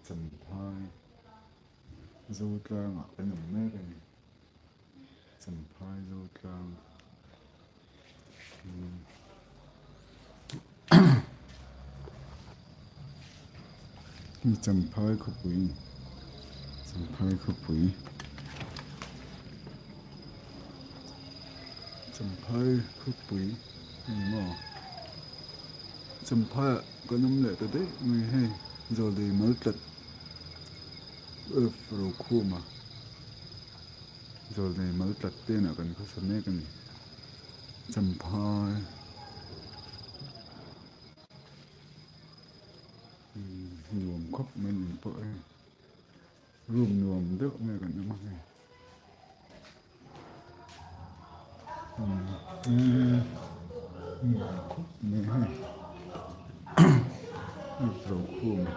Champhai Zotlangah kan awm mek a ni. Champhai Zotlang Hei Champhai khawpui a ni Champhai khawpui Champhai khawpui a ni maw Champhai ah kan awm leh ta daih mai hei Zawlei mal tlat Rokhuma. Zawlnei mal tlat te inah kan khawsa mek a ni. Champhai nuam khawp mai ni pawh hei room nuam deuh mai kan awm a hei nuam khawp mai hei Rokhuma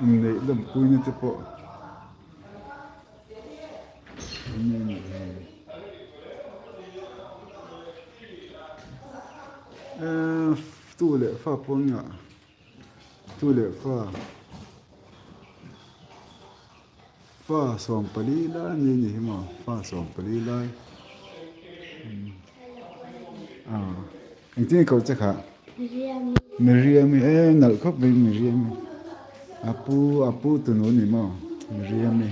inneih lawmpuina te pawh. Tu leh fa pawh nia tu leh fa fa sawmpali lai a ni a ni hi maw fa sawmpali lai engtin nge ko che kha. Miriam-i e nalh khawp mai Miriam-i a pu a pu tunu a ni maw Miriam-i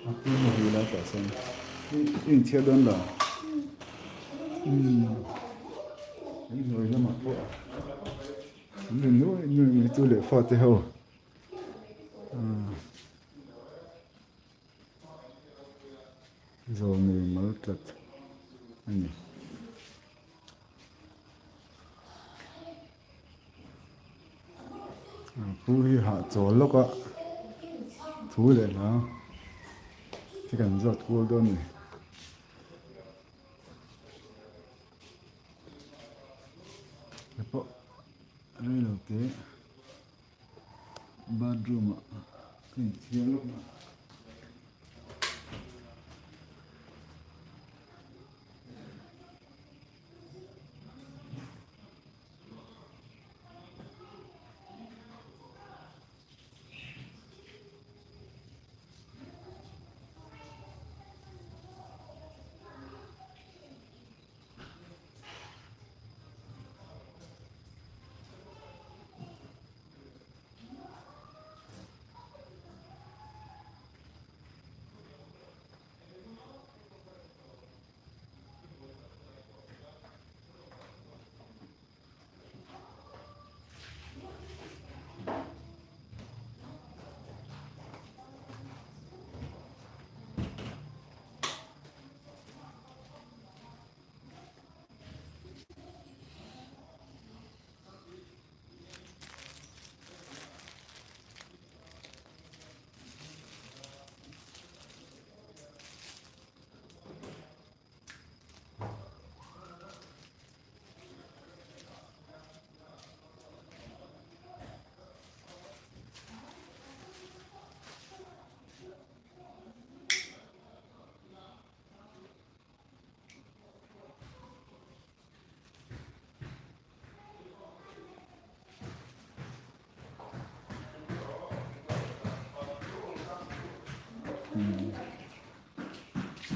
a pu muhil lai tah sawn i inchhiar dawn lo umm an hnuai lamah pawh an ri nuai nuai mai tu leh fate ho Zawlnei mal tlat a ni. Pu hi hahchawl lawk a thu leh hla hi kan zawt kual dawn a ni. Hei pawh reilo te bathroom ah ka inthiar lawk a.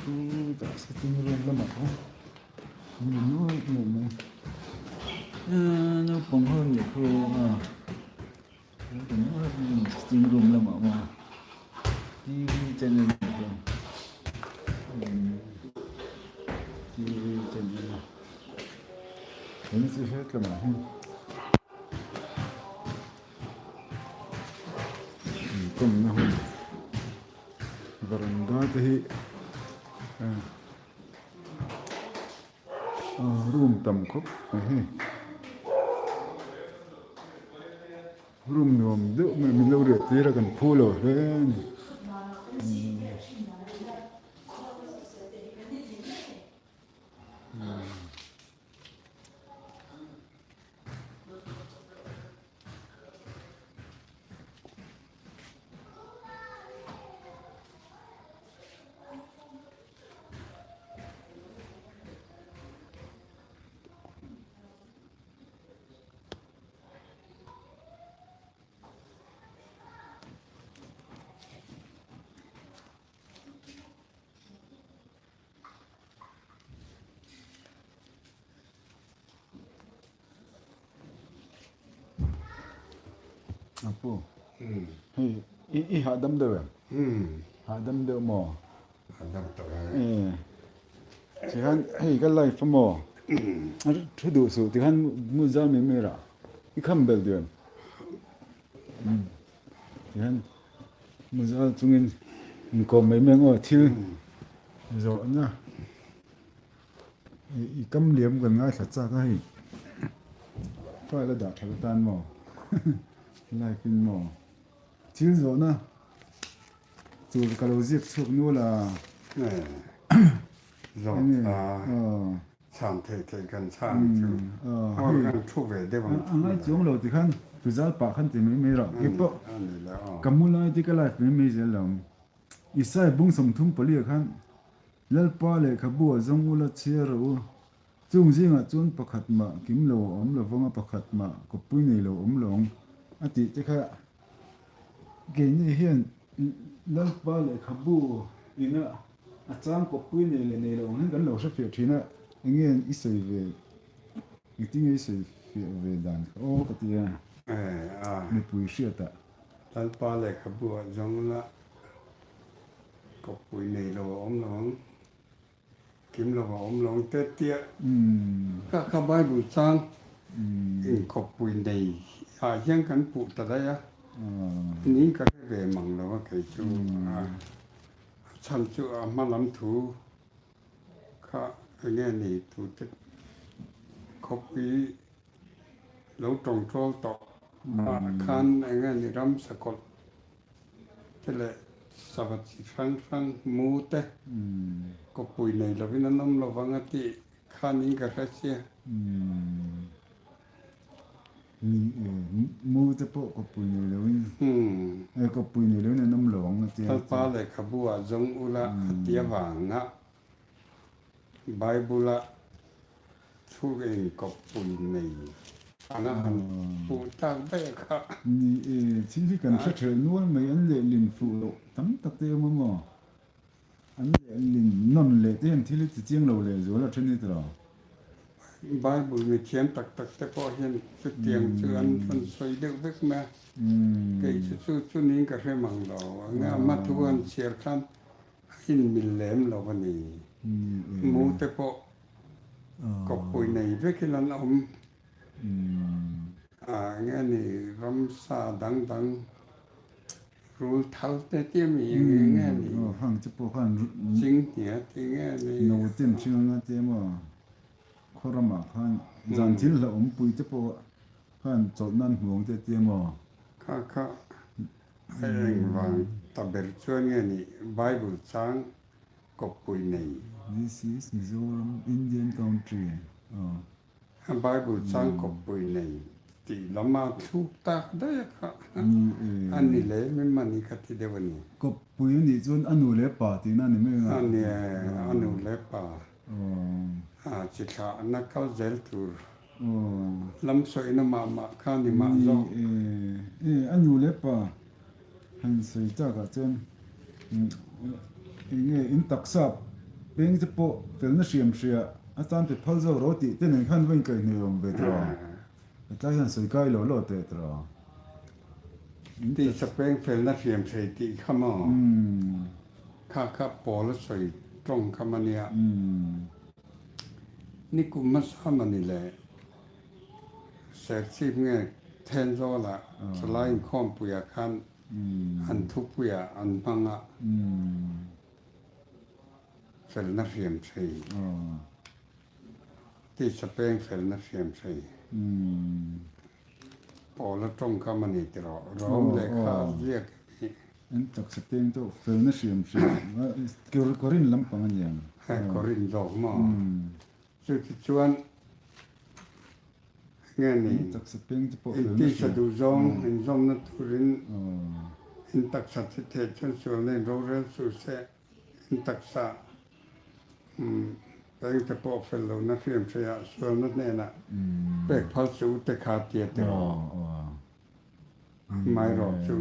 Chutah sitting room lamah pawh an ri nuai nuai mai a naupang ho nih khu a an ri nuai nuai sitting room lamah maw T_V channel nih khu T_V channel eng chi hret lamah hian inkawmna hun varanda te hi room tam khawp mai hei room nuam deuh mai min lo riah tir a kan phu lo hle a ni. Pu, hei i i hahdam deuh em? Hahdam deuh maw? Hahdam tawh e. Tikhan hei ka life a maw? Thu duh suh tikhan mu zal mai mai rah. I kham belh duh em? Tikhan mu zal chungin inkawm mai mai ang aw thil zawhna. I kam liam kan ngaithla chak a hei file a dah that atan maw live in maw thil zawhna tur ka lo ziak chhuak nual a zawt a chhan theih theih kan chhan chu aw kan thu ve deuh ang a ngai chuang lo tikhan tuzal pah khan ti mai mai rawh keipawh ka mu lai te ka live mai mai zel lo Isai bung 34 ah khan Lalpa lehkhabu a zawng ula chhiar rawh u. Chung zingah chuan pakhat mah kim lo a awm lovang a, pakhat mah kawppui nei lo a awm lo ang a tih te kha keini hian Lalpa lehkhabu ina a chang kawppui nei leh nei lo ang hian kan lo hrefiah thin a, enge i sawi ve, engtinge i sawi fiah ve dan kha aw ka ti a, mipui hriatah. Lalpa lehkhabu a zawng ula. Kawppui nei lo a awm lo ang, kim lo a awm lo ang te tia ka kha Bible chang in kawppui nei ah hian kan puh ta daih a, niin ka hre ve mang lo a kei chu a chhan chu a hma lam thu kha enge ni tute khawpui lo tawngtawl tawh ah khan enge ni ram sakawlh te leh sava chi hrang hrang mu te kawppui nei lovin an awm lovang a tih khanin ka hre sia. Ni e, mu te pawh kawppui nei lovin kawppui nei lovin an awm lo ang a tia. Lalpa lehkhabu ah zawng ula a ti avanga Bible a Thu inkawppui nei an a han puh tak daih kha. Ni e, thil hi kan hre thelh nual mai, an lehlin fuh loh tam tak te awm a maw? An lehlin nawn leh te hian thil hi ti chiang lo leh zual a then hi tawh. Bible mi thiam tak tak te pawh hian chutiang chu an rawn sawi deuh vek mai a, kei chu chu chu niin ka hre mang lo, enge a hma thu an chhiar khan a inmil lem lo a ni. Mu te pawh Kawppui nei vekin an awm. A enge ni ramsa dang dang rul thal te tia mi enge nge ni. Aw hang che pawh khan Chinghnia ti nge ni. No ten hring anga te maw khaw ramah khan zan thil hlauhawm pui te pawh khan chawlh nan hmuang te tia maw. Kha kha a engvang ta ber chuan nge ni Bible chang kawppui nei. This is Mizoram Indian country aw. Bible chang kawppui nei tih lam a thluk tak daih a kha a ni lem em a ni ka ti deuh a ni. Kawppui a nih chuan a nu leh pa tihna a ni mai ang a. A ni e, a nu leh pa a chi thlahna kal zel tur lam sawina mah mah kha ni mah zawk. Ni e, a nu leh pa Han sawi takah chuan eng nge in taksa peng te pawh felna hriam hria a tan pe phal zawk rawh tih te nen khan va inkaihhneh awm ve tawh a, hetlai hian sawi kai lo lo teh tawh a. Tisa peng felna hriam hrei tih kha maw? Kha kha pawl a sawi tawng kha mah nia. Nikum hmasa mah ni le. Serchhip nge Thenzawl-ah chulai inkhawmpuiah khan an thupuiah an hmang a, felna hriam thei, tisa peng felna hriam thei, pawl a tawngkam a ni tiraw, Rom lehkha a ziak hi. An taksa peng tawh felna hriam hriam, Korin lampang a niang. Korin zawk maw? Chutichuan nge ni in tisa duh zawng inzawmna turin in taksa thi theih chuan sualna in rorel suh se, in taksa pengte pawh fel lohna hriam hreiah sualna hnenah pek phal suh u te kha tia tiraw. Amaherawh chu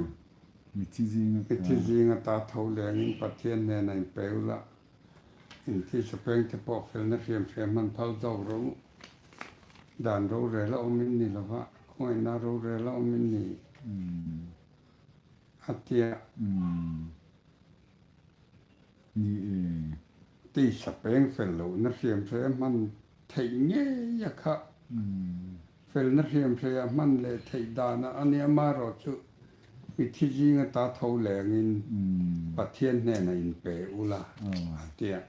mithi zinga ta tho lengin Pathian hnenah in pe ula, Inti sapeng te pawh felna hriam hriam hman phal zawk ro dan rorel a awm in ni lova, khawngaihna rorel a awm in ni. a tia. Ni e. Tisa peng fel lohna hriamhreia hman theih ngei a kha. Felna hriamhreia hman leh theih dana a nia marawh chu mithi zinga ta tho lengin Pathian hnenah inpe ula a tia.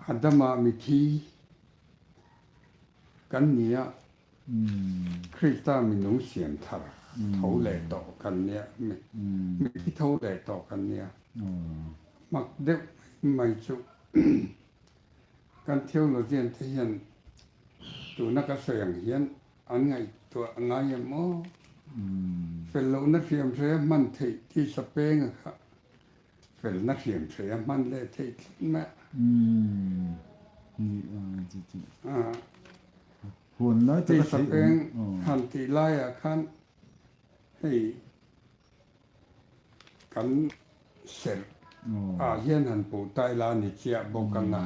Adama mithi kan nia. Krista minung siam thar tho leh tawh kan nia, mithi tho leh tawh kan nia. Mak deuh mai chu kan theologian te hian tuna ka sawi ang hian an ngaihtuah a ngai em aw? Fel lohna hriam hre hman theih tisa penga kha felna hriam hre a hman leh theih tlat mai a. Tisa peng han tih laiah khan hei kan serh ah hian han puh ta ila a ni chiah bawk ang a.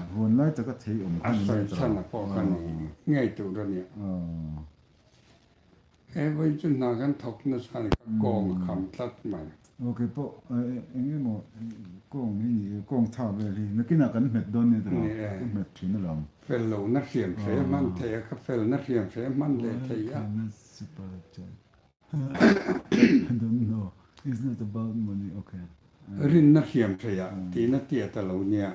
A sawi chhan a pawh kha ni ngei tur a nia. He vawiin chu hna kan thawk nasa a ni, ka kawng a kham tlat mai. Aw kei pawh eng emaw kawng hi ni e, kawng tha vel hi nakinah kan hmet dawn nia tiraw, ka hmet thin alawm. Fel lohna hriam hre hman thei a, ka felna hriam hre hman leh thei a. I don't know, it's not about money, okay. Rinna hriam hreiah tihna tiat a lo nia.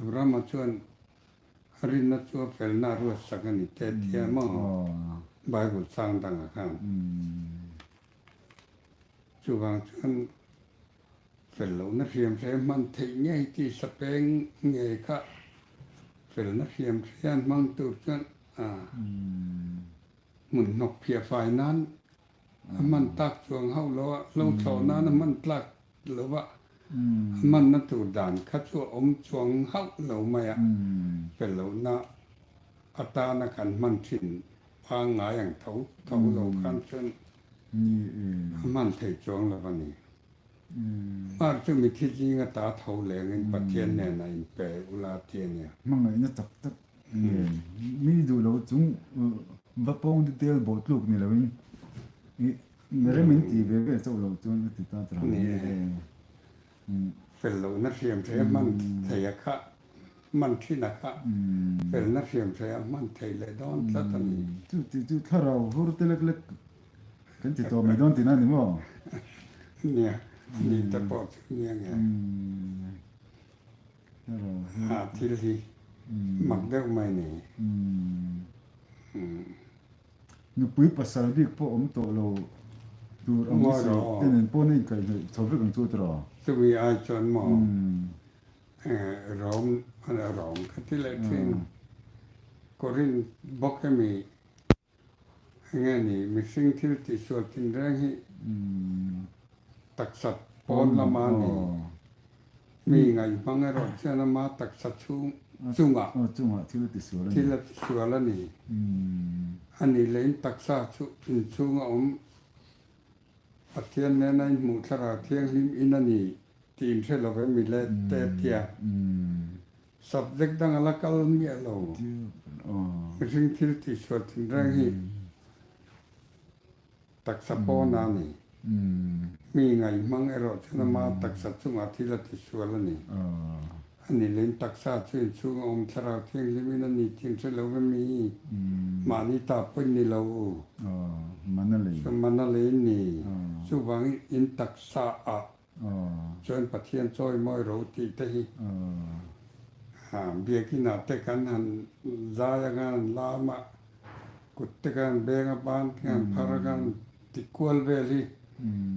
Abrahama chuan A rinna chu a felna a ruatsak a ni te tia maw Bible chang dangah khan. Chuvang chuan fel lohna hriam hre hman theih ngei tih sapeng ngei kha felna hriam hre an hmang tur chuan hmun hnawk phiah fai nan a hman tak chuang hauh lo a, lo thlawh nan a hman tlak lo va, a hmanna tur dan kha chu a awm chuang hauh lo mai a, fel lohna atana kan hman thin pangngai ang tho tho lo khan chuan a hman thei chuang lo a ni. Mar chu mithi zinga ta tho lengin Pathian nen a inpe ula ti a nia. Hmangaihna tak tak nge mi duh lo chung va pawng detail bawh tluk ni loin i rem in ti ve ve chauh lo chuan a ti ta tawh Ni e. Fel lohna hriam thei a hman thei a kha, hman thin a kha, felna hriam thei a hman thei leh dawn tlat a ni. Chu ti chu thlarau hur te lek lek kan ti tawh mai dawn tihna a ni maw? Nia, ni te pawh chu nia nge. A thil hi mak deuh mai ni. Nupui pasal bik pawh awm tawh lo tur ang i sawi te nen pawh na inkaihhnawih chho vek ang chu tiraw? Chumi ai chuan maw Rom Rom ka ti leh thin. Korinth bawk emi Enge ni, mihring thil tihsual tinreng hi taksa pawn lama ni. Mi ngaihmang erawh chuan ama taksa chhung chungah thil a tisual a ni. A nih leh in taksa chu inchhunga awm Pathian nena inhmuh thlarau thianghlim in a ni tih inhre lo em i let te tia. Subject dang a la kal miah lo. Mihring thil tihsual thinreng hi taksa pawn a ni. Mi ngaihmang erawh chuan ama taksa chungah thil a tisual a ni. A ni leh in taksa chu inchhung a awm thlarau thianghlim in a ni tih an hre lo ve mi. Mahni ta pawh in ni lo. Mana lei in ni. Chuvangin in taksa ah Chuan Pathian chawi mawi ro tih te hi biakinah te kan han zai anga han lam a, kut te kan han beng a, ban te kan han phar a, kan han ti kual vel hi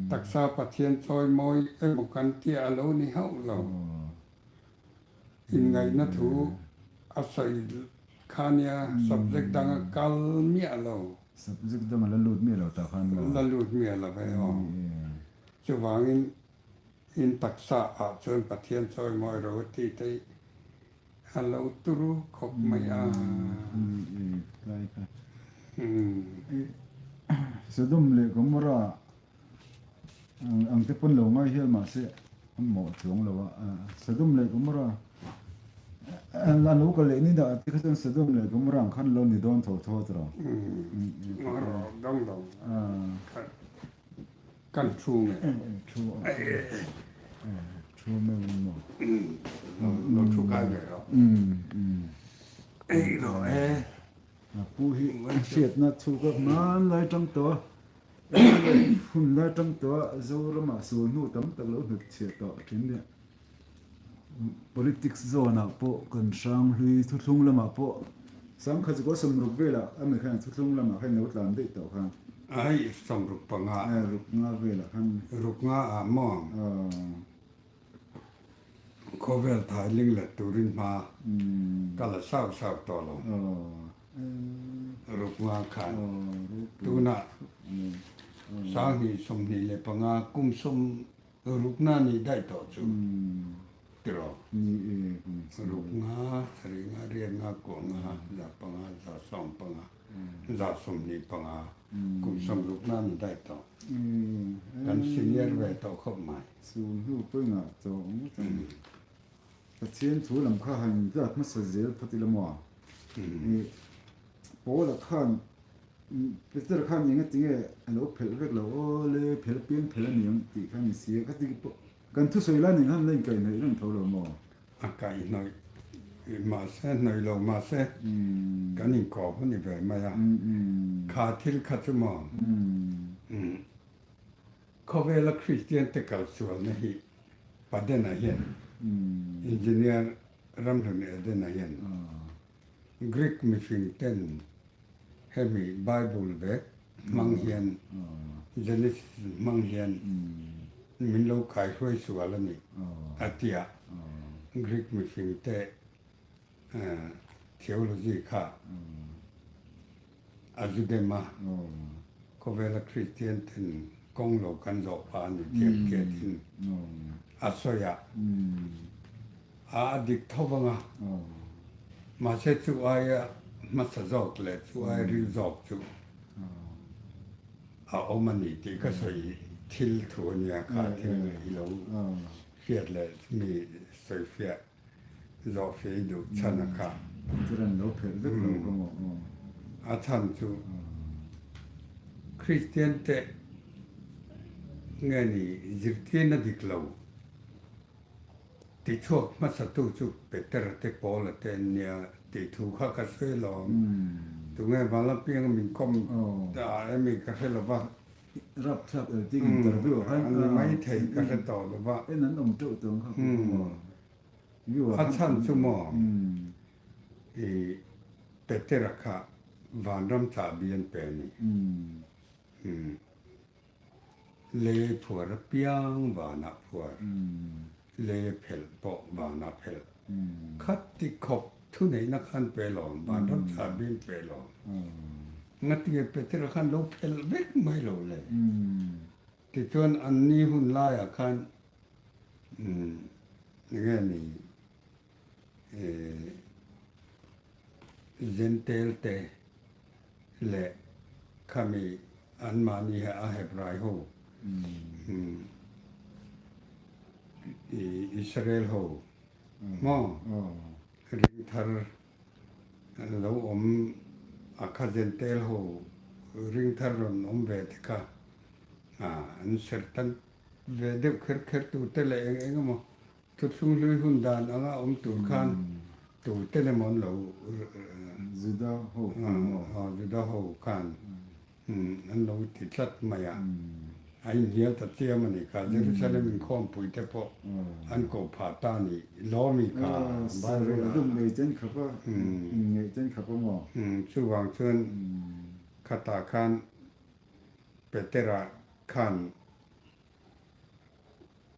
taksa Pathian chawi mawi emaw kan tih a lo ni hauh lo. Inngaihna thu a sawi kha nia subject dang a kal miah lo. Subject dang a la lut miah lo tah khan maw? La lut miah lo e aw. Chuvangin in taksa ah chuan Pathian chawi mawi ro tih te hi a lo turu khawp mai a. Sodom leh Gomorrah ang te pawn lo ngai hial mahse an mawh chuang lo a. Sodom leh Gomorrah. A lo kal leh ni dah te kha chuan Sodom leh Gomorrah ang khan lo ni dawn tho tho tawh. Dang dang kan thu nge. Thu thu meuh maw. Lo thu kai ve rawh. Ei rawh e. A pu hi hriatna thu ka hmanlai tang tawh a, hunlai tang tawh a Zoramah sual hnu tam tak lo hnut chhiah tawh thin nia. Politics zone ah pawh kan hrang hlui thuthlung lamah pawh sangkhat chu 60 velah a mi khan thuthlung lamah khan lo tlan daih tawh khan. Ai 65. Ai ruk nga velah khan. Ruk nga ah maw? Khawvel thai ling let turin hma ka la sau sau tawh lo. Ruk nga khan tunah 2025 kum sawm Rukna nih daih tawh chu tiraw? Ruk nga, sarih nga, riat nga, kuah nga, 500, 150, 125, kum sawm rukna nih daih tawh. Kan senior ve tawh khawp mai. Chu hnu pawimawh tawh ngawt ang. Pathian thu lam kha han inbiak hmasa zel phawt ila maw? Paula khan Peter khan enga tinge a lo phelh vek lo aw le phelh piang phelh a ni ang tih kha ni si a, ka ti pawh kan thusawi lai nen khan la inkaihhnawih reng tho lo maw? A kaihhnawih mahse hnawih lo mahse kan inkawp a ni ve mai a, kha thil kha chu maw khawvela Kristian te kal sualna hi Padena hian Engineer Ramhlun Edena hian Greek mihring ten hemi Bible vek hmang hian Genesis hmang hian min lo kaihruai sual a ni a ti a, Greek mihring te theology kha a zu dem a, khawvela Kristian ten kawng lo kan zawh phah a ni tih an hriat in a sawi a, a dik tho vang a, mahse chu aia hmasa zawk leh chu aia ril zawk chu a awm a ni tih ka sawi thil thu a nia kha thil i lo hriat leh mi sawifiah zawhfiah i duh chhan a kha. Chuan lo phelh vek lo ka maw aw. A chhan chu Kristian te nge ni zirtirna dik lo tichhuak hmasatu chu Petera te Paula te an nia tih thu kha ka sawi alawm. Tunge Vanlapianga min kawm ta emi ka hre lo va. Rapthlak el tih interview ah khan a ni mai thei ka hre tawh lo va. En an awm teuh tawh ang kha maw. A chhan chu maw i Petera kha vanram chahbi an pe a ni. Lei phuar apiang vanah phuar, lei phelh pawh vanah phelh. Khati khawp thuneihna khan pe lawm, vanram chahbi an pe lawm. Ngatinge Petera khan lo phelh vek mai lo le? Tichuan anni hun laiah khan enge ni Jentail te leh khami anmahni hi a Hebrai ho Israel ho maw ringthar lo awm a kha Jentail ho ringthar rawn awm ve te kha an serhtan ve deuh kher kher tur te leh eng eng emaw thuthlung hlui hun dan anga awm tur khan tur te emaw an lo Juda ho khan maw? Juda ho khan an lo ti tlat mai a, a inhnial ta chiam a ni kha. Jerusalem inkhawmpui te pawh an koh phah ta a ni lawmi kha Bible ah. Nei chen khap a, inngeih chen khap a maw? Chuvang chuan khatah khan Petera khan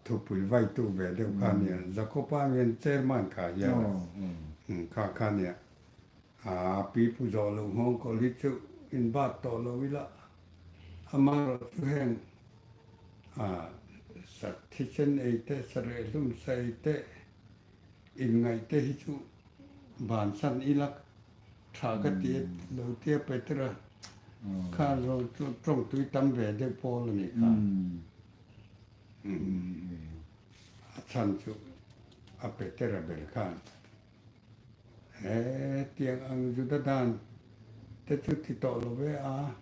thupui vaitu ve deuh kha nia, Jakopa hian chairman kha hian a kha kha nia, a pi pu zawh loh nghawng kawl hi chu in bat tawh lo ila, amaherawh chu heng sa thisen ei te, sa rehhlum sa ei te, inngaih te hi chu bansan ila tha ka ti a lo tia Petera kha zo chu tawng tui tam ve deuh pawl a nih kha. A chhan chu a Petera ber khan. Hetiang ang Juda dan te chu ti tawh lo ve a,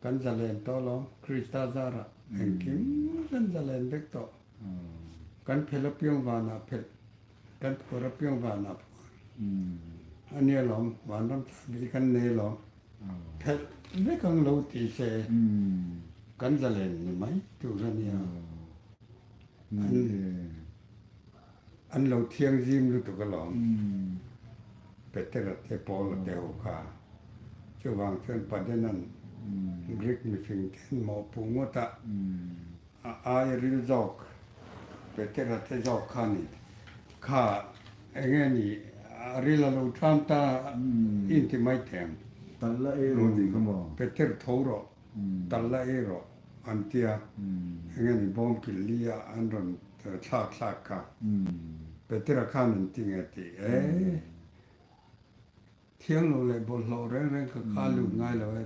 kan zalen tawh alawm, Krista zarah engkim kan zalen vek tawh. Kan phelh apiang vanah phelh, kan phuar apiang vanah phuar a nia lawm, vanram chahbi kan nei alawm, phelh vek ang lo ti se kan zalen ni mai tur a nia. An lo thianghlim lutuk alawm. Petera te Paula te ho kha. Chuvang chuan Padenan Greek mifing te an mawhpuh ngawt a, a aia ril zawk Petera te zawk kha ni. Kha enge ni a ril a lo ṭam ta inti mai teh ang. Tal la ei rawh tih kha maw? Peter tho rawh, tal la ei rawh an tia. Enge ni bawm kil li a an rawn Thlak thlak kha Petera khan an ti nge tih e, thiang lo leh bawlhhlawh reng reng ka kha lut ngai lo e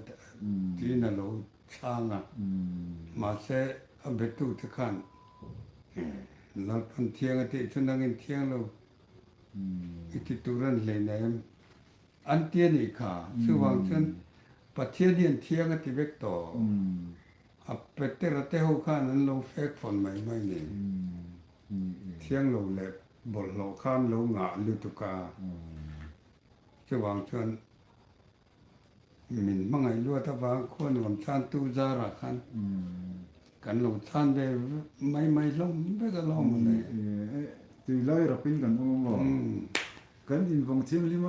tiin a lo chhang a. Mahse a betute khan Lalpan thiang a tih chu nangin thiang lo i ti tur an hlei na em? An ti a nih kha. Chuvang chuan Pathian hian thiang a ti vek tawh. A Petera te ho khan an lo fek fawn mai mai ni. Thiang lo leh bawlhhlawh khan lo ngah lutuk a. Chuvang chuan min hmangaih luat avang khua nuam chantu zarah khan kan lo chan ve mai mai hlawm vek alawm mawle. Tui lai rapin kan awm ang aw. Kan invawng thianghlim a,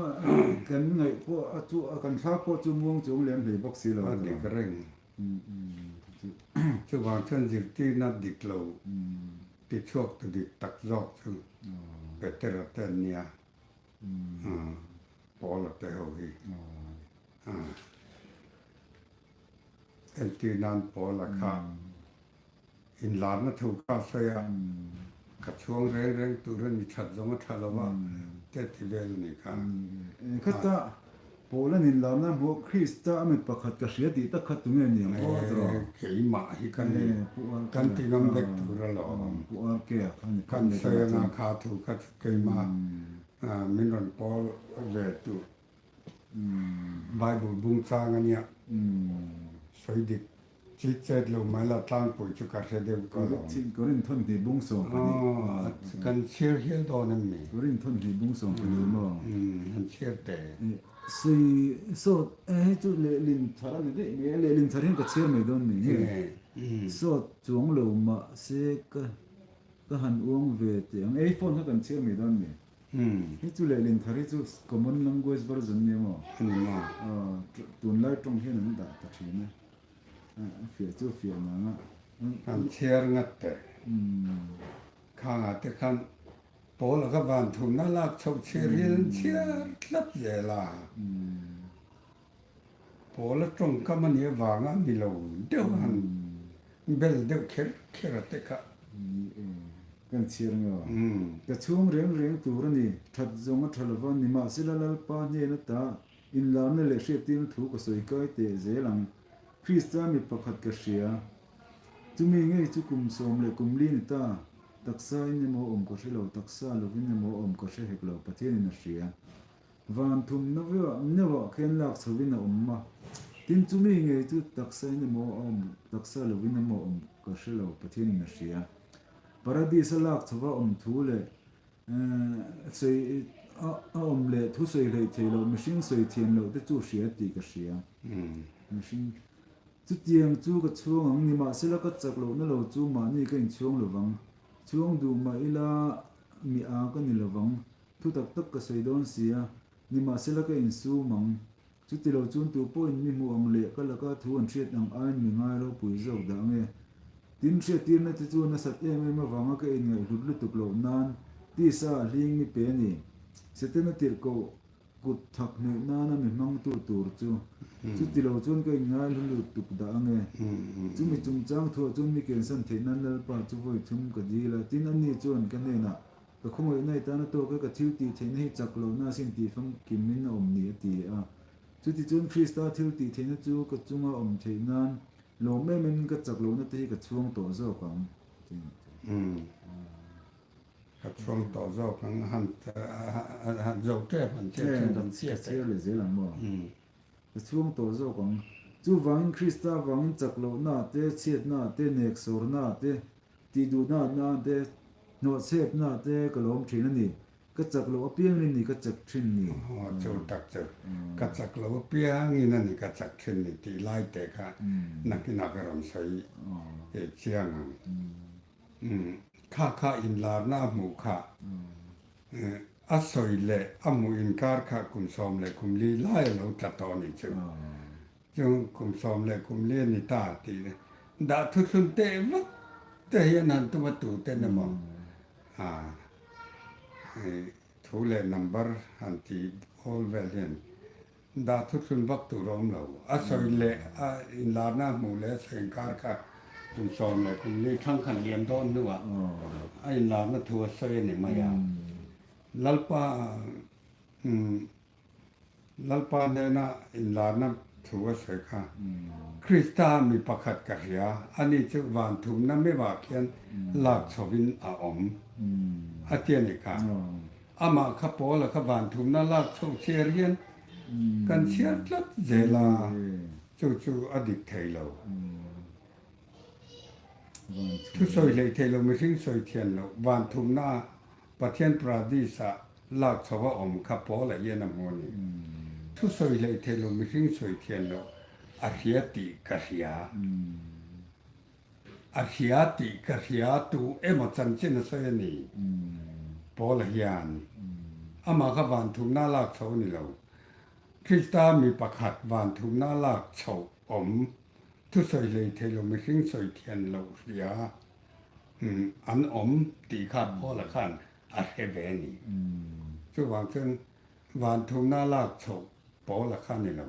kan ngaih pawh a chu a kan thla pawh chu muang chuang lem hlei bawk si lo. A dik reng. Chuvang chuan zirtirna dik lo tichhuak tu dik tak zawk chu Petera te an nia, Paula te ho hi. Entir nan Paula kha inlarna thu kha a sawi a, ka chhuang reng reng tur a ni that zawng a tha lo a te ti vel a nih kha. Khata Paula'n inlarna hmuh Krista a mit pakhat ka hria tih tak kha tunge ni ang aw tiraw? Keimah hi ka ni, kan ti ngam vek tur alawm. Pu RK a kha ni Kan sawi anga kha thu kha chu keimah min rawn pawl ve tu Bible bung chang a nia, sawi dik chit chet lo mai la tlangpui chu ka hre deuh ka lawm. Korin thawn hnih bung 12. Kan chhiar hial dawn em ni? Korin thawn hnih bung 12 maw? Han chhiar teh. Sawi sawt hei chu lehlin thar a ni daih mai a, lehlin thar hian ka chhiar mai dawn ni nge? Sawt chuang lo mah se ka ka han uang ve teh ang, ei phone kha kan chhiar mai dawn ni? Hei chu lehlin thar hi chu common language version nia maw? A ni maw? Aw, tunlai tawng hian an dah ta thin a, a fiah chu a fiah nang a. An chhiar ngat teh. Khangah te khan Paula kha van thumna lak chhoh chhiar hian an chhiar tlat zel a. Paula tawngkam a nih avanga ni lo deuh han bel deuh kher kher a te kha. Ni e, kan chhiar nge aw. Ka chhung reng reng tur a ni, that zawng a tha lova, nimahsela Lalpa hnen ata inlarna leh hriattirna thu ka sawi kai teh zel ang. Krista mi pakhat ka hria. Chumi ngei chu kum 14 ni ta, taksa in emaw awm ka hre lo, taksa lovin emaw awm ka hre hek lo, Pathianin a hria. Van thumna neuh ah khian lak chhoin a awm a, tin chumi ngei chu taksa in emaw a awm, taksa lovin emaw awm ka hre lo, Pathianin a hria. Paradis a lak chhova awm thu leh sawi a awm leh thu sawi hleih thei loh mihring sawi thiam loh te chu hria tih ka hria. Mihring chutiang chu ka chhuang ang, nimahsela ka chak lohna lo chu mahni ka inchhuang lovang, chhuang duh mah ila mi a ka ni lovang. Thu tak tak ka sawi dawn si a, nimahsela ka insum ang. Chuti lo chuan tu pawhin mi hmuh ang leh ka laka thu an hriat ang aiin mi ngai ropui zawk dah nge? Tin, hriattirna te chu nasat em em avanga ka inngaihhlut lutuk loh nan tisa a hling mi pe a ni. Setana tirhkoh kut thak hnuih nana mi hmangtu tur chu. Chuti lo chuan ka inngaihlu lutuk dah ange. Chumi chungchang thuah chuan mi kensan theih nan Lalpa chu vawi thum ka dil a, tin ani chuan ka hnenah Ka khawngaihna i tana tawk e, ka thil tih theihna hi chak lohna asin tih famkimin a awm ni, a ti a. Chutichuan Krista thil tih theihna chu ka chunga awm theih nan lawm em emin ka chak lohna te hi ka chhuang tawh zawk ang, a ti. Ka chhuang tawh zawk ang han han zo tep han chhiat thin kan chhiat chhiar leh zel ang maw? Ka chhuang tawh zawk ang. Chuvangin Krista vangin chak lohna te, chhiatna te, neksawrna te, tihduhna te, hnawhchhepna te ka lawm thin a ni. Ka chak loh apiangin a ni ka chak thin ni. Aw chu tak chu ka chak loh apiangin a ni ka chak thin ni tih lai te kha nakinah ka rawn sawi chiang ang. Kha kha inlarna a hmuh kha a sawi leh a hmuh inkar kha kum 14 lai a lo tla tawh a nih chu. Chung kum 14 a ni ta tih dah thuthlun teh vak te hian han tum a tu ten emaw thu leh number han ti awl vel hian dah thuthlun vak tur a awm lo. A sawi leh a inlarna a hmuh leh a sawi inkar kha kum 14 thlang khan liam dawn hnuah a inlarna thu a sawi a ni mai a. Lalpa Lalpa hnena inlarna thu a sawi kha, Krista mi pakhat ka hria, ani chu van thumna meuhah khian lak chhovin a awm, a ti a ni kha. Amah kha Paula kha van thumna lak chho chhiar hian kan chhiar tlat zel a, chu chu a dik thei lo. Thusawi hlei thei lo mihring sawi thian loh van thumna Pathian Paradis-ah lak chho a awm kha Paula hian a hmu a ni. Thusawi hlei thei lo mihring sawi thian loh a hria tih ka hria. A hria tih ka hria tu emaw chanchin a sawi a ni. Paula hian amah kha van thumna lak chho a ni lo. Krista mi pakhat van thumna lak chho awm thusawi hlei thei lo mihring sawi thian loh hria an awm tih kha Paula khan a hre ve a ni. Chuvang chuan van thumna lak chhoh Paula kha a ni lo.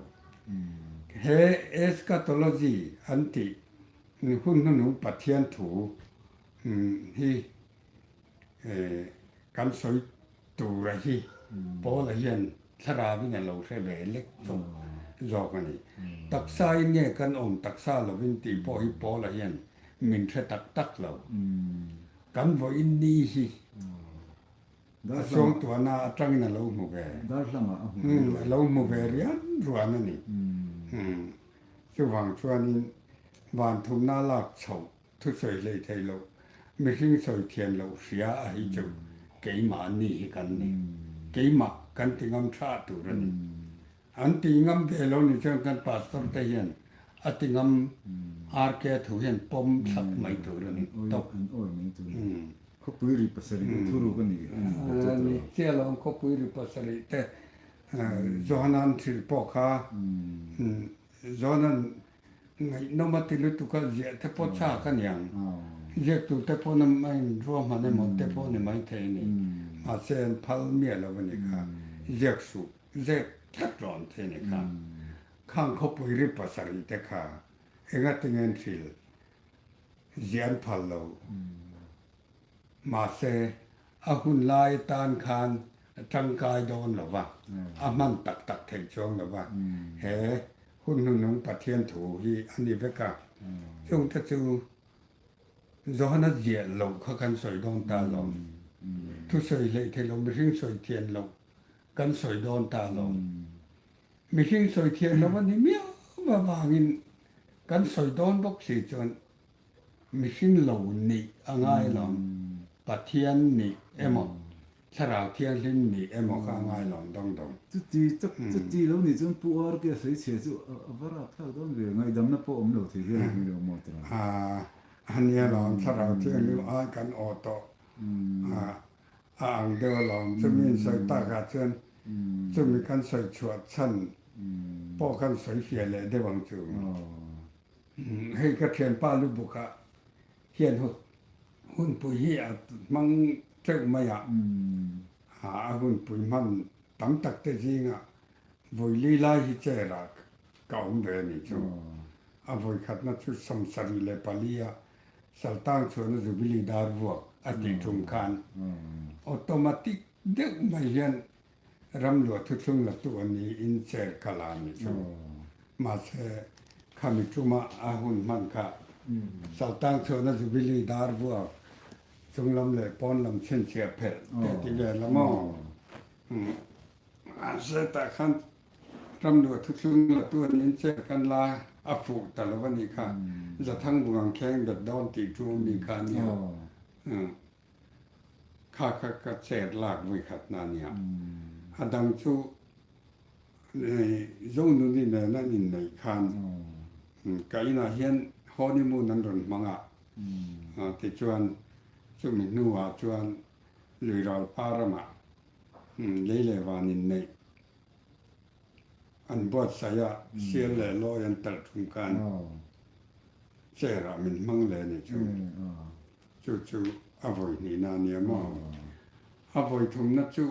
He eschatology an tih hun hnuhnung Pathian thu hi kan sawi tura hi Paula hian thlarauin a lo hre ve lek chawp zawk a ni. Taksa in nge kan awm taksa lovin tih pawh hi Paula hian min hre tak tak lo. Kan vawiin ni hi a suangtuahna atangin a lo hmu ve. A lo hmu ve rian ruan a ni. Chuvang chuanin van thumna lak chhoh Thusawi hlei thei loh, mihring sawi thian loh hria a hi chu keimah ni hi kan ni. Keimah kan ti ngam tha tur a ni. An ti ngam ve lo ni chuan kan pastor te hian a ti ngam RK thu hian pawm thlap mai tur a ni tawp. An awi mai tur a ni. Khawpui ri pasarih te thuruk a ni. Ni chiah lo ang khawpui ri pasarih te Johanan thil pawh kha Johanan Ngaihnawm a ti lutuk a, ziah te pawh chak a niang. Ziak tur te pawh a inruahman emaw te pawh a ni maithei a ni. Mahse an phal miah lo a ni kha. Ziak suh, zep tlat rawh an ti a ni kha. Khang khawpui ri pasarih te kha engatinge an hrilh? Ziah an phal lo. Mahse, a hun lai atan khan a tangkai dawn lo va, a hman tak tak theih chuang lo va. He hun hnuhnung Pathian thu hi a ni vek a. Chungte chu Johana ziah loh kha kan sawi dawn ta lo. Thusawi hleih theih loh, mihring sawi thian loh kan sawi dawn ta lo. Mihring sawi thian loh a ni miau avangin kan sawi dawn bawk si chuan Mihring lo nih a ngai lo, Pathian nih emaw, Thlarau Thianghlim nih emaw kha a ngai lo dawng dawng. Chuti tak, chuti lo nih chuan Pu RK a sawi chhia chu a va rap thlak dawn ve, ngaihdamna pawh awm lo thei hian a ni lo maw tira? A nia lawm, Thlarau Thianghlim ai kan awh tawh a ang deuh alawm, chumi in sawi takah chuan chumi kan sawi chhuah chhan pawh kan sawi fiah leh deuh ang chu. Hei ka thianpa Lubuk-ah hian hunpui hi a hmang teuh mai a, a hunpui hman tam tak te zingah vawi li lai hi chair-ah ka awm ve a nih chu. A vawi khatna chu 74 a Saltang chhuahna Jubilee dar vuak a tih thum khan automatic deuh mai hian Ramluah thuthlung la tu a niin chair ka la a nih chu. Mahse, khami tuma a hun hman kha Saltang chhuahna Jubilee dar vuak Chung lam leh pawn lam chhinchhiah phelh te ti ve la maw? Mahse tah khan ramluah thuthlung la tu an in chair kan la a fuh ta lo a nih kha. Zathang vung ang kheng bet dawn tih tu mi kha a nia. Kha kha ka chair lak vui khat na a nia. A dang chu Zonuni nen an inneih khan ka inah hian honeymoon an rawn hmang a. Tichuan chumi hnuah chuan Luiral pa ramah lei leh van inneih an buatsaih a, sial leh lawi an talh thung khan chair ah min hmang leh a ni chu. Chu chu a vawi hnihna a nia maw? A vawi thumna chu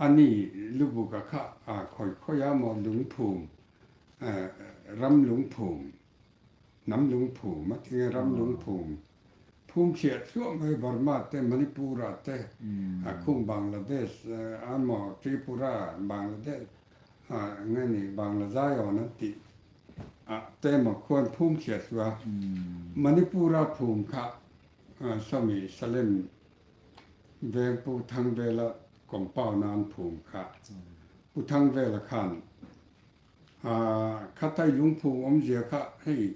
a ni Lubuka kha a khawi khawi a maw lungphum, ram lungphum, hnam lungphum a ti nge ram lungphum Phum chhiah thluah mai Burma te, Manipur ah te, a khung Bangladesh a maw Tripura, Bangladesh ah nge ni Banglazayon an tih ah te maw khuan phum chhiah thluah a. Manipur a phum kha sawmi Salem veng Pu Thangvela compound a an phum kha Pu Thangvela khan Khatai lungphum awmzia kha hei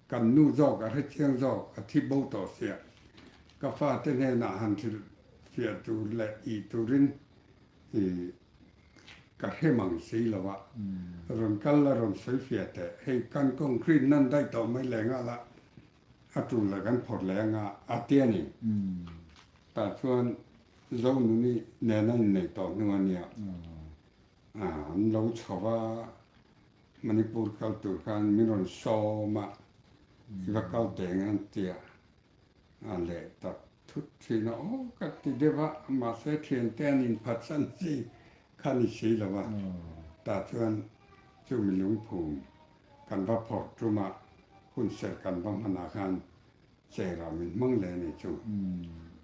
kan nu zawk a hrechiang zawk a thi bo tawh sia. Ka fate hnenah han thil fiah tur leh ih turin i ka hre mang si lo a, rawn kal la rawn sawi fiah teh. Hei kan concrete nan daih tawh mai leh nghal a, a tul leh kan phawrh leh anga a ti a ni. Tah chuan Zonuni nena inneih tawh hnu a nia. An lo chho va, Manipur kal tur khan min rawn sawm a, i va kal teng an ti a, a leh ta thut thin a, aw ka ti deuh a, mahse thiante an inphatsan chi kha ni si lo va, tah chuan chumi lungphum kan va phawrh tum a, hun serh kan va hmanah khan chair ah min hmang leh a ni chu,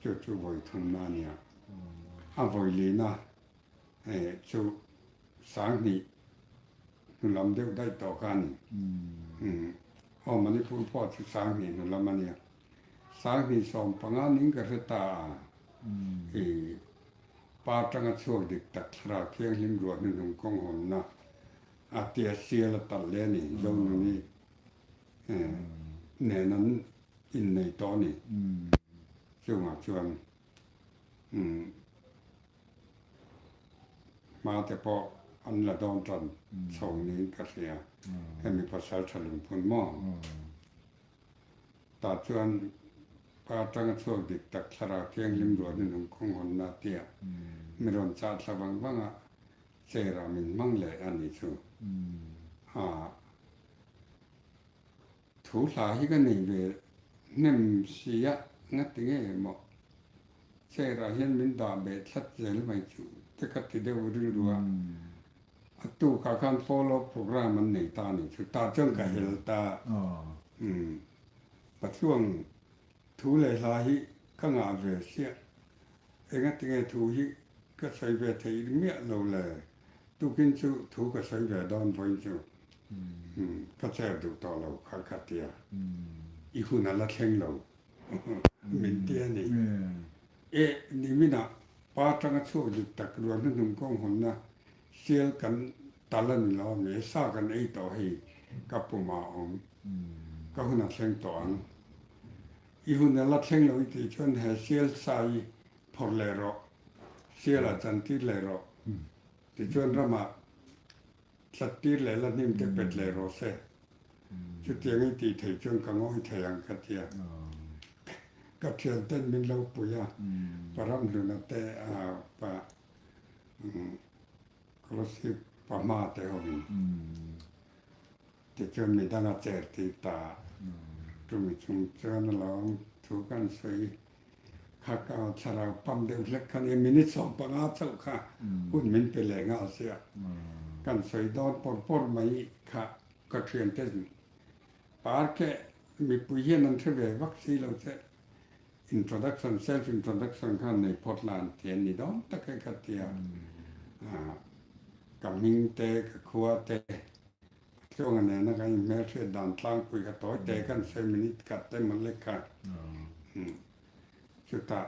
chu chu vawi thumna a nia, a vawi lina. Chu sanghnih hnu lam deuh daih tawh kha a ni. Aw Manipur pawh chu sanghnih hnu lam a nia. Sanghnih 15 ning ka hre ta a, i pa tanga chhuak dik tak thlarau thianghlim ruah hnuhnung kawng hawnna a tia sial a talh leh a ni. Zonuni nen an innei tawh a ni. Chungah chuan Hma te pawh an la dawn tan chho niin ka hria, hemi pasal tha lungphun maw? Tah chuan pa atanga chhuak dik tak thlarau thianghlim ruah hnuhnung kawng hawnna tia mi rawn chah thla vang vang a, chair ah min hmang leh a ni chu. Aa. Thu hla hi ka nei ve hnem si a, ngati nge maw chair ah hian min dah beh thlat zel mai chu te ka ti deuh rilru a, a tuk ah khan follow up program an nei ta a ni chu, tah chuan ka hel ta umm Patluang thu leh hla hi ka ngah ve siah, engati nge thu hi ka sawi ve theih miah lo le, tukin chu thu ka sawi ve dawn vawiin chu. Ka chair duh tawh lo kha ka ti a, i hun a la thleng lo min ti a ni. E, niminah pa atanga chhuak dik tak ruah hnuhnung kawng hawnna sial kan tal a ni lo a mi, sa kan ei tawh hei ka pum ah a awm, ka hun a thleng tawh ang. I hun a la thleng lo i tih chuan he sial sa i phawrh leh rawh, sial ah chantir leh rawh, tichuan ramah Tlattir leh la hnim te pet leh rawh se. Chutiang i tih theih chuan ka ngawi thei ang ka ti a. Ka thian ten min lo pui a, pa Ramhluna te pa Kolosip pa hma te hovin tichuan midang a cher tir ta a. Chumi chung chuan alawm thu kan sawi kha ka thlarau pam deuh hlek kha nia minute 15 chauh kha hun min pe leh nghal sia kan sawi dawn pawr pawr mai kha ka thian te park e mipui hian an hre ve vak si lo che introduction self introduction khan nei phawt la an ti an ni dawn tak e ka tia ka hming te ka khua te Tluanga nena kan inhmelhriat dan tlangpui kha tawi te kan sawi minute khat te mawlh lek kha. Chutah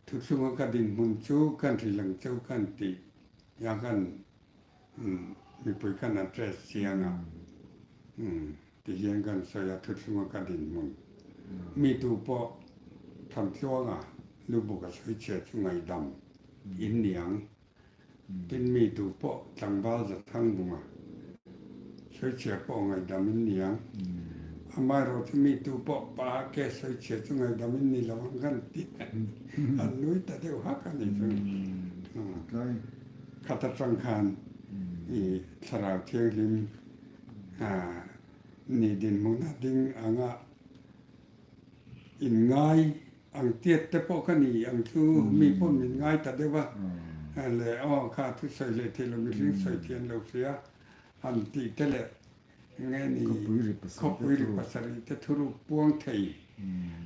thuthlunga ka dinhmun chu kan hrilh ang cheu kan tih a kan mipui kan address chiang a ti hian kan sawi a thuthlunga ka dinhmun mi tu pawh Thantluanga lubuk a sawi chhia chu ngaihdam in ni ang. Tin mi tu pawh tlangval Zathangbunga sawichhia pawh ngaihdam in ni ang. Amaherawhchu mi tu pawh pa ke sawichhia chu ngaihdam in ni lo ang kan ti an nui ta deuh hak a ni chu. Khat atang khan i Thlarau Thianghlim ni dinhmun a ding anga in ngai Ang tiat te pawh ka ni ang chu mi pawn min ngai ta deuh a, leh aw kha thusawi leh thei lo mihring sawi thian lo sia han tih te leh nge ni khawpui ri pasarih te thuruk puang thei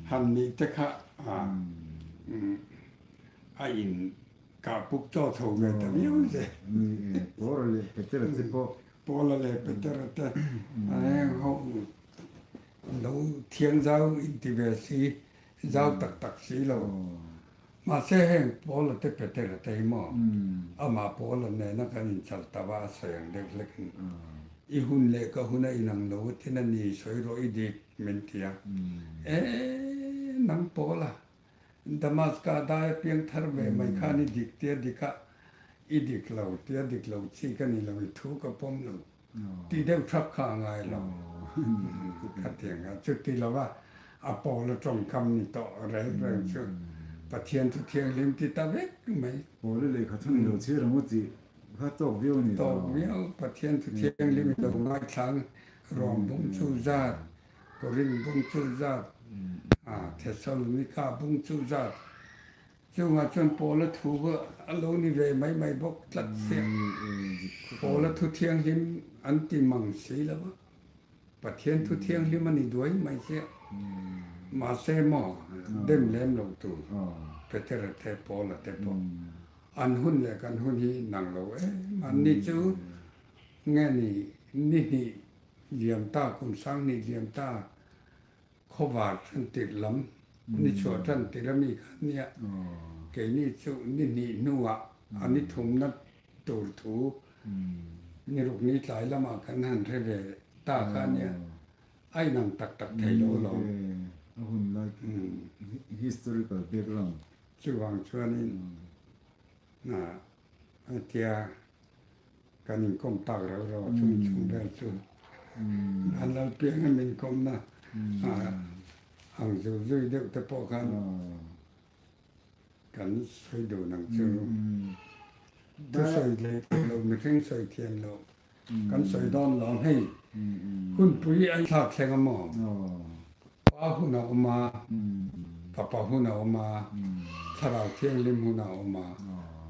han nih te kha a in kah puk chaw chho ve ta viau zel. Paula leh Petera te pawh. Paula leh Petera te ho Lo thiang zau inti ve si, zau tak tak si lo. Mahse heng Paula te Petera te hi maw amah Paula nena kan inchal ta va a sawi ang deuh hlek in i hun leh ka hun a inang lo tin a ni sawi rawh i dik min ti a. E nang Paula Damaska dai a piang thar ve mai khan i dik tia dik a i dik lo tia dik lo chi ka ni lo i thu ka pawm lo. Tih deuh thap kha a ngai lo. Khatiang a chuti lova a pawl a tawngkam ni tawh reng reng chu Pathian thu thianghlim ti ta vek mai. Pawl a lehkha thun lo chhir ang u tih kha tawk viau a ni tawh. Tawk viau, Pathian thu thianghlim i lo ngaithlang Rom bung chu zat, Korin bung chu zat, Thesalonika bung chu zat. Chungah chuan Paula thu kha a lo ni ve mai mai bawk tlat sia. Paula thu thianghlim an ti mang si lo va, Pathian thu thianghlim a ni duai mai sia. Mahse maw dem lem lo tur Petera te Paula te pawh an hun leh kan hun hi nang lo em a. Ni chu nge ni ni hnih liam ta kum sang hnih liam ta Khawvar tan tirh lam ni chhuah tan tirh a mi kha nia keini chu ni hnih hnuah a ni thumna tur thu ni ruk ni tlai lamah kan han hre ve ta kha nia a inang tak tak thei lo alawm. A hun lai historical background. Chuvang chuanin hetia Kan inkawm tak reuh reuh a chung chung vel chu an lal piang em inkawmna ang zul zui deuh te pawh khan kan sawi dun ang chu. Thusawi leh theih loh mihring sawi thiam loh kan sawi dawn lo ang hei hunpui a thlak thleng a maw? Pa hun a awm a, Fapa hun a awm a, Thlarau Thianghlim hun a awm a,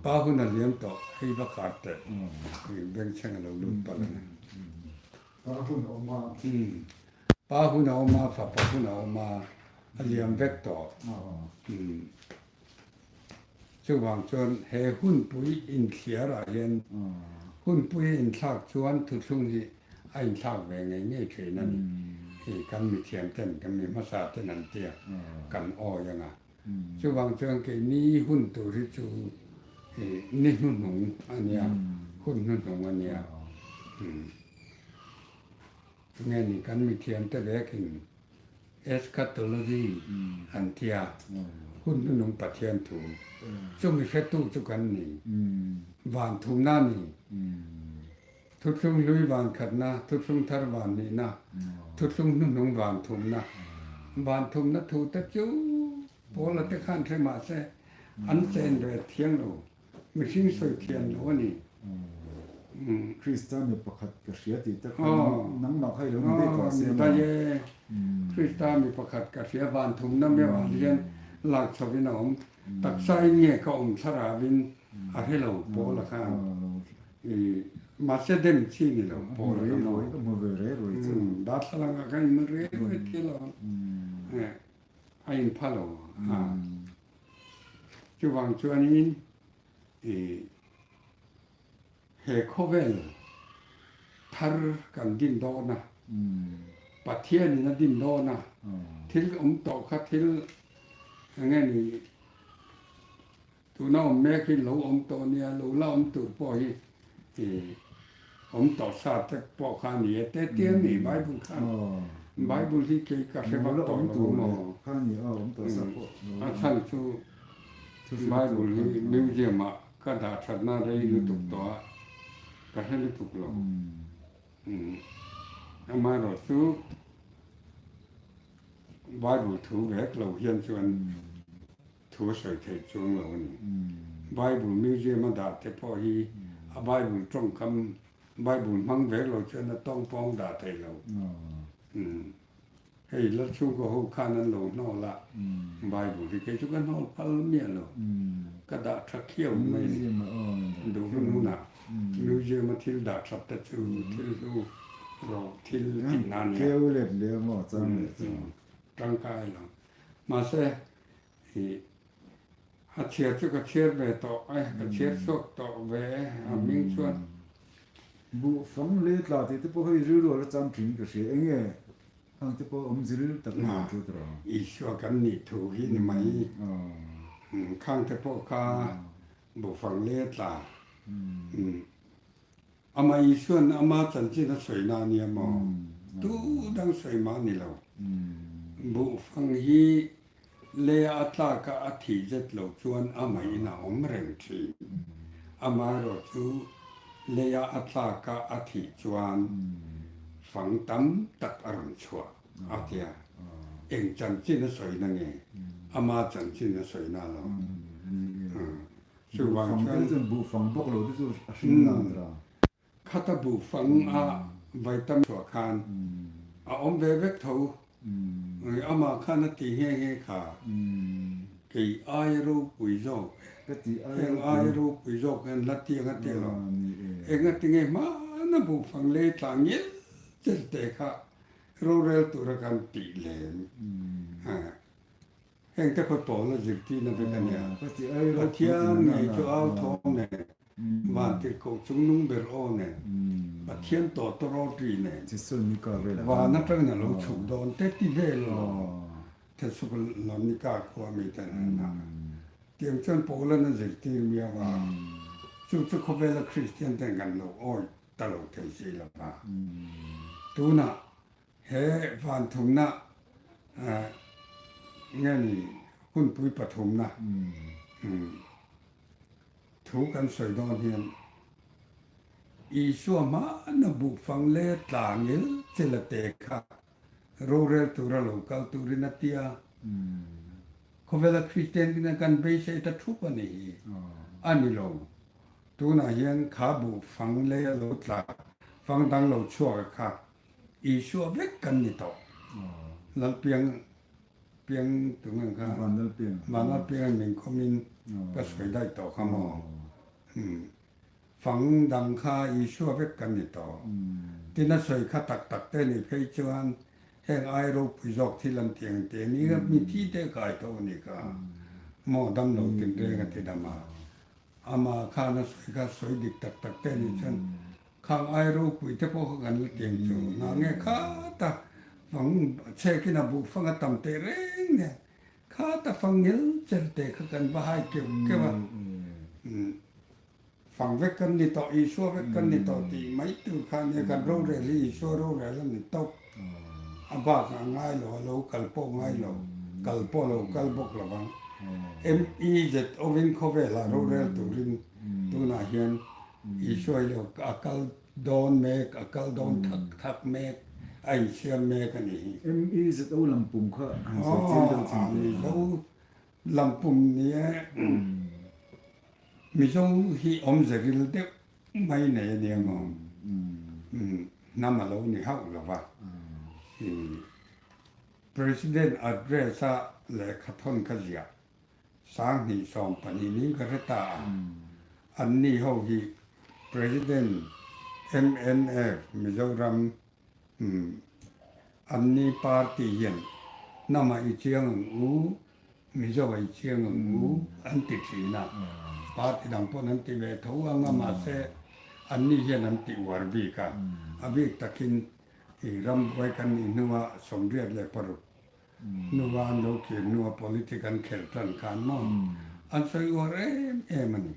Pa hun a liam tawh, hei va kar teh, bengchheng a lo lut palh a ni. Pa hun a awm a. Pa hun a awm a, Fapa hun a awm a, a liam vek tawh. Chuvang chuan he hunpui inthliar ah hian hunpui a inthlak chuan thuthlung hi a inthlak ve ngei ngei thin a ni. Hei kan mithiam ten, kan mi hmasa ten an tia kan awi ang a. Chuvang chuan keini hun tur hi chu ni hnuhnung a nia, hun hnuhnung a nia. Nge ni kan mithiam te vekin Eschatology an ti a, hun hnuhnung Pathian thu. Chumi hretu chu kan ni. Van thumna a ni. Thuthlung hlui van khatna, thuthlung thar van nihna, thuthlung hnuhnung van thumna. Van thumna thu te chu Paula te khan hre mah se an chen ve thiang lo. Mihring sawi thiam lo a ni. Krista mi pakhat ka hria tih te kha nangmah kha i lo ni daih tawh se maw? Ni daih e. Krista mi pakhat ka hria van thumna meuh ah hian lak chhovin a awm. Taksa in nge ka awm thlarauin a hre lo Paula khan. Mahse dem chi ni lo Paula kha maw? Ka hmu ve rei ruai chu. Darthlalang ah khan in hmu rei ruai thil lo. A inpha lo a. Chuvang chuanin i he khawvel thar kan din dawn a, Pathianin a din dawn a, thil awm tawh kha thil Enge ni tuna awm mek hi lo awm tawh a nia, lo la awm tur pawh hi awm tawh sa te pawh kha a ni e te tia ni Bible khan Bible hi kei ka hre vak tawh lo maw? A chhan chu Bible hi museum ah ka dah thatna rei lutuk tawh a, ka hre lutuk lo. Amaherawhchu Bible thu vek lo hian chuan thu a sawi theih chuang lo a ni. Bible museum a dah te pawh hi a Bible tawngkam, Bible hmang vek lo chuan a tawng pawng dah thei lo. Hei Lalchhungkaw ho khan an lo hnawl a, Bible hi kei chu ka hnawl phal miah lo, ka dah tha khiau mai a ni. Duh hun hunah museum a thil dah that te chu thil hlu rawh thil tih na a nia. Tangkai lo. Mahse i a chhiar chu ka chhiar ve tawh e, ka chhiar chhuak tawh ve e, a hming chuan. Buh fang leh tla tih te pawh hei rilru a la cham thin ka hria, enge hang te pawh awm zir tak a ni ang chu tawh. Isua kan nih thu hi ni mai, khang te pawh kha buh fang leh tla. Amah Isua'n ama chanchin a sawi na ania maw? Tu dang sawi mah ni lo. Buhfang hi lei a tlak a a thih zet lo chuan amah in a awm reng thin. Amaherawh chu lei a a tlak a a thih chuan fang tam tak a rawn chhuah a tia. Eng chanchin a sawi na nge? Ama chanchin a sawi na lo. Chuvang chuan chuan buhfang bawk lo te chu a hring dan tur a. Khata buhfang a vaitam chhuah khan a awm ve vek tho. Amah khan a ti nghe nghe kha. Kei aia ropui zawk, heng aia ropui zawk hian la tiang a ti lo. Engatinge hmana buhfang lei tla ngel tel te kha rorel tura kan tih lem. Heng te khaw tawlna zirtirna vek a nia. Pathian ngei chu au thawm nen, vantirhkoh chungnung ber aw nen, Pathian tawtawrawtri nen, van atangin a lo chhuk dawn te ti vel lo Thesalonika khua mi ten an hah. Tiang chuan Paulan a zirtir miau a, chu chu khawvela Kristian ten kan lo awih ta lo thei si lo va. Tunah He vanthumna nge ni hunpui pathumna thu kan sawi dawn hian Isua hmana buhfang leh tlangil chila te kha rorel tura lo kal turin a ti a. Khawvela Kristian tin kan beisei ta thup a ni hi a ni lo. Tunah hian kha buhfang leh lo tla fang dang lo chhuak a kha Isua vek kan ni tawh. Lalpiang piang tu nge kha? Vanlalpiang. Vanlalpiang min khawmin ka sawi daih tawh kha maw? Fang dang kha Isua vek kan ni tawh. Tin a sawi kha tak tak te nih phei chuan heng ai ropui zawk thil an ti ang tih a ni a, mithi te kai tho a nih kha maw damlo tinreng a ti dam a. Amah khan a sawi kha sawi dik tak tak te nih chuan Khang ai ropui te pawh kha kan la tiang chu na nge khata fang chhekin a buh fang a tam teh reng nen khata fang ngel cher te kha kan va hai keuh keuh a, fang vek kan ni tawh Isua vek kan ni tawh tih mai tur kha nia kan rorel hi Isua rorel a ni tawp a bakah a ngai lo a lo kal pawh ngai lo kal pawh lo kal bawk lo vang MEZO-in khawvelah rorel turin tunah hian Isua hi a kal dawn mek, a kal dawn thak thak mek, a insiam mek a ni hi. MEZO lampum kha han sawi chiang deuh chin teh. Mizo lampum ni e. Mizo hi awmze ril deuh mai nei a nia maw? Hnam a lo ni hauh lo va. President address a lehkha thawn kha ziah. 2012 niin ka hre ta a, anni ho hi President mnf Mizoram anni party hian hnamah i chiang ang u, Mizoah i chiang ang u an ti thin a, party dang pawn an ti ve tho ang a mahse anni hian an ti uar bik a, a bik takin i rambuai kan nih hnuah 86. Nua an lo kir hnua politic an khelh tan khan maw an sawi uar em em a ni.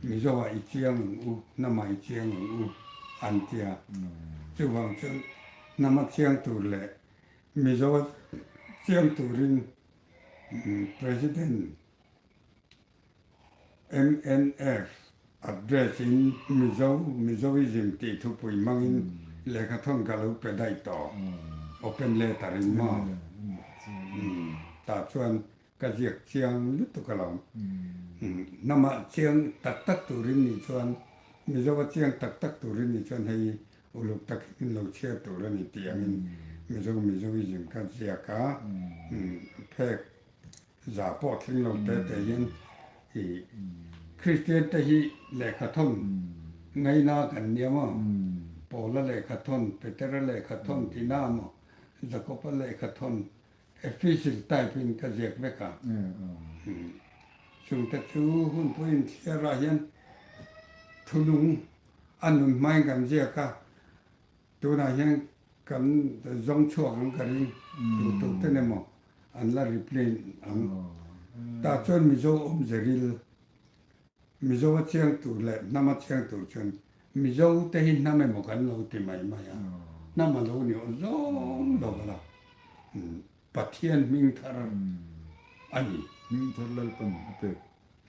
Mizo ah i chiang ang u, hnam ah i chiang ang u an tia. Chuvang chuan hnam a chiang tur leh Mizo a chiang turin President Mnf address in Mizo, Mizoism tih thupui hmangin lehkhathawn ka lo pe daih tawh. Open letter in maw? Tah chuan ka ziak chiang lutuk alawm. Hnamah chiang tak tak turin nih chuan, Mizoa chiang tak tak turin nih chuan hei uluk takin min lo chhiar tur a ni tih angin Mizo, Mizoism ka ziak a, phek Za pawh thleng lo te te hian i Kristian te hi lehkha thawn ngaina kan nia maw? Paula lehkha thawn, Petera lehkha thawn tina maw? Jakoba lehkha thawn Epistle type in ka ziak vek a. Chungte chu hunpui inthliar ah hian thunung a nun hmain kan ziak a. Tunah hian kan zawng chhuak ang ka ring, tu tu ten emaw an la reply ang. Tah chuan Mizo awmze ril, Mizo a chiang tur leh hnam a chiang tur chuan Mizo te hi hnam emaw kan lo ti mai mai a, hnam a lo ni awh zawng lo a la. Pathian hming thar a ni. Hming thar Lalpan a pek.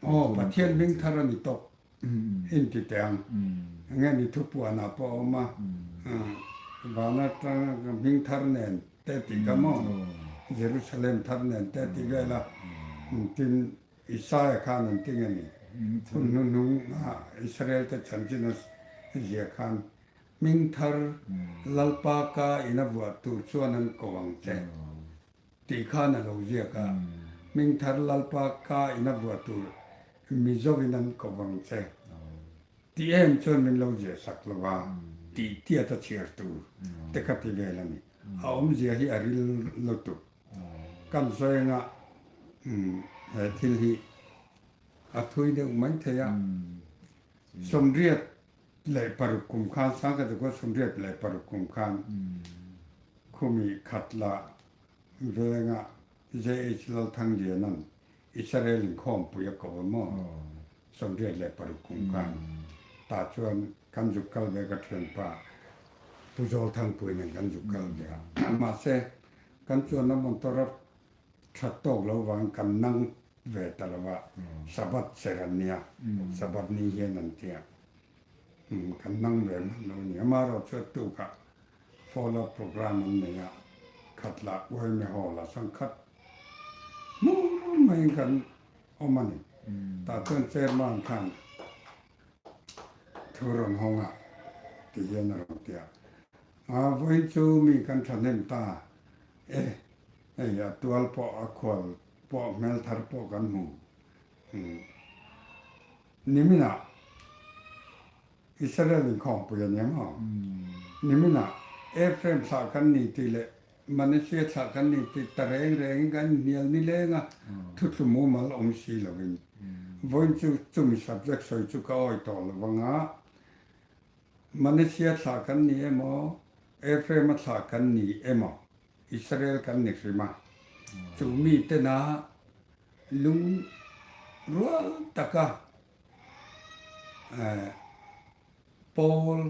Aw, Pathian hming thar a ni tawp. Inti teh ang. Enge ni thupuanah pawh a awm a, van atanga hming thar nen te tih kha maw, Jerusalem thar nen te tih vel a, tin Isaia khan an ti nge ni, hun hnuhnunga Israel te chanchin a zia khan hming thar Lalpa ka in a vuah tur chuan an ko ang che. Tih khan a lo ziak a, Hmingthar Lalpa ka in a vuah tur Mizo in an ko vang che tih em chuan min lo ziah sak lo a, tih tiat a chhiar tur te kha ti vel a ni. A awmzia hi a ril lutuk. Kan sawi anga he thil hi a thui deuh mai thei a, 86 kum khan, 1986 kum khan khumi Khatla venga JH Lalthangliana'n Israel inkhawmpui a ko a maw? 86 kum khan tah chuan kan zuk kal ve ka thianpa Pu Zawlthangpui nen kan zuk kal ve a. Mahse, kan chuanna motor a that tawk lo vang kan nang ve ta lo va, Sabbath ser an nia, Sabbath ni hian an tia. Kan nang ve hman lo a ni. Amaherawh chu a tukah Follow up program an nei a, khat lah Uaime Hall ah chuan khat hmur maiin kan awm a ni. Tah chuan chairman khan thu rawn hawng a ti hian a rawn ti a, Vawiin chu mi kan thahnem ta e, hei a tual pawh a khual pawh hmel thar pawh kan hmu. Niminah Israel inkhawmpui a nia maw? Niminah Ephraim thlah kan ni tih leh Manasseh thlah kan ni tih ta reng rengin kan inhnial nileng a, thutlu mumal awm si lovin. Vawiin chu chumi subject sawi chu ka awi tawh lo vang a, Manasseh thlah kan ni emaw, Ephraim-a thlah kan ni emaw, Israel kan ni hrim a, chu mitena lungrual taka Paul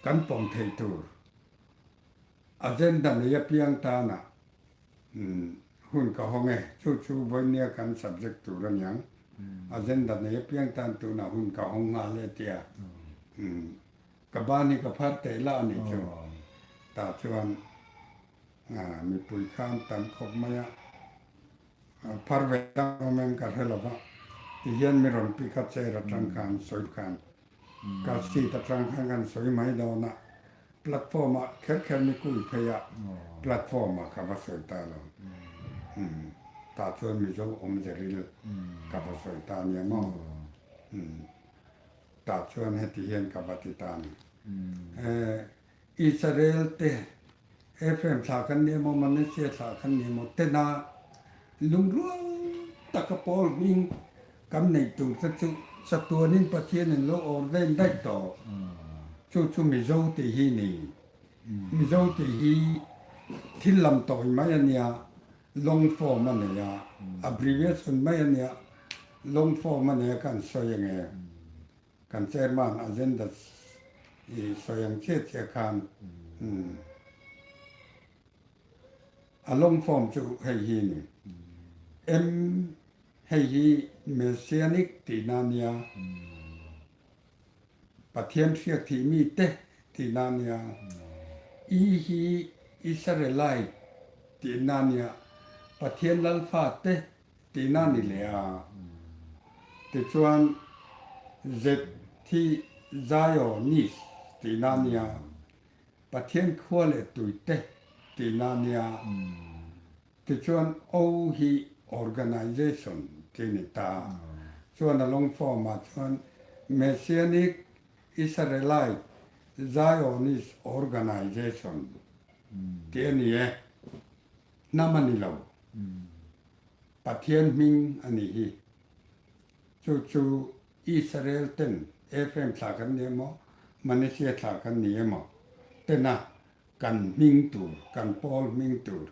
kan pawm thei tur agenda nei apiang tana hun ka hawng e, chu chu vawinia kan subject tur a niang, agenda nei apiang tan tunah hun ka hawng nghal e tia ka ban hi ka phar teh lah a nih chu, tah chuan mipui khan tam khawp mai a. Phar ve dang awm em ka hre lo va, ti hian mi rawn pick a chair atang khan sawi khan ka seat atang khan kan sawi mai dawn a, platform ah kher kher mi kui phei a, platform ah ka va sawi ta lo. Tah chuan Mizo awmze ril ka va sawi ta nia maw? Tah chuan heti hian ka va ti ta a ni. Israel te, Ephraim thlah kan ni emaw, Manasseh thlah kan ni emaw tena lungrual taka pawl hming kan neih tur te chu chatuanin Pathianin lo ordain daih tawh. Chu chu Mizo tih hi ni. Mizo tih hi Thil lam tawi mai a nia, long form a nei a, abbreviation mai a nia, long form a nei a kan sawi ang e. Kan chairman agenda i sawi ang chiah chiah khan a long form chu hei hi a ni. M hei hi Messianic tihna a nia. Pathian hriak thih mite tihna a nia. I hi Israelite tihna a nia. Pathian Lalfa te tihna a ni leh a. Tichuan Z hi Zionist tihna a nia. Pathian khua leh tui te tihna a nia. Tichuan O hi Organization tih a ni ta. Chuan a long form ah chuan Messianic Israelite Zionist Organization tih a ni e. Hnam a ni lo. Pathian hming a nih hi. Chu chu Israel ten Ephraim thlah kan ni emaw, Manasseh thlah kan ni emaw tena Kan hming tur, kan pawl hming tur,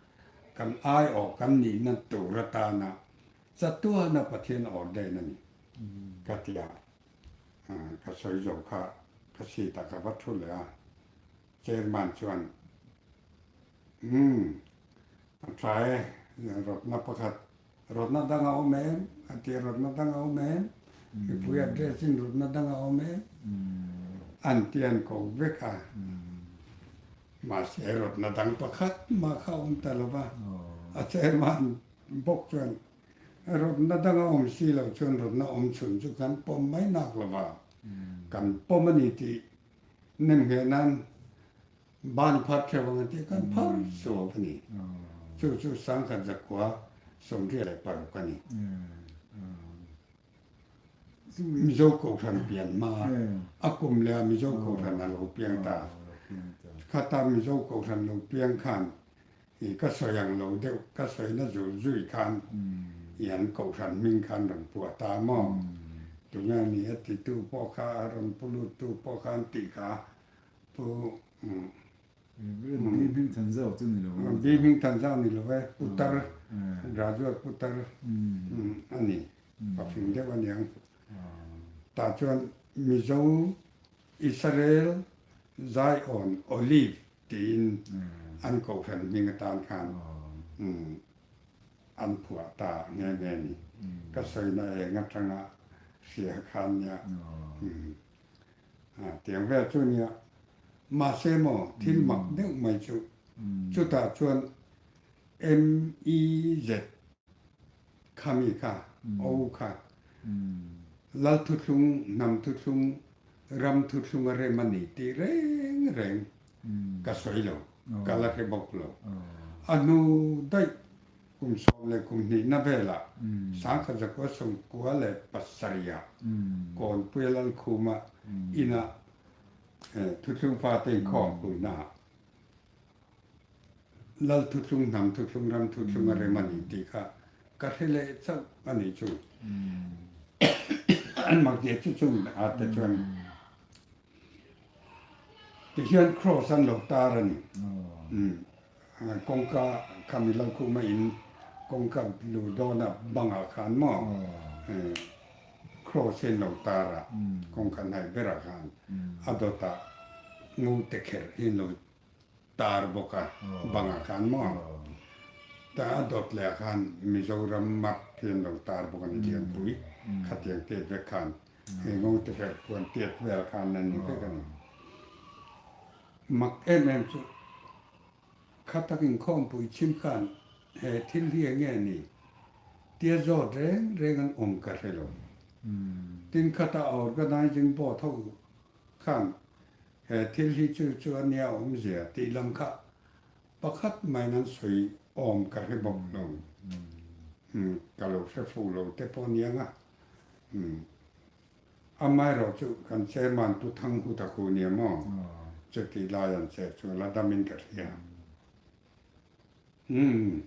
kan aiawh kan nihna tur atana chatuana Pathian ordain a ni ka ti a. Ka sawi zo kha ka seat ah ka va thu leh a, Chairman chuan, Umm, a tha e, rawtna pakhat, rawtna dang a awm em? a ti a, rawtna dang a awm em? Mipui address in rawtna dang a awm em? An ti an ko vek a. Mahse rawtna dang pakhat mah kha a awm ta lo va, a chairman bawk chuan rawtna dang a awm si lo chuan rawtna awm chhun chu kan pawm mai nak lo va, kan pawm a ni tih nem ngheh nan ban phar theuh ang a ti kan phar suau a ni. Chu chu sangkhat zakua 86 a ni. Mizo Kohhran pian hma a kum leh a Mizo Kohhran a lo piang ta. Khata Mizo Kohhran lo piang khan i ka sawi ang lo deuh, ka sawina zul zui khan i an Kohhran hming khan rawn puah ta maw? Tunge ni a titu pawh kha a rawn pu luttu pawh khan tih kha Pu Bi hming than zau chu ni lo e. Bi hming than zau ni lo e. Putar, graduate putar a ni. Pafing deuh a niang. Tah chuan Mizo Israel Zion Olive tiin an kohhran hming atan khan an phuah ta nghe nghe a ni. Ka sawina eng atanga hria khan nia. Tiang vel chu nia. Mahse maw thil mak deuh mai chu chutah chuan MEZ khami kha O kha Lal thuthlung, hnam thuthlung, ram thuthlung a rem a ni tih reng reng ka sawi lo, ka la hre bawk lo. A hnu daih Kum sawm leh kum hnihna velah Sangkhat Zakua Sawmkua leh Pasarihah Kawnpuia Lalkhuma inah Thuthlung fate inkhawm puinaah Lal Thuthlung, Hnam Thuthlung, Ram Thuthlung a rem a ni tih kha ka hre leh chauh a ni chu. An mak zia chu chung ah te chuan tihian Kraws an lo tar a ni. Kawngka kha mi lo khum a in kawngka luh dawna bangah khan maw cross hi an lo tar a, kawngka hnaih berah khan a dawtah ngute kherh hi an lo tar bawk a bangah khan maw ta a dawt leh ah khan Mizoram map hi an lo tar bawk a ni Lianpui khatiang tiat vek khan he ngute kherh puan tiat vel khan an ni vek a ni. Mak em em chu kha tak inkhawmpui chhim khan he thil hi eng nge ni tia zawt reng reng an awm ka hre lo. Tin khata organising board ho khan he thil hi chu chu a nia awmzia tih lam kha pakhat maiin an sawi awm ka hre bawk lo. Ka lo hre fuh lo te pawh aniang a. Amaherawh chu kan chairman Pu Thanghuta khu nia maw? Chutih lai an che chu la damin ka hria. Umm,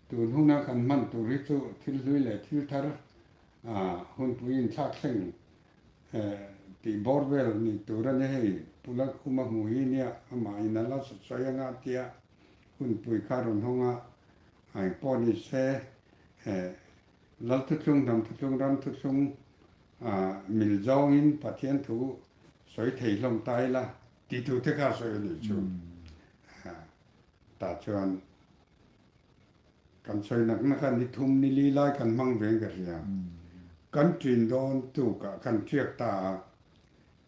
tun huna kan hman tur hi chu thil hlui leh thil thar hunpui inthlak thleng tih bawr vel ni tur a ni hei. Pu Lalkhuma hmu hi nia amah in a la sawi anga tia. Hunpui kha rawn hawng a, eng pawh ni se Lal thuthlung, hnam thuthlung, ram thuthlung mil zawngin Pathian thu sawi thei hlawm ta ila tih thu te kha a sawi a nih chu. Tah chuan kan sawi nak nak a, ni thum ni li lai kan hmang veng ka hria. Kan ṭin dawn tukah kan ṭiak ta a,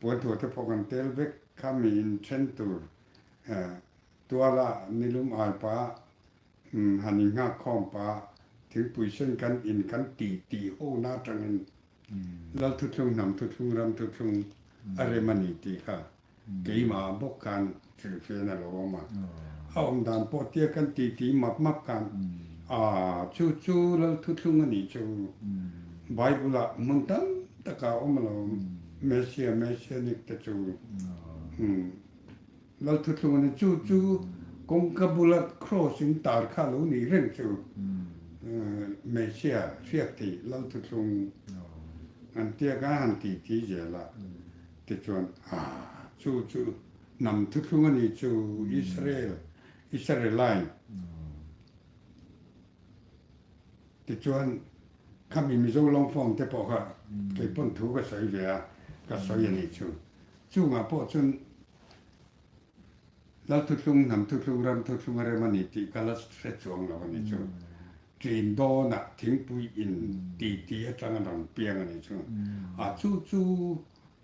puanthuah te pawh kan tel vek kha mi inṭhen tur Tuala nilum ai pah, han inghak khawm pah, thingpui sen kan in kan ti tih ho na atangin Lal thuthlung, hnam thuthlung, ram thuthlung a rem a ni tih kha keimah bawk khan hrilhfiahna a lo awm a. A awm dan pawh tia kan ti tih map map khan aa chu chu Lal thuthlung a nih chu Bible ah hmun tam takah a awm alawm Messiah, Messianic te chu. Lal thuthlung a ni. Chu chu kawngka bula cross in tar kha a lo nih reng chu hmeichhia hriak thei Lal thuthlung an tia kha han ti ti zel a. Tichuan ah chu chu hnam thuthlung a ni chu Israel, Israelite. Tichuan khami Mizo lawngfawm te pawh kha kei pawn thu ka sawi ve a, ka sawi a nih chu. Chungah pawh chuan Lal thuthlung, hnam thuthlung, ram thuthlung a rem a ni tih ka la hre chuang lo a ni chu. Ṭin dawnah thingpui in ti ti aṭang a rawn piang a ni chu. A chu chu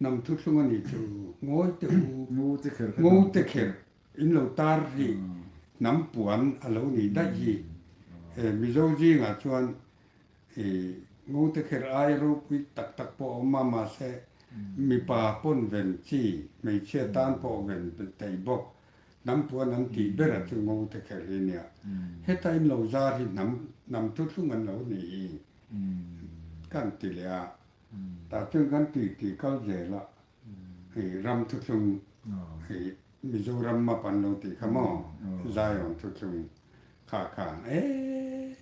hnam thuthlung a ni chu. Ngawi teh u. Ngawi te kher in lo tar hi hnam puan a lo nih daih hi. Mizo zingah chuan I ngute kher ai ropui tak tak pawh a awm a, mahse mipa pawn ven chi, hmeichhia tan pawh ven theih bawk. Hnam puan an tih ber a chu ngute kher hi nia. Heta in lo zar hi hnam hnam thuthlung an lo nih hi kan ti leh a. Tah chuan kan tih tih kal zel a, hei ram thuthlung hei Mizoram map an lo tih kha maw Zion thuthlung kha kha ee.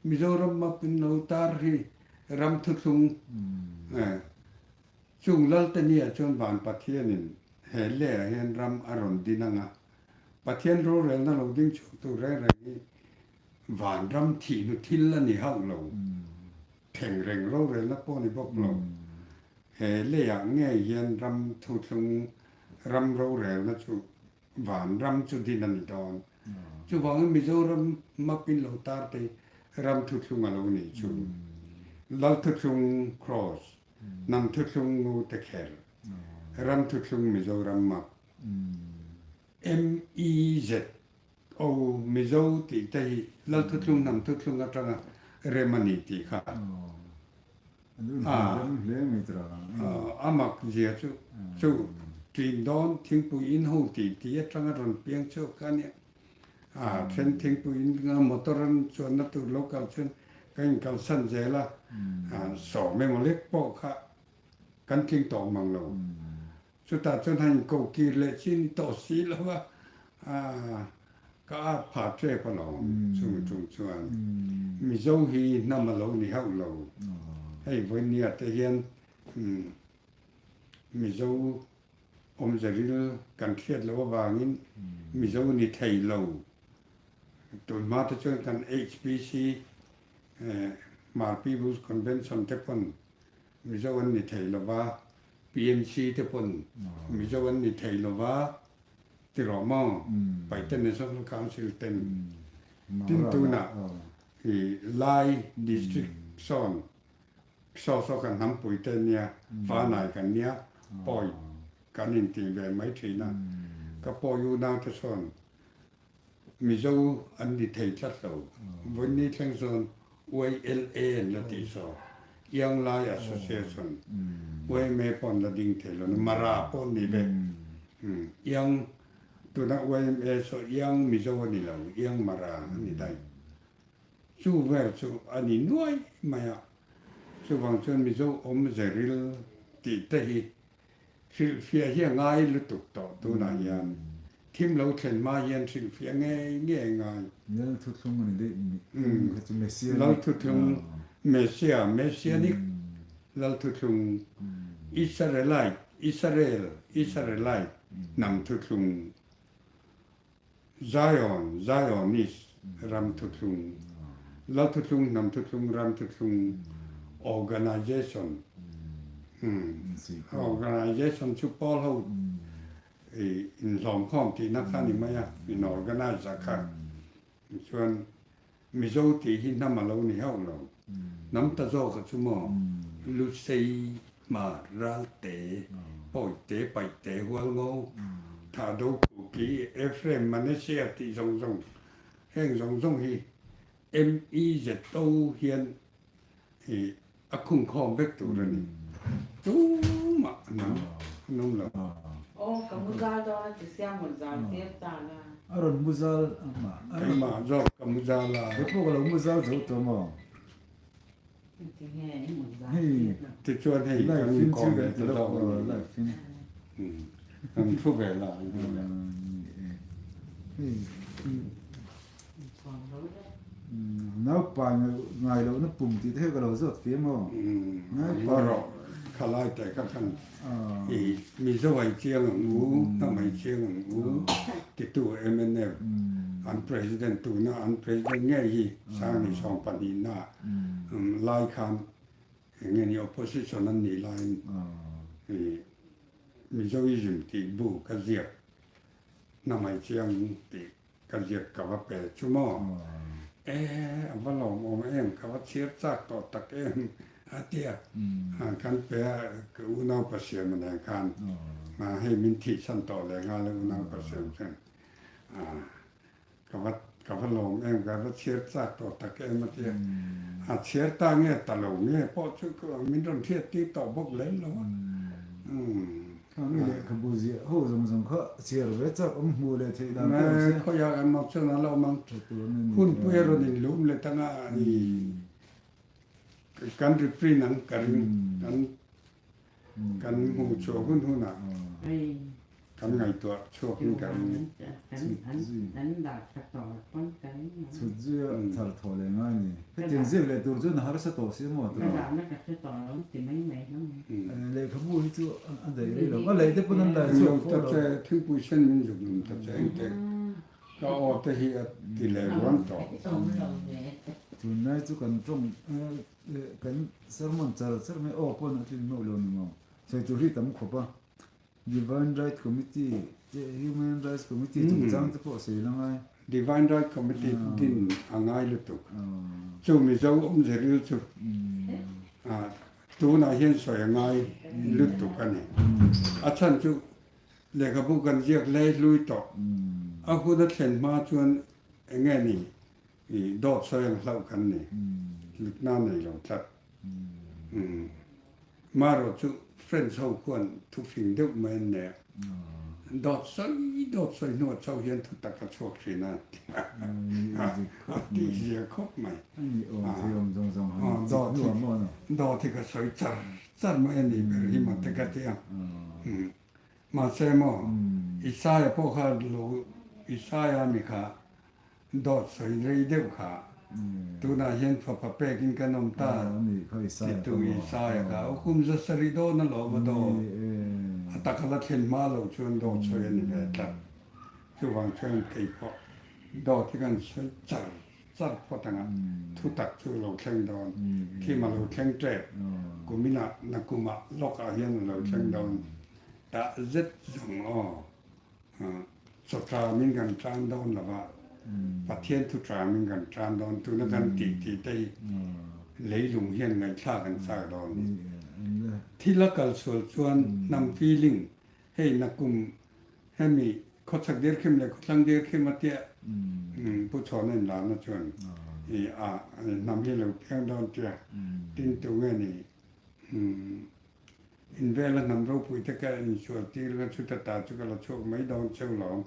Mizoram map in lo tar hi ram thuthlung chung Lalte nia chuan Van Pathianin he leh ah hian ram a rawn din ang a, Pathian rorelna lo ding chhuak tur reng reng hi van ram thih hnu thil a ni hauh lo, thleng reng rorelna pawh ni bawk lo. He leh ah ngei hian ram thuthlung ram rorelna chu Van ram chu din a ni dawn. Chuvangin Mizoram map in lo tar te ram thuthlung a lo nih chu. Lal thuthlung cross, hnam thuthlung ngu te kher, ram thuthlung Mizoram map. MEZO Mizo tih te hi Lal thuthlung hnam thuthlung atanga rem a ni tih kha. A mak zia chu chu ṭin dawn thingpui in ho tih tih aṭanga rawn piang chhuak kha a nia. A then thingpui in a motor an chuanna tur lo kal chuan ka inkalsan zel a, sawm emaw lek pawh kha kan tling tawh mang lo. Chutah chuan han inko kir leh chi ni tawh si lo a, ka at phah tep alawm chumi tum chuan. Mizo hi hnam a lo ni hauh lo. Hei vawinia te hian Mizo awmze ril kan hriat loh avangin Mizo ni thei lo. Tunhma te chuan kan HPC, Hmar People's Convention te pawn Mizo an ni thei lo va, PNC te pawn Mizo an ni thei lo va ti rawh maw? Paite National Council ten tin tunah i Lai District sawn saw saw kan hnampui te nia, Vanai kan nia, pawi kan intih ve mai thin a, ka pawi unau te sawn Mizo an ni thei tlat lo. Vawiin thleng chuan YLA an la tih saw, Young Lai Association, yma pawh an la ding thei lo. Mara pawh an ni vek. Young, tuna yma saw Young Mizo a ni lo, Young Mara a ni daih. Chu vel chu a ni nuai mai a. Chuvang chuan Mizo awmze ril tih te hi Hrilhfiah hi a ngai lutuk tawh tunah hian thim lo thlen hma hian hrilhfiah ngei ngei a ngai. Lal thuthlung a ni daih kha chu Messianic. Lal thuthlung Messia, Messianic Lal thuthlung Israelite, Israel, Israelite hnam thuthlung. Zion, Zionist, ram thuthlung, Lal thuthlung, hnam thuthlung, ram thuthlung, organization, organization chu pawl ho inhlawmkhawm tihna kha a ni mai a, in organize a kha. Chuan Mizo tih hi hnam a lo ni hauh lo. Hnam ta zawk a chu maw? Lusei, Hmar, Ralte, Pawite, Paihte, Hualngo, Thahdo, Kuki, Ephraim, Manasseh tih zawng zawng heng zawng zawng hi MEZO hian i a khungkhawm vek tur a ni. Tumah hnam an awm lo. Aw, ka mu zal dawn a ti sia mut zal tir ta la. A rawn mu zal ang a. Keimah zawk ka mu zal a. He pawh ka lo mu zal zo tawh maw? Tinge i mut zal tir lo. Tichuan hei kan inkawm leh ta zawk a ni. Kan thu ve la ang hi le. Naupai ngai lohna pum tih te hi ka lo zawt fim aw. Naupai rawh khalai te kha khan i Mizo ai chiang ang u, hnam ai chiang ang u titu mnf an president tuna an president ngei hi Sangni 12 na lai khan enge ni opposition an nih laiin i Mizoism tih bu ka ziak hnam ai chiang tih Ka ziak ka va pe chu maw? E, a va lawmawm em, ka va chhiar chak tawh tak em a ti a. Kan pe a, ka unau Pasiama nen khan hei min thihsan tawh leh nghal a unau Pasiam chuan ka va ka va lawm em, ka va chhiar chak tawh tak em a ti a. A chhiar ta nge ta lo nge pawh chu min rawn hriat tir tawh bawk lem lo a. Khami lehkhabu ziah ho zawng zawng kha chhiar ve chak awm hmuh leh theih dan te awm se. Khawiah kan mawk chuan a lo awm ang. Hunpui a rawn inlum leh tang a i kan reprint ang ka ring kan kan hmuh chhuah hun hunah. Kan ngaihtuah chhuak in ka ring. Chhut zui a thar thawh leh ngai ni. Hetiang ziak leh tur chuan a harsa tawh si maw tawh. Lehkhabu hi chu a daih rei lo. A lei te pawn an lai chhuak fo lo. Thingpui sen min zuk lum ta che engte ka aw te hi a ti leh ruan tawh. Tunlai chu kan tawng kan sermon char char mai aw pawn a tlin meuh lo ni maw. Sawi tur hi tam khawp a. Divine Right Committee te Human Rights Committee chungchang te pawh sawi la ngai. Divine Right Committee din a ngai lutuk. Chu Mizo awmze ril chu tunah hian sawi a ngai lutuk a ni. A chhan chu lehkhabu kan ziak hlei hlui tawh. A hun a thlen hma chuan eng nge ni i dawt sawi ang hlauh kan ni. Hlutna nei lo tlat. Marawh chu French ho khuan thufing deuh mai an nei a, dawt sawi dawt sawi hnuah chauh hian thu tak a chhuak thin a a tih zia khawp mai. Dawt hi ka sawi char char mai a nih ber hi mate ka ti a. Mahse maw Isaiah pawh kha lo Isaiah mi kha Dawt sawi rei deuh kha tunah hian fapa pekin kan awm ta titu Isaiah kha a kum za sarih dawn a lawm a dawt a taka la thlen hma lo chuan dawt sawi a ni ve tlat. Chuvang chuan kei pawh dawt hi kan sawi char char phawt ang a, thutak chu a lo thleng dawn, thim a lo thleng tep, kuminah nakumah lawkah hian a lo thleng dawn tah zet zawng aw. Chawtlamin kan tan dawn lo va, Pathian thu tlamin kan tan dawn. Tuna kan tih tih te hi leilung hian ngaihthlak an chak dawn a ni. Thil a kal sual chuan hnam feeling, hei nakum hemi khawchhak dirkhim leh khawthlang dirkhim a tia Pu Chhawna inlarna chuan i a hnam hi a lo piang dawn tia tin tu nge ni In vela hnam ropui te ka insual tir kha chuta ta chu ka la chhuak mai dawn cheu lawm.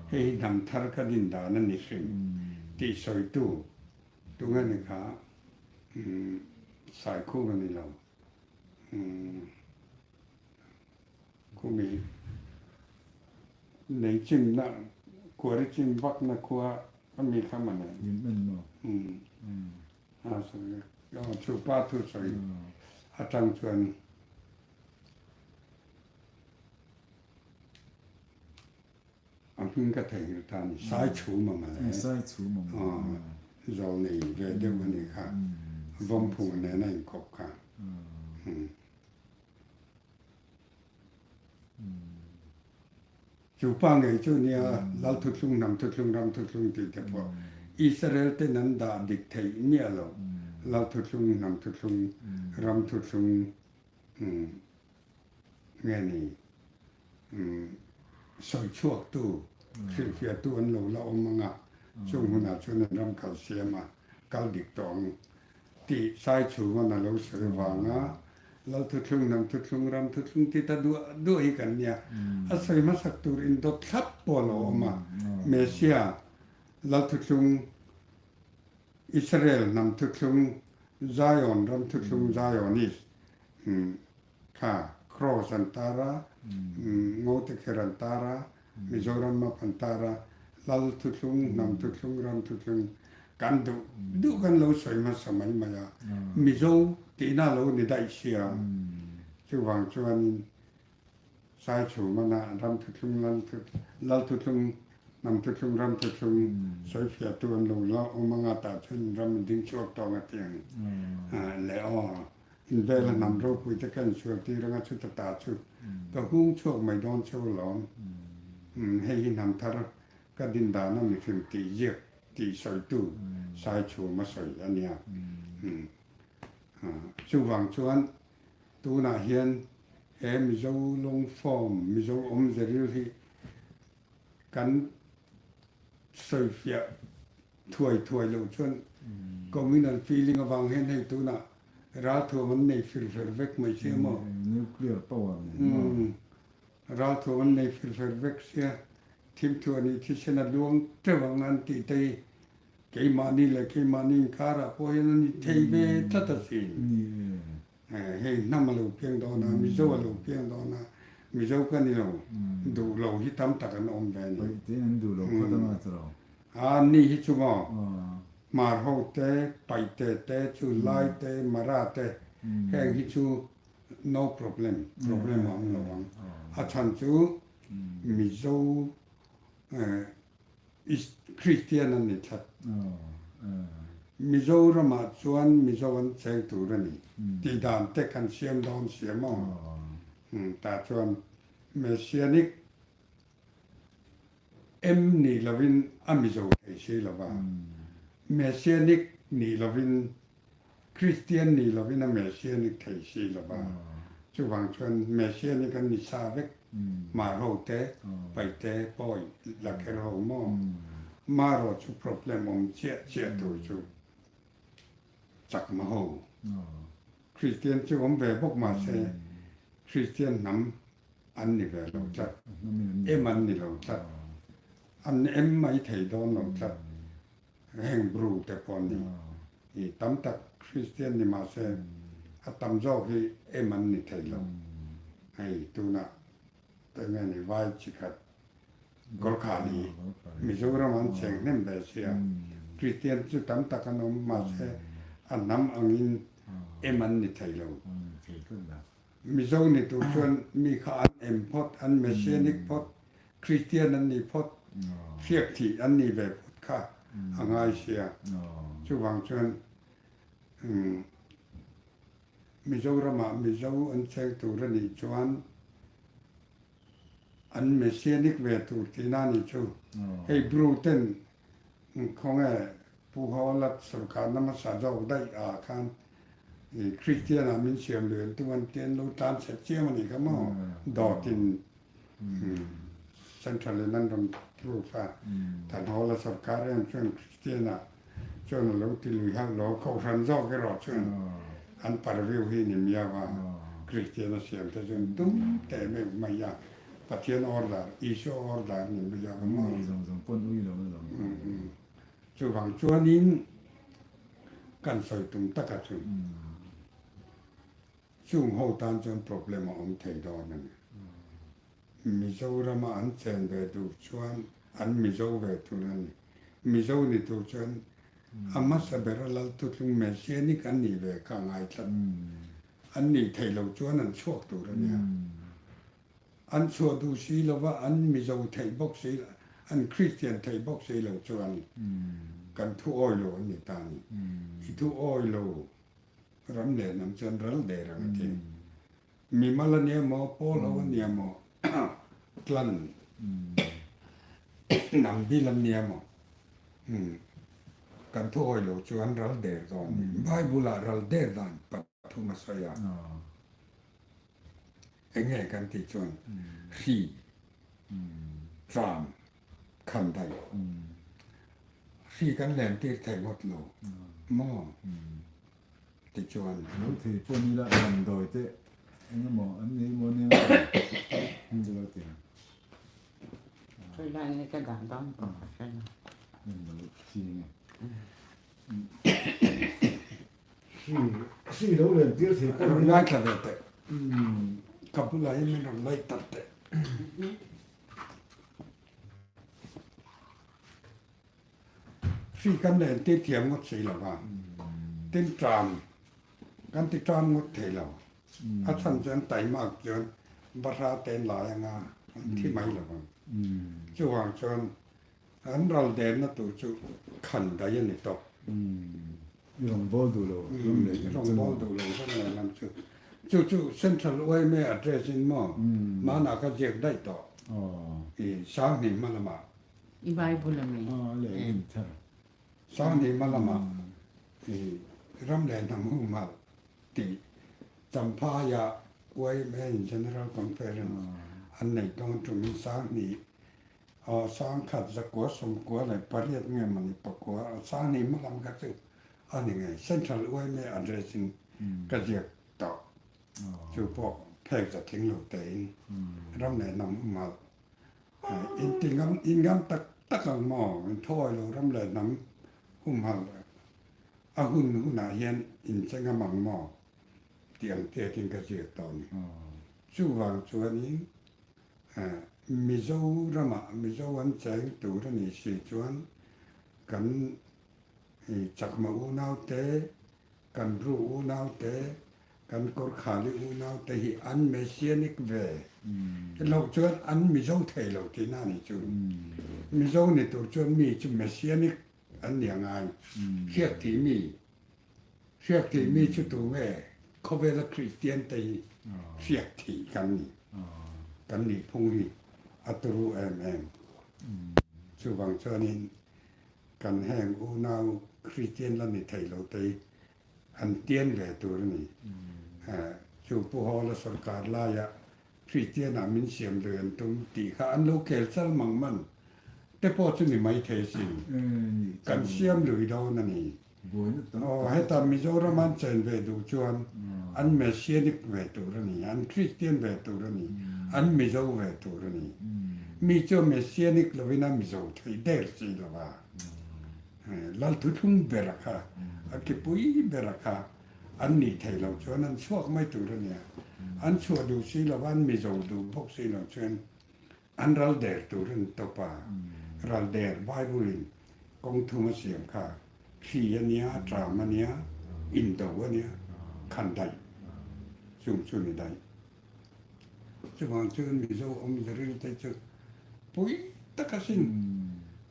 Hei hi hnam thar ka din dan a ni hrim tih sawitu tunge ni kha Saikhum a ni lo. Khumi lei chimna kuari chim vakna khua a mi kha mawni. A sawi a, chu pa thu sawi atang chuan A hming ka theihnghilh ta a ni, Saichhum ang a le. Saichhum ang a. Zawlnei ve deuh a nih kha, Vawmphunga nen a inkawp kha. Chu pa ngei chu nia Lal thuthlung, hnam thuthlung, ram thuthlung tih te pawh Israel ten an dah dik theih miah lo. Lal thuthlung, hnam thuthlung, ram thuthlung nge ni sawi chhuaktu, hrilhfiahtu an lo la awm ang a, chung hunah chuan an ram kal siam a, kal dik tawh ang tih Saichhunga'n a lo sawi avanga Lal thuthlung, hnam thuthlung, ram thuthlung ti ta duah duah hi kan nia. A sawi hmasak tur indawt thlap pawh a lo awm a, Messia, Lal thuthlung, Israel hnam thuthlung, Zion ram thuthlung, Zionist, Kha Cross an tar a, Ngote kher an tar a, Mizoram map an tar a, Lal thuthlung, hnam thuthlung, ram thuthlung kan duh duh kan lo sawi hmasa mai mai a, Mizo tihna a lo ni daih sia. Chuvang chuanin Saichhumana ram thuthlung, Lal Lal thuthlung, hnam thuthlung, ram thuthlung sawifiahtu an lo la awm anga tah chuan ram an ding chhuak tawh ang a ti ang leh aw. Invel a hnam ropui te ka insual tir anga chuta ta chu ka hung chhuak mai dawn cheu alawm. Hei hi hnam thar ka din dan a mihring tih ziak tih sawitu Saichhum a sawi a nia. Chuvang chuan tunah hian he Mizo long form, Mizo awmze ril hi kan sawifiah thuai thuai loh chuan communal feeling avang hian hei tunah ralthuam an nei fir fer vek mai sia maw? Nuclear power nen maw? Ralthuam an nei fir fer vek sia, thimthu a nih thisen a luang teuh ang an tih te hi keimahni leh keimahni inkarah pawh hian a ni thei ve tlat asin. Hei hnam a lo piang dawn a, Mizo a lo piang dawn a, Mizo ka ni lo, duh lo hi tam tak an awm ve a ni. Paihte an duh lo phawt anga chu lo. A ni hi chu maw, Hmar ho te, Paihte te, chu Lai te, Mara te, heng hi chu no problem, problem a awm lo ang. A chhan chu Mizo Kristian an ni tlat. Mizoramah chuan Mizo an cheng tur a ni tih dan te kan siam dawn sia maw? Tah chuan Messianic em nih lovin a Mizo thei si lo va, Messianic nih lovin Kristian nih lovin a Messianic thei si lo va, chuvang chuan Messianic an ni sa vek, Mar ho te, Paite, Pawi, Lakher ho maw? Marawh chu problem awm chiah chiah tur chu Chakma ho. Kristian chu awm ve bawk mahse Kristian hnam an ni ve lo tlat, em an ni lo tlat, an em mai thei dawn lo tlat. Heng Bru te pawh an ni. I tam tak Kristian ni mahse a tam zawk hi em an ni thei lo. Hei tunah eng nge ni vai chi khat Gorkhali Mizoram an cheng hnem ve sia. Kristian chu tam tak an awm mahse a hnam angin em an ni thei lo. Mizo ni tur chuan mi kha an em phawt, an Messianic phawt, Kristian an ni phawt, hriak thih an ni ve phawt kha a ngai sia. Chuvang chuan Mizoramah Mizo an cheng tur a nih chuan an Messianic ve tur tihna a nih chu. Hei Bru ten Khawnge Pu Hawlat sorkarna hmasa zawk daih ah khan i Kristian ah min siam lui an tum an ti an lo tlan chhe chiam a nih kha maw dawt in Central in an rawn proof a Than Hawla sorkar em chuan Kristian ah chuan a lo ti lui hauh lo Kohhran zawk erawh chuan an parviu hi ni miau a Kristian a siam te chuan tum teh meuh mai a. Pathian order, Isua order ni mai a maw? Nei zawng zawng pawn ui lo a lo. Chuvang chuanin kan sawi tum taka chu chung ho tan chuan problem a awm thei dawn a ni. Mizorama an chen ve duh chuan an Mizo ve tur a ni. Mizo ni tur chuan a hmasa bera Lalthutlung Messianic an nih ve kha a ngai tlat. An nih theih loh chuan an chhuak tur a nia. An chhuah duh si lova an Mizo theih bawk si. An Kristian thei bawk si lo chuan kan thu awi lo an ni ta a ni. I thu awi lo ram leh hnam chuan ral der ang a ti. Mimal a nia maw, pawl ho a nia maw, clan hnam bil an nia maw, kan thu awi lo chuan ral der dawn a ni. Bible ah ral der dan pathum a sawi a. Eng nge kan tih chuan hri, tram, khan daih. Hri kan len tir thei ngawt lo maw tih chuan. Lo thei pawh ni la damdawi te eng emaw an nei maw nia an ti lo ti ang. Khawi lai nge ka dah dawn pawh ka hre lo. Damdawi chi nge. Hri lo len tir thei pawh Rawn ngaithla ve teh. Ka bulah hian min rawn laih tak teh. Hri kan len tir thiam ngawt si lo va. Tin tram kan ti tram ngawt thei lo. A chhan chuan taimak chuan bahra te an lai anga an thi mai lo vang. Chuvang chuan An ral denna tur chu khan daih a ni tawh. I rawn bawl duh lo ram leh lam chu. I rawn bawl duh lo ram leh lam chu. Chu chu Central yma address in maw hmanah ka ziak daih tawh. I Sanghnih hma lamah. I Bible a mi? A leh in thar. Sanghnih hma lamah i ram leh hnam humhalh tih Champhaiah yma in General Conference an nei dawn tumin Sanghnih Aw sangkhat zakua sawmkua leh pariat nge mawni pakua a sang ni hma lam kha chu a ni ngei. Central yma address in ka ziak tawh. Chu pawh phek za tling lo tein ram leh hnam humhalh in ti ngam in ngam tak tak ang maw in thawi lo ram leh hnam humhalh a hun hunah hian in che ngam ang maw tih ang tiakin ka ziak tawh a ni. Chuvang chuanin Mizoramah Mizo an cheng tur a nih si chuan kan Chakma unaute, kan Bru unaute, kan Gorkhali unaute hi an Messianic ve loh chuan an Mizo thei lo tihna a nih chu. Mizo ni tur chuan mi chu Messianic an ni a ngai. Hriak thih mi, hriak thih mi chu tu nge? Khawvela Kristian te hi hriak thih kan ni. Kan nih phung hi a turu em em. Chuvang chuanin kan heng unau Kristian la ni thei lo te hi an tian ve tur a ni. Chu Pu Hawla sorkar laia Kristianah min siam lui an tum tih kha an lo kel chal mang man te pawh chu ni mai thei asin. Kan siam lui dawn a ni. Aw, heta Mizoram an chen ve duh chuan an Messianic ve tur a ni, an Kristian ve tur a ni, an Mizo ve tur a ni. Mi chu Messianic lovin a Mizo thei der si lo va. Lal thuthlung bera kha, a kipui bera kha An nih theih loh chuan an chhuak mai tur a nia. An chhuah duh si lo va, an mizo duh bawk si lo chuan an ral der tur a ni tawp a. Ral der Bible in kawng thum a siam kha hri a nia, tram a nia, indo a nia, khan daih chung chu ni daih. Chuvang chuan Mizo awm zaril te chu pui tak asin.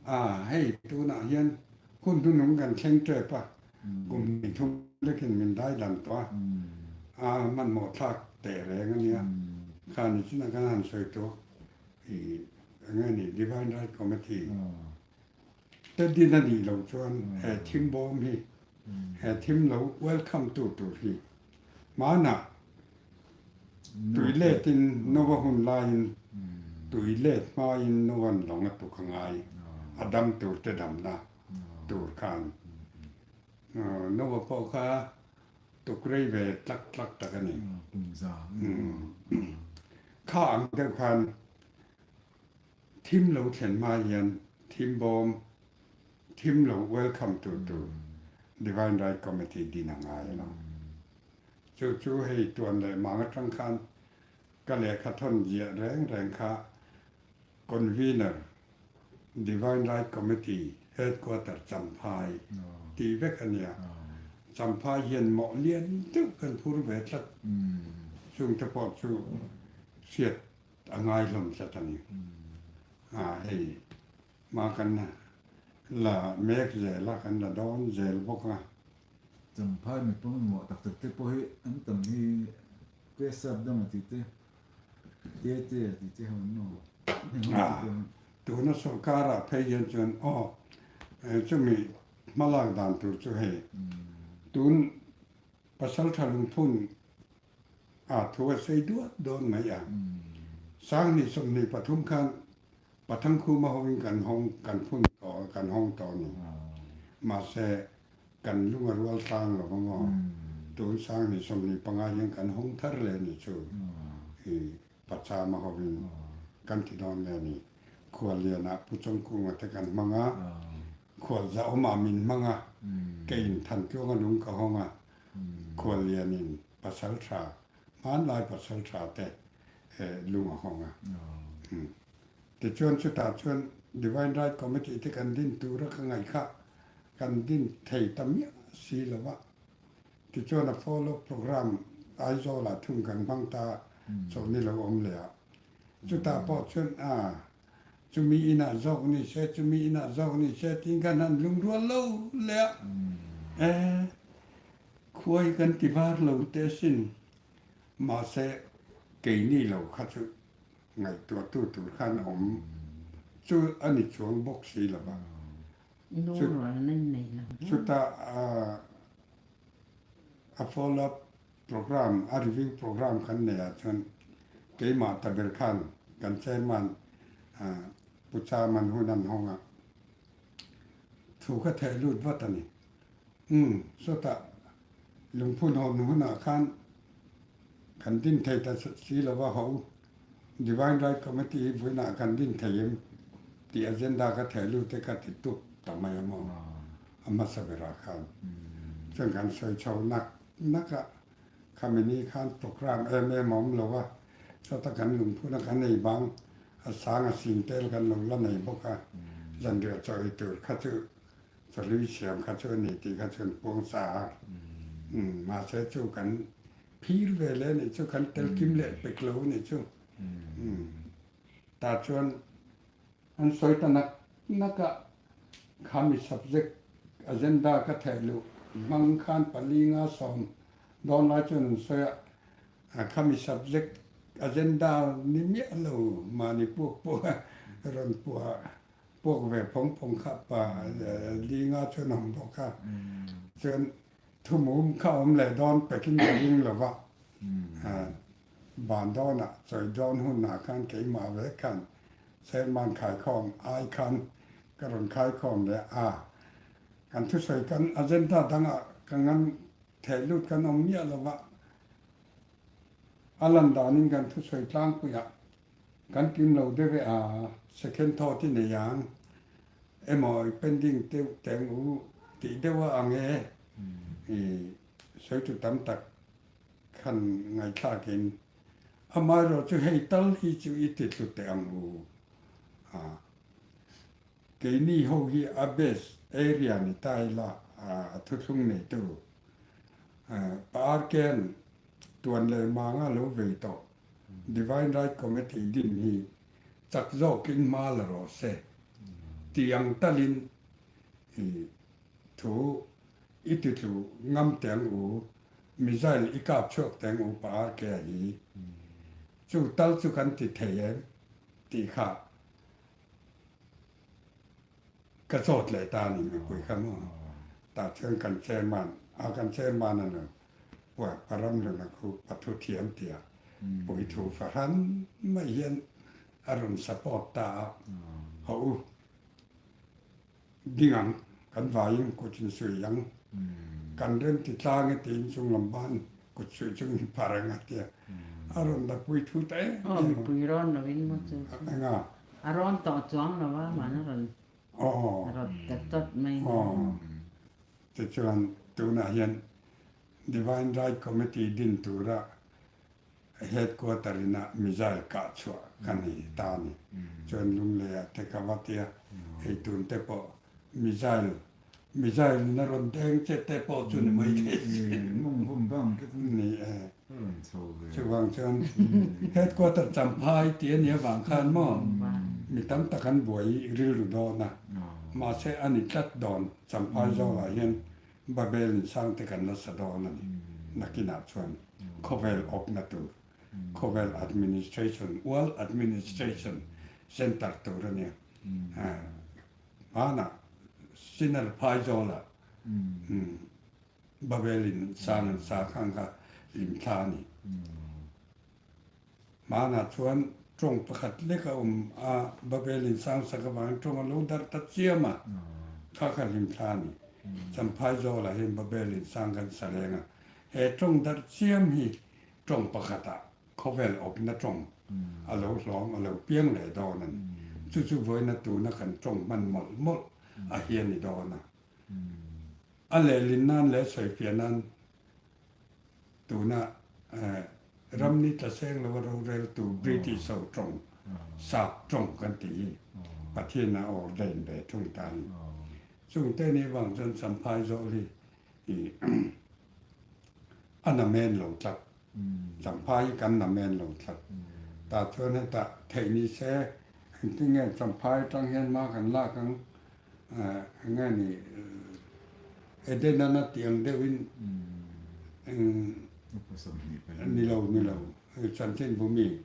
A hei tunah hian hun hnunung kan thleng tep a, Kum hnih thum lekin min dai dan tawh a, a hmanhmawh thlak teh reng a nia. Kha ni chinah khan han sawi tawh i eng nge ni Divine Right Committee te din a nih loh chuan he thim bawm hi he thim lo welcome tu tur hi hmanah tui letin Nova hun laiin tui let hmain Nova'n lawng a tuk a ngai a dam tur te damna. tur khan Nova pawh kha tuk rei ve tlak tlak tak a ni. Kha ang deuh khan thim lo thlen hma hian thim bawm, thim lo welcome tur tur Divine Right Committee din a ngai a lo. Chu chu hei tuan leh mang atang khan ka lehkha thawn ziah reng reng kha Convener, Divine Right Committee Headquarter Champhai tih vek a nia. Champhai hian mawh lian deuh kan phur ve tlat. Chungte pawh chu hriat a ngai hlawm tlat a ni. Hei. Hma kan la mek zel a, kan la dawn zel bawk a. Champhai mipui mamawh tak tak te pawh hi an tam hi Kesap dang a tih te, Tete a tih te ho an awm a. Tuna sorkar ah phei hian chuan aw chumi hmalak dan tur chu hei tun Pasaltha lungphun a thu a sei duat dawn mai a. Sanghnih 23 khan Pathangkhuma hoin kan hawng kan phun tawh kan hawng tawh a ni. Mahse kan lung a rual tlang lo ang aw. Tun Sanghnih 25 hian kan hawng thar leh a ni chu i Pachama hoin kan ti dawn nge ni. Khuallianah Pu Chawngkunga te kan hmang a, Khualzahawmah min hmang a, keiin Thantluanga lung ka hawng a, Khuallianin pasal tha, hmanlai pasal tha te lung a hawng a. Tichuan chutah chuan Divine Right Committee te kan din tura ka ngaih kha kan din thei ta miah si lo va. Tichuan a follow program Aizawlah thung kan hmang ta chawlhni lo awm leh a. Chutah pawh chuan a chumi inah zawk ni se, chumi inah zawk ni se tiin khan han lungrual lo leh a. E, khuai kan ti var lo te asin. Mahse, keini lo kha chu ngaihtuahtu tur khan awm chu a ni chuang bawk si lo va. Chutah a follow up Program, a review program kan nei ah chuan keimah ta ber khan kan chairman Pu Chairman hun an hawng a, thu ka theh lut vat a ni. Umm, sawtah lungphun hawn hunah khan kan din thei ta si lo va ho, Divine Right Committee hi vawiinah kan din thei em tih agenda ka theh lut e ka ti tup ta mai a maw, a hmasa berah khan chuan kan sawi chho nak Nakah khami ni khan program em em a awm lo a, chawta kan lungphun a kan ei bang a sang a sing tel kan lo la nei bawk a, zanriah chaw ei tur kha chu chawhlui siam kha chu a ni tih kha chuan puang sa a, umm mahse chu kan phir ve leh a nih chu kan tel kim leh pek lo a nih chu, umm tah chuan An sawi ta nak nak a, khami subject agenda ka theih luh hmang khan pali nga sawm dawn lai chuan an sawi a, khami subject agenda ni miah lo mahni puak pawh rawn puah puak ve phawng phawng kha pa li nga chuan a awm bawk a, chuan thumum kha awm leh dawn pekin ka ring lo va, Van dawnah chawi dawn hunah khan keimah vek khan Chairman khaikhawm ai khan ka rawn khaikhawm leh a. Kan thusawi kan agenda dangah ka ngan theh lut kan awm miah lo va, a lan danin kan thusawi tlangpuiah kan kim lo deuh e a, second thought i nei ang emaw i pending deuh teng u tih deuh a ang e i sawitu tam tak Khan ngaihthlakin, Amaherawh chu hei tal hi chu i ti tlu teh ang u. A, keini ho hi a base area ni ta ila a thuthlung neitu Pa RKN tuan leh manga lo vei tawh Divine Right Committee din hi chak zawkin hma la rawh se tih ang talin i thu i ti tlu ngam teh ang u. Missile i kap chhuak teng upa RK hi chu tal chu kan ti thei em tih kha ka zawt leh ta a ni mipui kha maw tah chuan kan chairman a kan chairman a lo puah param hluna khu pathu thiam tia puithu fahran mai hian a rawn support ta a haw u. Ding ang, kan vaiin kut in suih ang, kan rem ti tlang e tiin chung lam ban kut suih chung in phar ang a tia a rawn la pui thu ta em Aw mipui rawn lo in maw chu chu. Enga? A rawn tawh chuang lo a, mahni rawn rawt ta tawt mai. Aw, tichuan tunah hian Divine Right Committee din tura Headquarter inah missile kah chhuah ka ni ta a ni. Chuan Lungleiah te ka va tia, hei tun te pawh missile, missile in a rawn deng che te pawh chu ni mai thei si. Ni e. Chuvang chuan Headquarter Champhai tih a nih avang khan maw. Mi tam tak an buai rilru dawn a, mahse a ni tlat dawn. Champhai zawlah hian Babel in sang te kan la sa dawn a ni. Nakinah chuan khawvel awpna tur, khawvel administration, world administration centre tur a nia. Hmanah Sinar phai zawlah Babel in sang an sa kha ang kha hlimthla a ni. Hmanah chuan tawng pakhat lek a awm a, Babel in sang sak avangin tawng a lo darh ta chiam a, kha kha hlimthla a ni. Champhai zawlah hian Babel in sang kan sa reng a, he tawng darh chiam hi tawng pakhatah khawvel awpna tawng a lo hlawm, a lo piang leh dawn a ni. Chu chu vawiina tuna kan tawng hman mawlh mawlh a hi a ni dawn a. A lehlin nan leh sawifiah nan Tuna ram ni tla seng lova roreltu British ho tawng, sap tawng kan tih hi Pathian a ordain ve thung ta a ni. Chungte nih vang chuan Champhai zawh hi a namen lo tlat. Champhai hi kan namen lo tlat. Tah chuan hetah theih ni se engtin nge Champhai atang hian hma kan lak ang Enge ni Eden-an a tih ang deuhin ni lo ni lo chanchinbu mi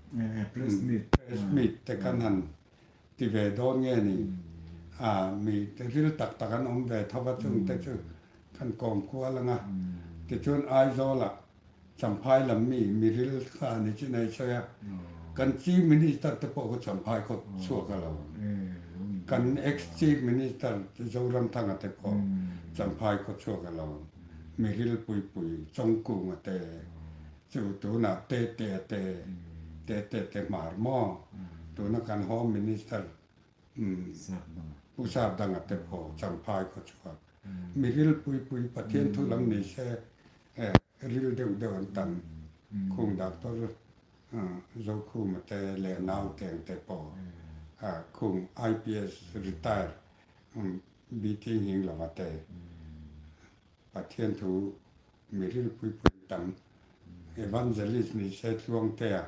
press meet te khan han ti ve dawn nge ni a mi ril tak tak an awm ve tho va chung te chu kan kawm kual ang a tichuan Aizawlah Champhai lam mi mi ril kha ni chin a i sawi a, kan Chief Minister te pawh kha Champhai khaw chhuak a lo. Kan ex Chief Minister Zoramthanga te pawh Champhai khaw chhuak a lo. Mi ril pui pui Chawngkunga te chu tunah Tetea te, Tetea te hmar maw? Tuna kan Home Minister Pu Sapdanga te pawh Champhai khaw chhuak. Mi ril pui pui Pathian thu lam ni se ril deuh deuh an tam. Khung Doctor Zokhuma te leh Nauteng te pawh khung IPS retire BT Nghinglova te Pathian thu mi ril pui pui an tam. Evangelist ni se Tluangtea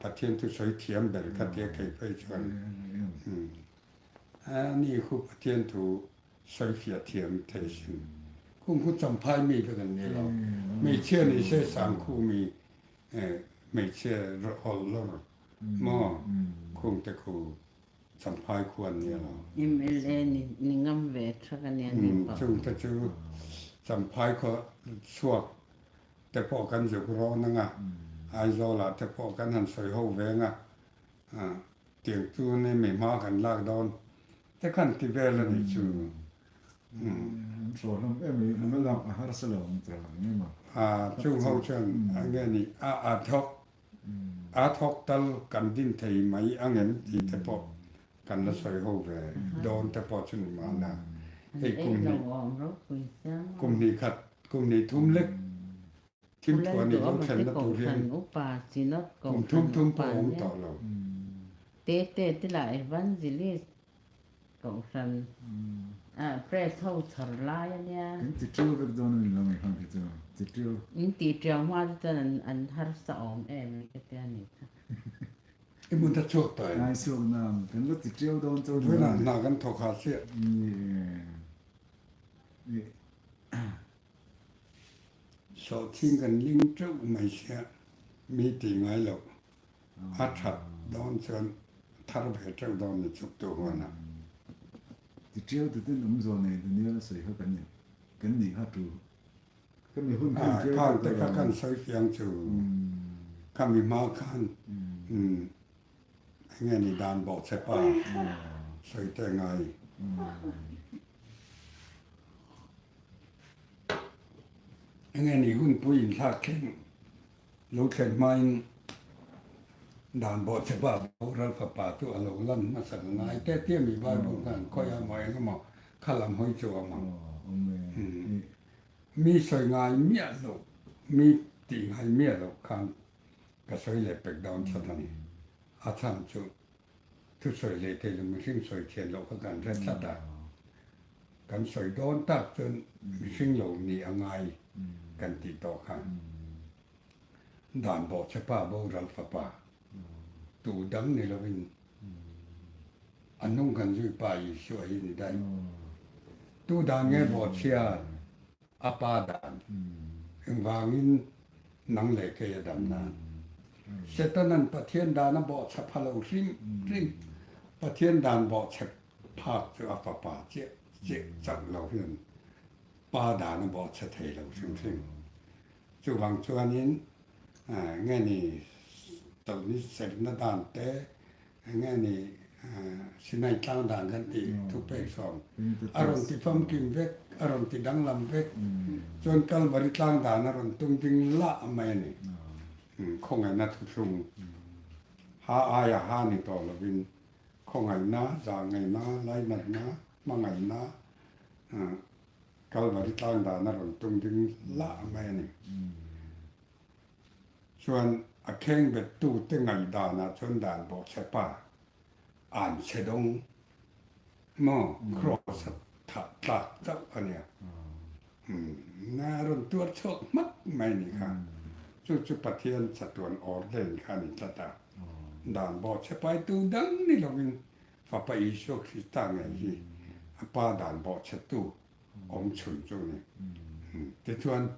Pathian thu sawi thiam ber kha tia kei phei chuan ani khu Pathian thu sawi fiah thiam thei sin. Kum khu Champhai mi vek an ni lo. Hmeichhia ni se Sangkhu mi hmeichhia hawlh lawr maw khungte khu Champhai khu an ni lo. MLA ni ngam ve thak a nia ni pawh. Chungte chu Champhai khaw chhuak te pawh kan zuk rawn ang a, Aizawlah te pawh kan han sawi ho ve ang a, tiang chu ni mi hma kan lak dawn te khan ti vel a nih chu. An thlawh hlawm em mai, an la lak a harsa lo ang tawh ang em a. Chung ho chuan enge ni a ad hoc A thawk tal kan din thei mai ang em tih te pawh kan la sawi ho ve dawn te pawh chu ni mahna. Hei kum hnih, kum hnih khat, kum hnih thum lek thil thuah nih lo thlenna tur hian kum thum thum pawh a awm tawh lo. Tete te lah evangelist Kohhran ah press ho chhawr lai a nia. Kan ti ṭiau vek dawn a ni lo mai khan khi chu ti ṭiau. In ti ṭiau hma te chuan an an harsa awm em mai ka tia ni kha. I hmun ta chhuak tawh em? Ngai chhuak nan kan la ti ṭiau dawn chu a ni. Tunah hna kan thawk ha chiah. Ni e. Sawhthing kan ling ṭeuh mai sia mi ti ngai loh. A that dawn chuan thar ve teuh dawn ni chuk tu huan a. Ti tiau tu ten awm zawl nei Daniel sawi kha kan ni kan nih kha tu ka mi hun khan tiau Khan te kha kan sawi fiang chu ka mi hma khan enge ni dan bawh che pa sawi te ngai. Enge ni hun pui in thlak thleng Lo thlen hmain dan bawhchhepa boral fapa chu a lo lan hmasak a ngai te tia mi Bible khan khawi a maw eng emaw kha lam hawi chu a awm ang. Mi sawi ngai miah loh, mi tih ngai miah loh khan ka sawi leh pek dawn tlat a ni. A chhan chu thusawi leh thei lo mihring sawi thian loh kha kan hre tlat a, kan sawi dawn tak chuan mihring lo nih a ngai kan tih tawh kha. Dan bawhchhepa boral fapa tu dang ni lovin. A hnung kan zui pa Isua hi ni daih. Tu dan nge bawhchhiat? A pa dan. Engvangin nang leh kei a dam nan? Setanan Pathian dan a bawhchhe pha lo hrim hrim. Pathian dan bawhchhe phak chu a fapa chiah chiah chauh lo hian pa dan a bawhchhe thei lo hrim hrim. Chuvang chuanin nge ni Chawlhni serhna dan te, nge ni Sinai tlang dan kan tih thupek sawm a rawn ti famkim vek, a rawn ti danglam vek. Chuan Kalvari tlang dan a rawn tum ding lah mai a ni. Khawngaihna thuthlung ha aia ha ni tawh lovin khawngaihna, zahngaihna, lainatna, hmangaihna, Kalvari tlang dan a rawn tum ding lah mai a ni. Chuan a khengbettu te ngaihdanah chuan dan bawhchhe pa an chhe dawng maw cross a thah tlak chauh a nia. Na rawn tuar chhuak hmak mai ni kha. Chu chu Pathian chatuan ordain kha a ni tlat a. Dan bawhchhe paitu dang ni lovin Fapa Isua Krista ngei hi a Pa dan bawhchhetu awm chhun chu a ni. Tichuan,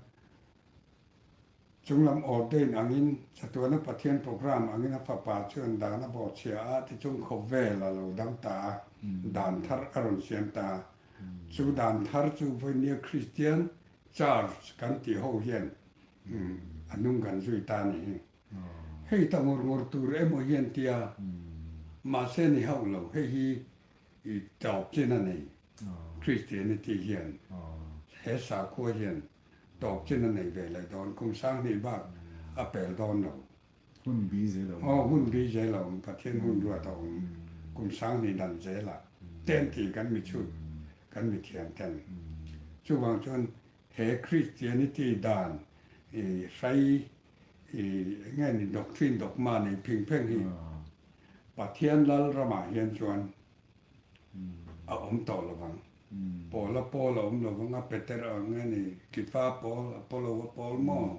chunglam ordain angin chatuana Pathian program angin a Fapa chuan dan a bawhchhia a, tichung khawvel a lo dang ta a, dan thar a rawn siam ta a. Chu dan thar chu vawinia Kristian Church kan tih ho hian a hnung kan zui ta a ni hi. Hei ta ngur ngur tur emaw hian tia, mahse ni hauh lo, hei hi i tawp chin a nei, Christianity hian he sakhua hian tawp chin a nei ve leh dawn, kum sanghnih bak a pel dawn lo. Hun bi zel a awm. Aw, hun bi zel a awm, Pathian hun ruat a awm, kum sanghnih dan zelah ten tih kan mi chhut, kan mi thiam ten. Chuvang chuan he Christianity dan i hrai I enge ni doctrine dogma nei pheng pheng hi Pathian lal ramah hian chuan a awm tawh lo vang. Paula pawl a awm lo vang a, Peter a enge ni Kifa pawl, Apollo a pawl maw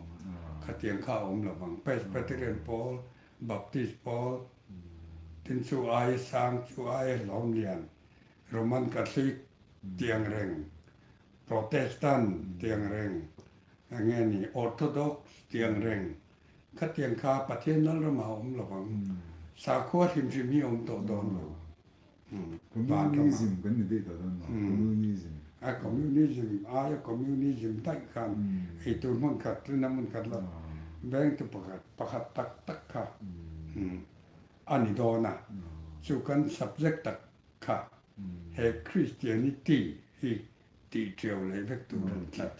khatiang kha a awm lo vang. Presbyterian pawl, Baptist pawl, tin chu aia sang chu aia hlawm lian, Roman Catholic tiang reng, Protestant tiang reng, Enge ni Orthodox tiang reng khatiang kha Pathian Lalramah a awm lo vang. Sakhua hrim hrim hi a awm tawh dawn lo. Communism kan ni daih tawh dawn maw? Communism. A communism aia communism daih khan eitur hmun khat rinna hmun khat la vengtu pakhat pakhat tak tak kha a ni dawn a. Chu kan subject tak kha he Christianity hi tih ṭiau leh vek tur an tlat.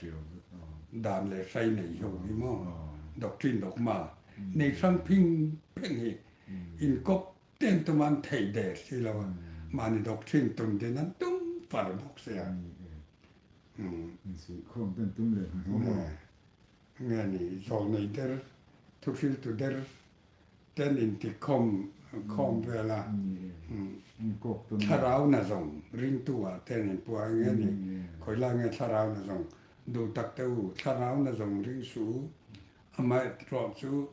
Dan leh hrai nei ho hi maw doctrine dogma nei hrang phing pheng hi inkawp ten tuma an theih der si lo a, mahni doctrine tum din an tum far bawk sia. Insuihkhawm ten tum leh hnuhnawh maw? Nge ni zawlnei der, thuhriltu der ten intikhawm khawm vel a, thlarau na zawng ringtu ah ten in puah eng nge ni, khawi lai nge thlarau na zawng duh tak te u, thlarau na zawng ring suh u, amaherawh chu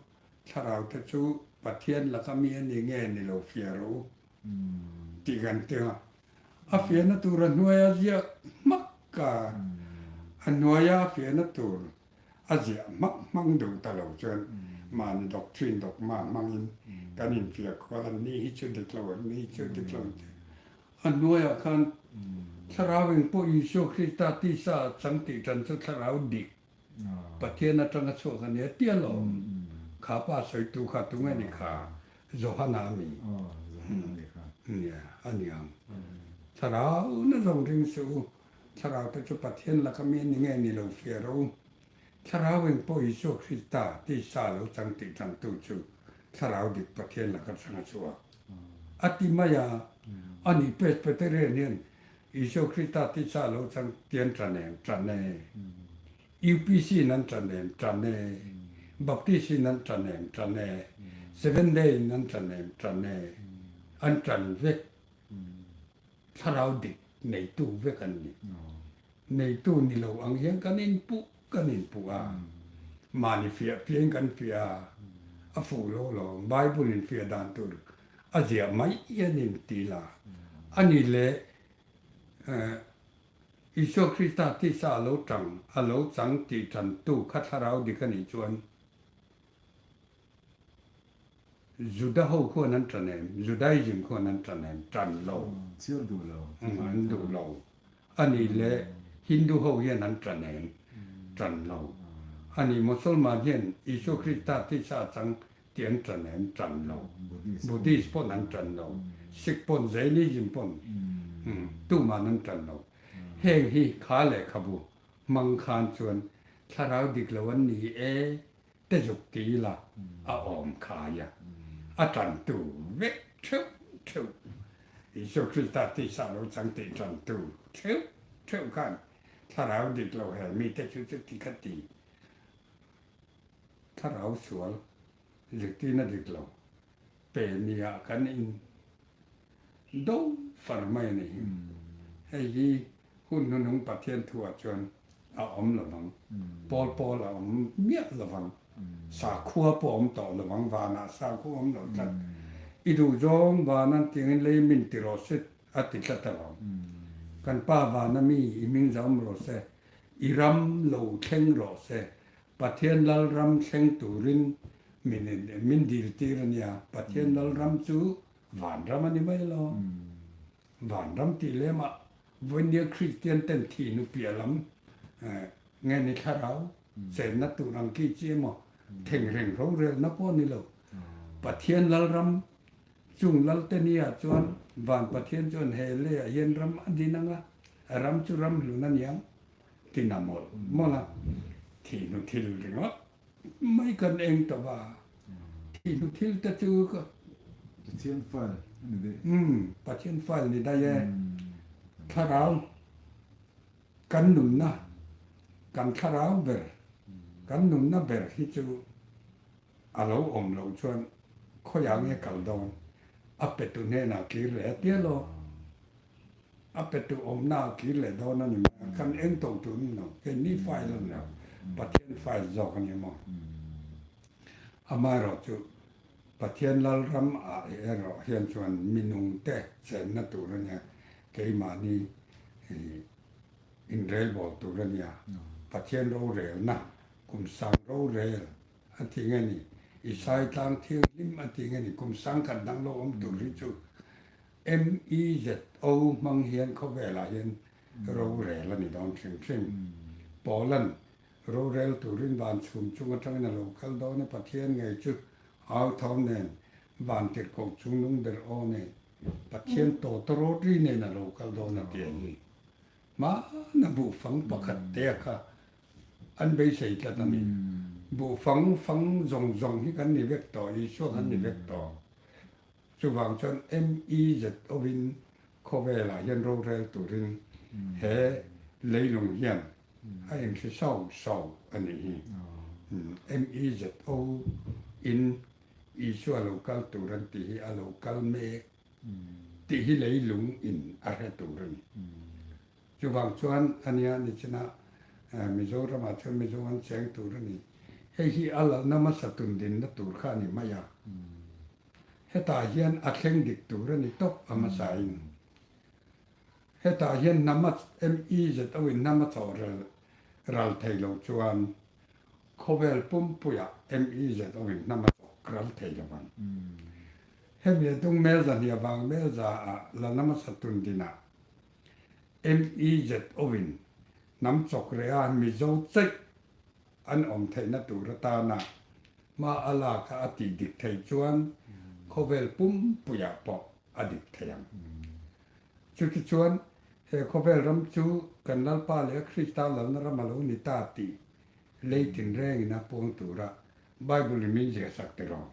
thlarau te chu Pathian laka mi a ni nge ni lo fiah rawh u tih kan ti a, a fiahna tur a hnuaia ziak hmak a, a hnuaia a fiahna tur A ziah hmak hmang duh ta lo chuan mahni doctrine dogma hmangin kan infiah kual an ni hi chu dik lo an ni hi chu dik lo an ti. A hnuaiah khan thlarau engpawh Isua Krista tisa a chang tih tan chu thlarau dik Pathian atanga chhuak a nia tia lawm. Kha pa sawitu kha tunge ni kha? Johana a mi. Nia a ni ang. Thlarau na zawng ring suh u. Thlarau te chu Pathian laka mi a ni nge ni lo fiah rawh u. Thlarau eng pawh Isua Krista tisa lo chang tih tantu chu Thlarau dik Pathian laka chang a chhuak a ti mai a. Ani Presbyterian hian Isua Krista tisa lo chang ti an tan em? Tan e. UPC in an tan em? Tan e. Baptist in an tan em? Tan e. Seventh Day in an tan em? Tan e. An tan vek. Thlarau dik neitu vek an ni. Neitu ni lo ang hian kan inpuh kan inpuh a, mahni fiah fiahin kan fiah a, a fuh lo lo. Bible in fiah dan tur a ziah mai hian in ti la. A ni leh Isua Krista tisa a lo tang, a lo chang tih tantu kha thlarau dik a nih chuan Juda ho khuan an tan em? Judaism khuan an tan em? Tan lo. Chhiar duh lo. An duh lo. A nih leh Hindu ho hian an tan em? Tan lo. A nih Mosolman hian Isua Krista tisa a chang tih an tan em? Tan lo. Buddhist pawn an tan lo. Sikh pawn, Jainism pawn tuman an tan lo. Heng hi kha lehkhabu hmang khan chuan thlarau dik lo an ni e te zuk ti ila a awm khai a, a tantu vek theuh theuh Isua Krista tisa lo chang tih tantu theuh theuh khan thlarau dik lo he mite chu chuti kha ti thlarau sual zirtirna dik lo pe nia kan in do far mai a ni hi. Hei hi hun hnuhnung Pathian thuah chuan a awm lovang, pawl pawl a awm miah lovang, sakhua pawh a awm tawh lovang, vanah sakhua a awm lo tlat. I duh zawng vanan tiangin lei min ti rawh se a ti tlat alawm. Kan Pa vana mi i hming zam rawh se, i ram lo thleng rawh se, Pathian Lalram thleng turin min min dil tir a nia. Pathian Lalram chu vanram a ni mai alawm. Vanram tih lemah vawinia Kristian ten thih nu piah lam nge ni thlarau chenna tur ang ki chi emaw thengreng rorelna pawh a ni lo. Pathian Lalram chung Lalte nia chuan van Pathian chuan he leiah hian ram a din ang a, a ram chu ram hlun a niang. Tina mawlh mawlh a, thihnu thil ringawt mai kan eng tawh a, thihnu thil te chu ka. Pathian file a ni daih. Umm, Pathian file ni daih e. Thlarau kan nunna, kan thlarau ber, kan nunna ber hi chu a lo awm loh chuan khawiah nge kal dawn? A petu hnenah kir leh a tia lo. A petu awmna a kir leh dawn a ni mai a, kan eng to tur ni lo, keini file a ni lo, Pathian file zawk a ni maw? Amaherawhchu Pathian Lalram ah erawh hian chuan minungte chenna tur a nia, keimahni inrelbawl tur a nia, Pathian rorelna, kum sang rorel a ti nge ni, Isai tlang thianghlim a ti nge ni, kum sangkhat dang lo awm tur hi chu MEZO hmang hian khawvelah hian rorel a ni dawn hrim hrim. Paula'n rorel turin van chhum chung atangin a lo kal dawn a, Pathian ngei chu au tho nen, van tirhkoh chungnung ber aw nen, Pathian tawtawrawt ri nen a lo kal dawn a ti a ni. Hmana buhfang pakhat te a kha an beisei tlat a ni. Buhfang fang zawng zawng hi kan ni vek tawh, Isua kan ni vek tawh. Chuvang chuan MEZO-in khawvelah hian rorel turin he leilung hian a inhri sau sau a nih hi. MEZO-in Isua lo kal tur an tih hi a lo kal mek tih hi leilung in a hre tur a ni. Chuvang chuan a nia nichina Mizoramah chuan Mizo an cheng tur a ni. Hei hi a lalna hmasa tundinna tur kha a ni mai a. Hetah hian a thleng dik tur a ni tawp a hmasain. Hetah hian hnam a MEZO in hnam a chawh rel ral thei lo chuan khawvel pumpuiah MEZO in hnam a chawk ral thei lo ang. Hemi a dung Melza hnia vang Melza ah la hnam a sa tun dinah MEZO in hnam chawk reh a Mizo chaih An awm theihna tur atana hma a lak a a tih dik theih chuan khawvel pumpuiah pawh a dik thei ang. Chutichuan, he khawvel ram chu kan Lalpa leh a Krista lalna ram a lo ni ta tih lei tinrengin a puang tura Bible-in min ziahsak tiraw?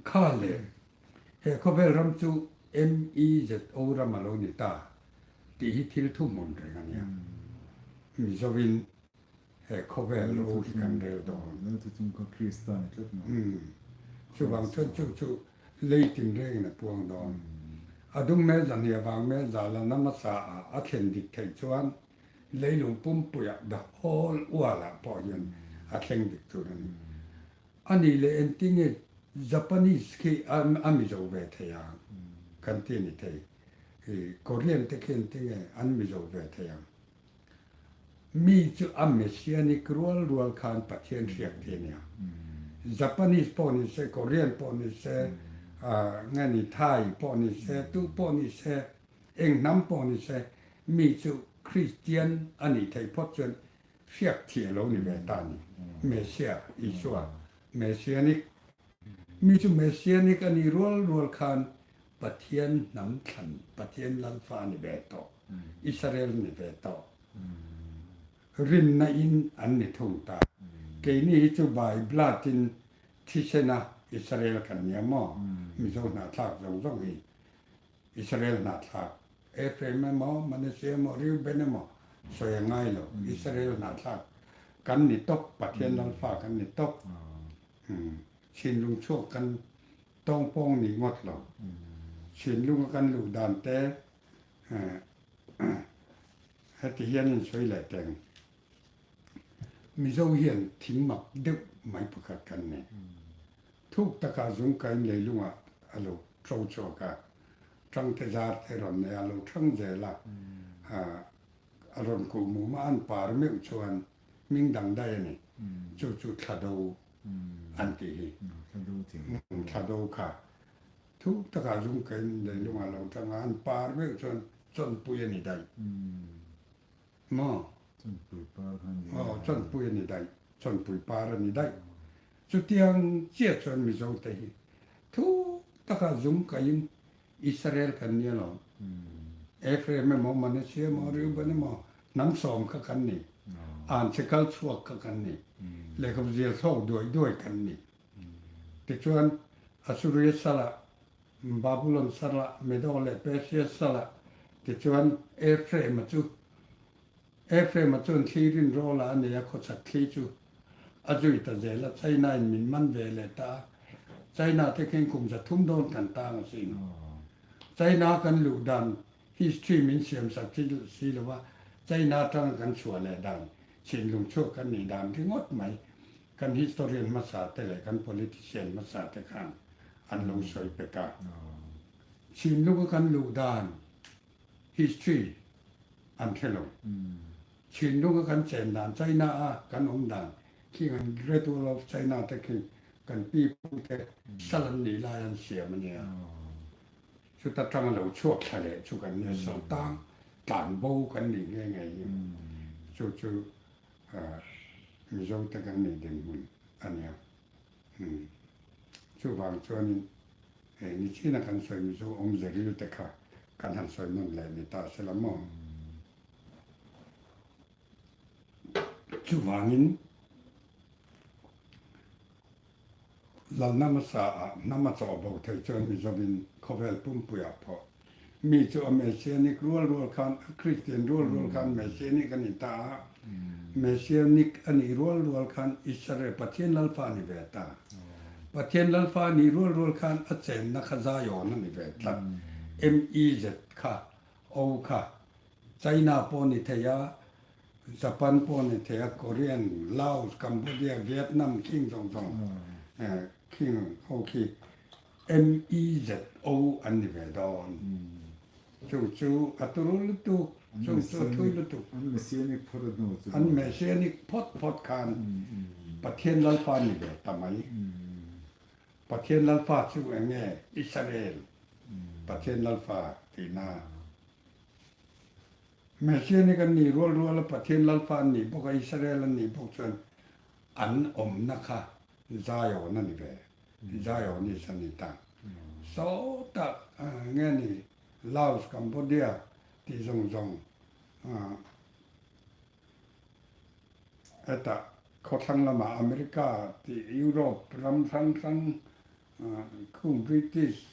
Kha leh he khawvel ram chu MEZO ram a lo ni ta tih hi thil thuhmun reng a nia. Mizovin he khawvel ro hi kan rel dawn. Lal chu chung kha Krista ni tlat maw? Chuvang chuan chu chu lei tinrengin a puang dawn. A dum hmel za hnia vang hmel za la na hmasa ah a thlen dik theih chuan leilung pumpuiah the whole world ah pawh hian a thleng dik tur a ni. A nih leh engtinge Japanese khi a Mizo ve thei ang? kan ti a ni thei. I Korean te khi engtinge an Mizo ve thei ang? Mi chu a Messianic rual rual khan Pathian hriak thei a nia. Japanese pawh ni se, Korean pawh ni se, nge ni Thai pawh ni se, tu pawh ni se, eng hnam pawh ni se, mi chu Kristian a nih theih phawt chuan hriak thih a lo ni ve ta a ni. Messiah, Isua, Messianic. Mi chu Messianic a nih rual rual khan Pathian hnam thlan, Pathian Lalfa a ni ve tawh, Israel a ni ve tawh. Rinna in an ni thung ta. Keini hi chu by blood in thisena Israel kan nia maw? Mizo hnahthlak zawng zawng hi Israel hnahthlak, Ephraim emaw, Manasseh emaw, Reuben emaw sawi a ngai lo, Israel hnahthlak kan ni tawp, Pathian Lalfa kan ni tawp. Thinlung chhuak kan Tawngpawng nih ngawt lo. Thinlunga kan luh dan te heti hian in sawi leh teng. Mizo hian thing mak deuh mai pakhat kan nei. Thuk takah zungkain leilungah a lo ṭo chhuak a, ṭangte zar te rawn nei a, a lo ṭhang zel a, a rawn kuh mum a, an par meuh chuan hming dang daih a ni. Chu chu thlado an tih hi. Thlado kha thuk takah zungkain leilungah lo tang a, an par meuh chuan chawnpui a ni daih. Maw? Chawnpui par kha a ni. Aw, chawnpui a ni daih. Chawnpui par a ni daih. Chutiang chiah chuan Mizote hi thuk takah zungkain Israel kan ni alawm. Ephraim emaw, Manasseh emaw, Reuben emaw hnam sawm kha kan ni. Anchhe kal chhuak kha kan ni. Lehkhabu zial thlawk duai duai kan ni. Tichuan, Assuria salah, Babulon salah, Medo leh Persia salah, tichuan Ephraim-a chu Ephraim-a chuan thli rinrawla a nei a, khawchhak thli chu a zui ta zel a, China-in min man ve leh ta a, China te khin kum 300 dawn kan tang asin. China kan luh dan history min siam sak si lo va, China atanga kan chhuah leh dan, chhinlung chhuak kan nih dan ringawt mai kan historian hmasa te leh kan politician hmasa te khan an lo sawi pek a. Chhinlunga kan luh dan history an hre lo. Chhinlunga kan chen dan, China a kan awm dan khi kan Great Wall of China te khi kan pi pu te sal an nih lai an siam a nia. Chuta tanga lo chhuak thla leh chu kan nia sawtang tlan bo kan nih nghe ngei hi chu chu Mizo te kan nih dinhmun a nia. Chuvang chuanin hei nichina kan sawi Mizo awmze ril te kha kan han sawi nawn leh ni ta se la maw? Chuvangin Lalna hmasa ah hnam a chawh bo thei chuan Mizovin khawvel pumpuiah pawh mi chu a Messianic rual rual khan a Kristian rual rual khan Messianic a ni ta a, Messianic a nih rual rual khan Israel Pathian Lalfa a ni ve ta. Pathian Lalfa a nih rual rual khan a chenna kha Zion a ni ve tlat. MEZ kha, O kha China pawh a ni thei a, Japan pawh a ni thei a, Korean, Laos, Cambodia, Vietnam khing zawng zawng khing ho khi MEZO an ni ve dawn. Chung chu a turu lutuk, chung chu a thui lutuk. An Messianic phawt a hnu chu. An Messianic phawt phawt khan Pathian Lalpa ni ve ta mai. Pathian Lalpa chu eng nge? Israel Pathian Lalpa tihna. Messianic an nih rual rual a Pathian Lalpa an nih bawk a, Israel an nih bawk chuan an awmna kha Zion a ni ve. Zionist a ni ta. Sawtah nge ni Laos, Cambodia tih zawng zawng hetah khawthlang lamah America tih Europe ram hrang hrang khung British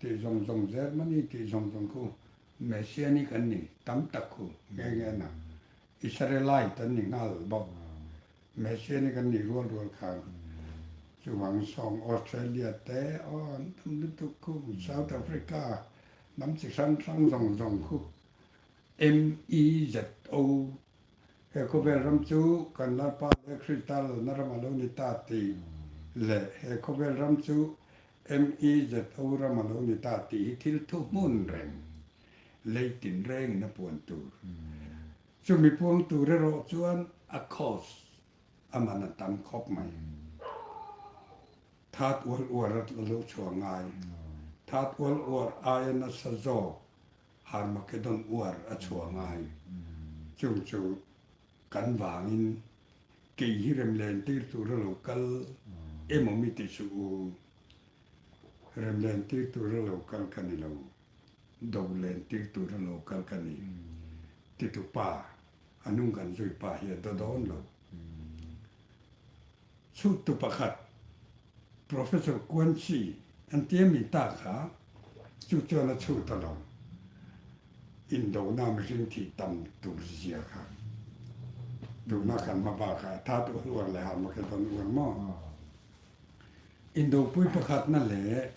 tih zawng zawng Germany tih zawng zawng khu Messianic an ni tam tak khu nghe nghe na Israelite an ni nghal bawk. Messianic an nih rual rual khan chuvang sawng Australia te aw an tam lutuk khu South Africa hnam chi hrang hrang zawng zawng khu MEZO he khawvel ram chu kan Lalpa leh Krista lalna ram a lo ni ta tih leh he khawvel ram chu. MEZO ram a lo ni ta tih hi thil thuhmun reng, lei tinrengin a puan tur. Chumi puang tur erawh chuan a cost a man a tam khawp mai. That uar uar a lo chhuah ngai. That uar uar aia nasa zawk Harmageddon uar a chhuah ngai. Chung chu kan vangin kei hi remlen tir tur a lo kal emaw mi ti suh u. Remlen tir tur a lo kal ka ni lo, do len tir tur a lo kal ka ni titu pa a nung kan zui pa hi a do dawn lo. Chhuttu pakhat Professor Kuan Chi an tia mi ta kha chu chuan a chhut a lo. Indona mihring thih tam tur zia kha tuna kan hma bakah a tha duh uar leh har maw dawn uar maw? Indopui pakhatna leh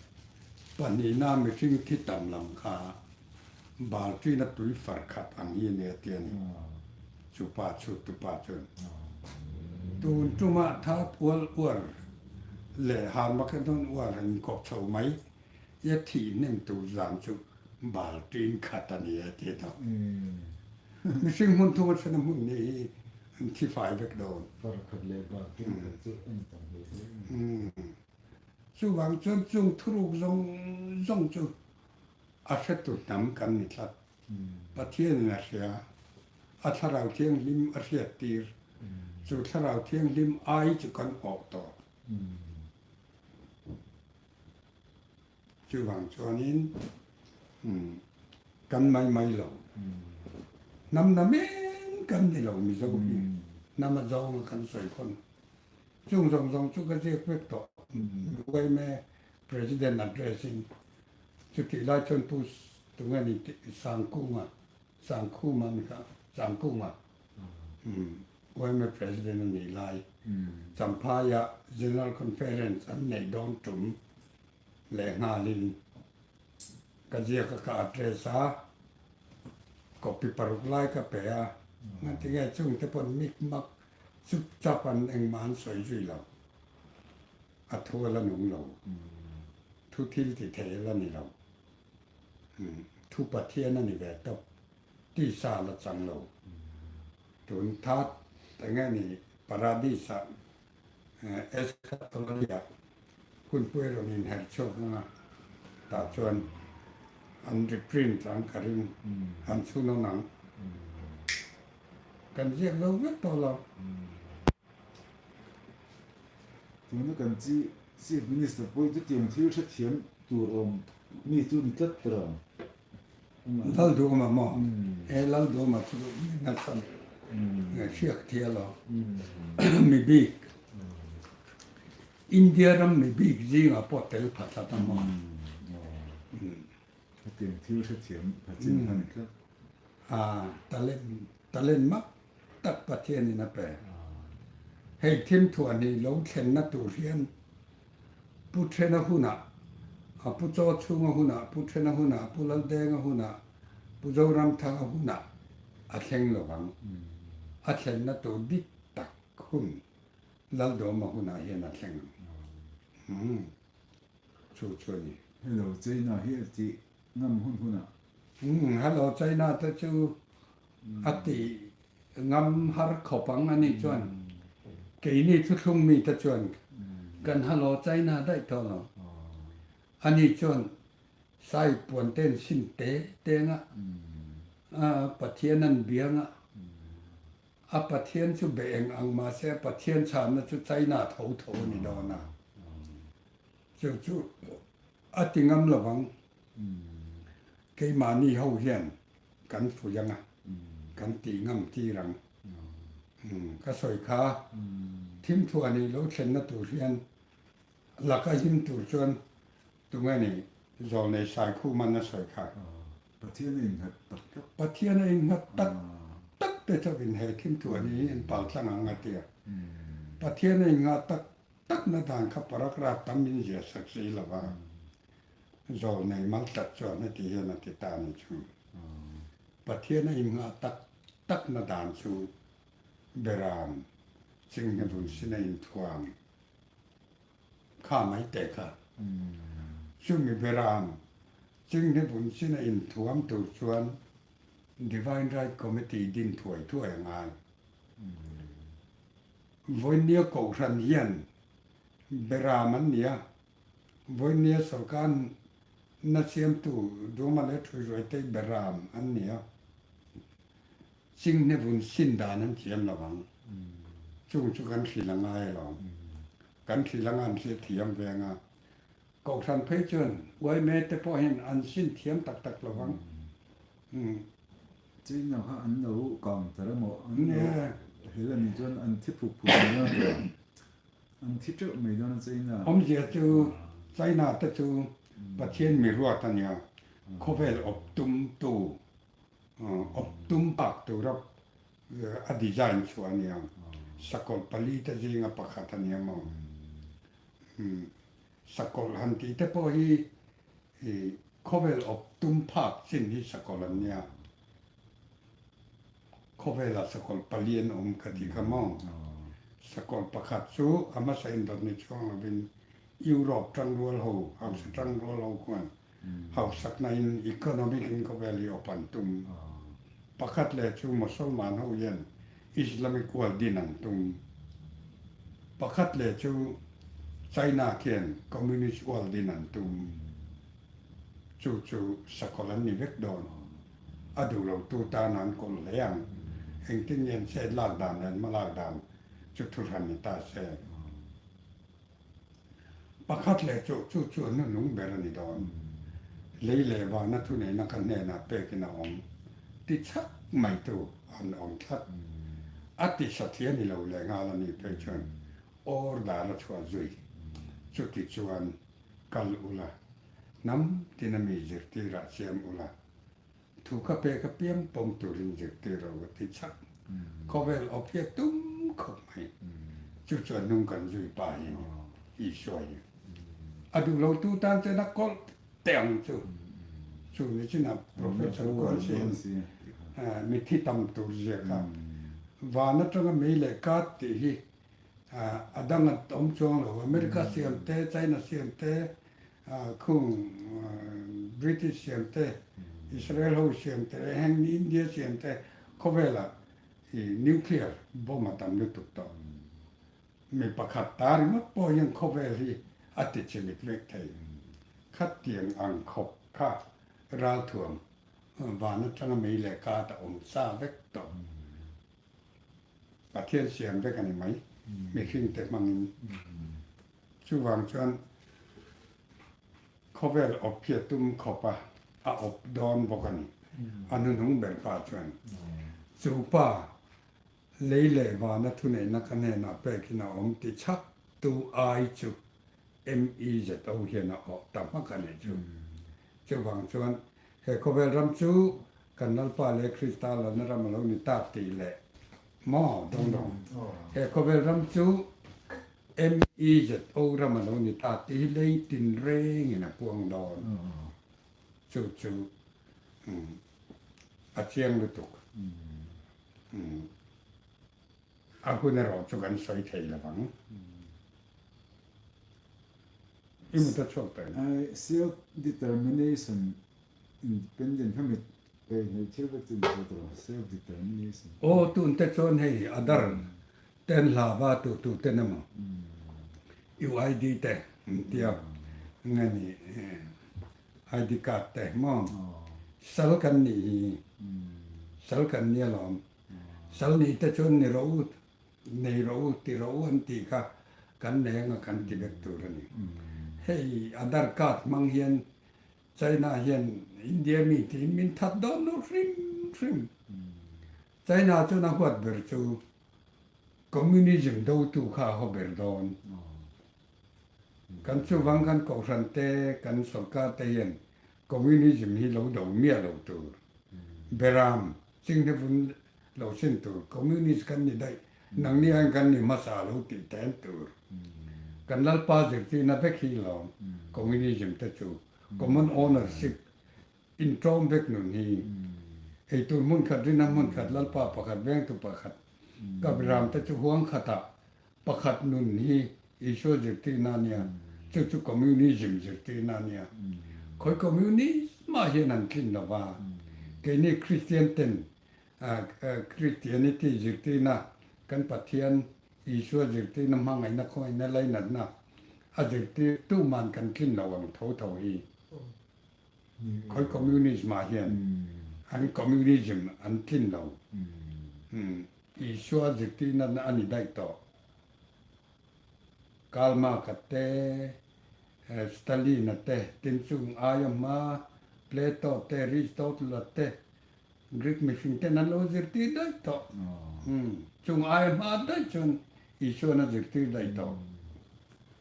pahnihna mihring thi tam lam kha Balṭina tui far khat ang hi a ni a ti a ni. Chu pa chhuttu pa chuan tun tumah that ual uar leh Harmageddon uar han inkawp chho mai i a thih hnem tur zan chu Balṭin khat a ni a ti a. Mihring hmun thum a then a hmun ni hi an thi fai vek dawn. Far khat leh Balṭin khat chu a ni tam hle hle. Chuvang chuan chung thuruk zawng zawng chu A hretu hnam kan ni tlat. Pathianin a hria, a Thlarau Thianghlim a hriattir. Chu Thlarau Thianghlim ai chu kan awh tawh. Chuvang chuanin kan mai mai lo. Hnam namen kan ni lo Mizo hi. Hnam a zawnga kan sawi khawn. Chung zawng zawng chu ka ziak vek tawh. Yma President address in chutih lai chuan Pu tunge ni Sangkunga, Sangkhuma ni kha, Sangkunga yma President a nih lai Champhaiah General Conference an neih dawn tum lehnghalin ka ziak a ka address a, copy paruk lai ka pe a, ngatinge chungte pawn mikmak chup chap an engmah an sawi zui lo. A thu a la nung lo. Thu thil ti thei a la ni lo. Thu Pathian a ni ve tawp. Tisa a la chang lo. Tun that eng nge ni Paradis ah Eschatology ah hunpui rawn inherh chhuak ang a, tah chuan an reprint ang ka ring, an chhun awn ang. Kan ziak zo vek tawh lo. Tuna kan chi Chief Minister pawh chutiang thil hrethiam tur awm mi chu ni tlat ta lo. Lalduhawma maw? E Lalduhawma chu mi nasa hriak thia lo. Mi bik India ram mi bik zingah pawh tel pha tlat a maw? Hetiang thil hrethiam pha chin kha ni tlat. A talent talent mak tak Pathianin a pe. Hei thimthuah ni lo thlenna tur hian Pu Thena hunah, a Pu Chaw chhunga hunah, Pu Thena hunah, Pu Laldenga hunah, Pu Zoramthanga hunah a thleng lo vang. A thlenna tur dik tak hun Laldawma hunah hian a thleng ang. Chu chu a ni. Hello China hi a tih ngam hun hunah. Umm hello China te chu a tih ngam har khawp ang a nih chuan keini thuthlung mi te chuan kan hello China daih tawh lo. A nih chuan sai puan ten sin te teng a, Pathian an biang a, A Pathian chu be eng ang mahse a Pathian chhanna chu China tho tho a ni dawn a. Chu chu a ti ngam lo vang. Keimahni ho hian kan fuih ang a, kan tih ngam tir ang. Ka sawi kha thimthuah nih lo thlenna tur hian laka him tur chuan tunge ni Zawlnei Saikhuman a sawi kha. Pathian a innghat tak tak. Pathian a innghat tak tak te chauhin he thimthuah ni hi an pal tlang ang a ti a. Pathian a inngah tak takna dan kha paragraph tam min ziah sak si lo va, Zawlnei mal tlat chuan heti hian a ti ta a ni chu. Pathian a inngah tak takna dan chu Beram chinghne vun sin a inthuam kha mai teh kha. Chumi beram chinghne vun sina inthuam tur chuan Divine Right Committee din thuai thuai a ngai. Vawinia Kohhran hian beram an ni a, vawinia sorkar na siamtu Duama leh Thuihruaitei beram an ni a, chinghne vun sin dan an thiam lo ang. Chung chu kan hrilh a ngai alawm. Kan hrilh anga an hriatthiam ve anga. Kohhran phei chuan uaime te pawh hian an sin thiam tak tak lo vang. China kha an lo kang tar emaw an lo hel a nih chuan an thi phuk phuk mai dawn a tia. An thi teuh mai dawn a China. Awmzia chu China te chu Pathian mi ruat a nia, khawvel awp tum tu, awp tum bak tura a design chhuah a nia. Sakawlh pali te zinga pakhat a nia maw. Sakawlh han tih te pawh hi khawvel awp tum phak chin hi sakawlh an nia. Khawvelah sakawlh pali an awm ka ti kha maw? Sakawlh pakhat chu a hmasa indawt ni chuang lovin Europe tangrual ho, hausa tangrual ho khuan hausakna in economic in khawvel hi awp an tum. Pakhat leh chu Mosolman ho hian Islamic world din an tum. Pakhat leh chu China khian Communist world din an tum. Chu chu sakawlh an ni vek dawn. A duh lo tu tan an kawlh hle ang. Engtin nge an chet lak dan leh an hma lak dan chu thuhran ni ta se. Pakhat leh chu chu chu a hnunung ber a ni dawn. Lei leh vana thuneihna ka hnenah pekin a awm ti chhak mai tu an awm tlat. A ti satliah ni lo leh nghal a nih phei chuan order a chhuah zui. Chuti chuan kal ula, hnam tina mi zirtirah siam ula, Thu ka pek apiang pawm turin zirtir ro a ti chak. Khawvel awp hi a tum khawp mai. Chu chu a hnung kan zui pa hi a ni, Isua hi. A duh lo tu tan chuan a kawlh teh ang chu. Chu ni chinah Professor Kuan Sian mithi tam tur zia kha van atanga mei leh kat tih hi a dang a awm chuang lo. America siam te, China siam te, Khung British siam te, Israel ho siam te leh heng India siam te khawvelah i nuclear bomb a tam lutuk tawh. Mi pakhat ta ringawt pawh hian khawvel hi a ti chimit vek thei. Khatiang ang khawp kha ralthuam van atanga mei leh kat a awm sa vek tawh. Pathian siam vek a ni mai, mihring te hmangin. Chuvang chuan khawvel awp hi a tum khawp a, a awp dawn bawk a ni. A hnuhnung ber pa chuan, Chu pa, lei leh vana thuneihna ka hnenah pekin a awm ti chhak tu ai chu MEZO hian a awh ta hmak a nih chu. Chuvang chuan he khawvel ram chu kan Lalpa leh Krista lalna ram a lo ni tak tih leh maw dawng dawng he khawvel ram chu MEZO ram a lo ni ta tih hi lei tinrengin a puang dawn. Chu chu a chiang lutuk. A hun erawh chu kan sawi thei lo vang. I mut a chhuak tawh em? Self determination independent kha mit hei hei thil vek chu in hre tawh self determination. Aw tun te chuan hei adar ten hla va tu tu ten emaw UID te an tia nge ni ID card te maw sal kan nih hi sal kan nia lawm sal nih te chuan ni rawh u Nei rawh u, ti rawh u an tih kha kan nei anga kan ti vek tur a ni. Hei Aadhaar card hmang hian China hian India mi tiin min that dawn lo hrim hrim. China chuan a huat ber chu Communism dotu kha a haw ber dawn. Kan chuvang kan kohhran te, kan sorkar te hian Communism hi lo do miah lo tur. Beram, Chinghne vun lo sin tur, Communist kan ni daih, nangni aiin kan ni hmasa lo tih ten tur. Kan Lalpa zirtirna vek hi lawm Communism te chu, common ownership, inṭawm vek nun hi. Eitur hmun khat, rinna hmun khat, Lalpa pakhat, vengtu pakhat, ka ram te chu huang khatah pakhat nun hi Isua zirtirna a nia. Chu chu communism zirtirna a nia. Khawi communist mah hian an tlin lo va, keini Kristian ten Christianity zirtirna, kan Pathian Isua zirtirna hmangaihna khawngaihna lainatna a zirtir tuman kan tlin lo ang tho tho hi. Khawi communism ah hian an communism an tlin lo. Isua zirtirna a ni daih tawh. Karl Marx-a te, Stalin-a te, tin chung aia hma Plato te, Aristotle-a te, Greek mihring ten an lo zirtir daih tawh. Chung aia hma daih chuan Isuan a zirtir daih tawh.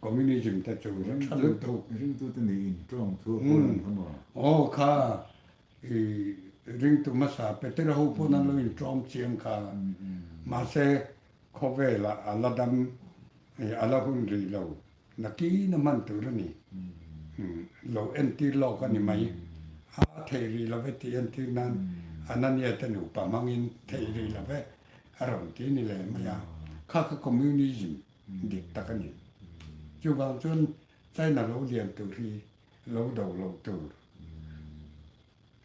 Communism te chu tha lutuk. Ringtute niin tawng thu a pawl ang kha maw? Aw kha i ringtu hmasa Petera ho pawn an lo intawm chiang kha. Mahse Khawvelah a la dam i a la hun rih lo. Nakin a hman tur a ni. Lo entir lawk a ni mai. A theih rih lo ve tih entir nan Anania te nupa hmangin theih rih lo ve a rawn ti ni leh mai a. Kha kha communism dik tak a ni. Chuvang chuan China lo lian tur hi lo do loh tur,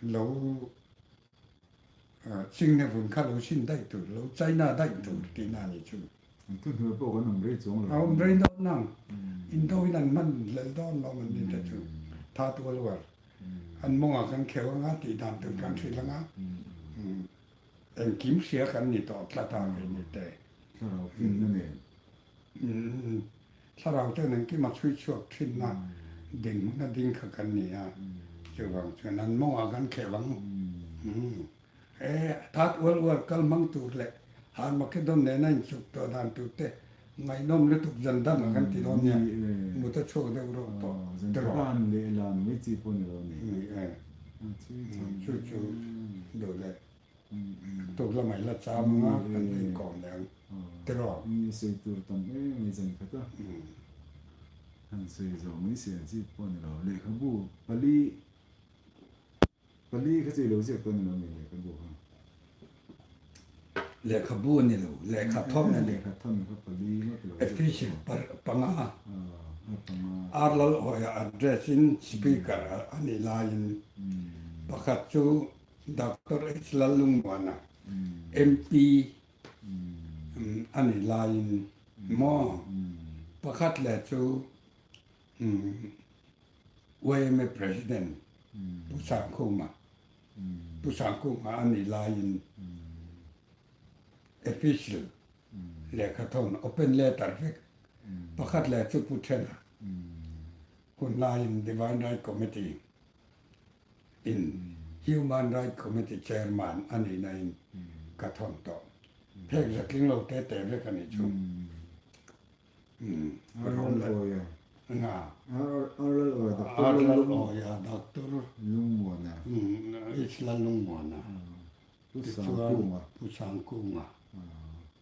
lo Chingna vun kha lo sin daih tur, lo China daih tur tihna a ni chu. An thuhnuai pawh kan awm rei chuang lo. A awm rei dawn nang. Indo in an hman hlel dawn lo an ni te chu. Tha tual uar. An mawngah kan kheu anga tih dan tur kan hrilh anga. Engkim hria kan ni tawh tlat a kei ni te. Thlarau finna nen. Thlarau chuan engkim a chhui chhuak thinna dinhmun a ding kha kan ni a, chuvang chuan an mawngah kan kheuh ang. E, that ual ual kal hmang tur leh Harmageddon nena inchuk tawh dan tur te ngaihnawm lutuk zan dangah kan ti dawn nia, mut a chhuak deuh rawh tawh Zan tiraw. Dan leh lan mai chi pawh ni lo ni. Ni e, chu chu duh leh. Tuk lamah i la cham ang a, kan la inkawm leh ang tiraw? Ni sawi tur tam em mai zan khat a, han sawi zawh mai si ang chi pawh a ni lo. Lehkhabu pali pali kha chu i lo ziak tawh a ni lo mi lehkhabu kha? Lehkhabu a ni lo, lehkha thawn a ni. Lehkha thawn kha pali ngawt lo ziak tawh. Efficient panga. Ar Lalhawia address in speaker a nih laiin pakhat chu Doctor H Lallungmuana, MP a nih laiin maw pakhat leh chu yma President Pu Sangkhuma, Pu Sangkhuma a nih laiin official lehkha thawn open letter vek pakhat leh chu Pu Thena hun laiin Divine Right Committee in Human Right Committee Chairman a nih na in ka thawn tawh. Phek zatling lo te te vek a nih chu. Arlal Awia. Nga. Arlal Awia Doctor Arlal Awia Doctor Lungmuana. Isla Lungmuana. Pu Sangkunga. Pu Sangkunga.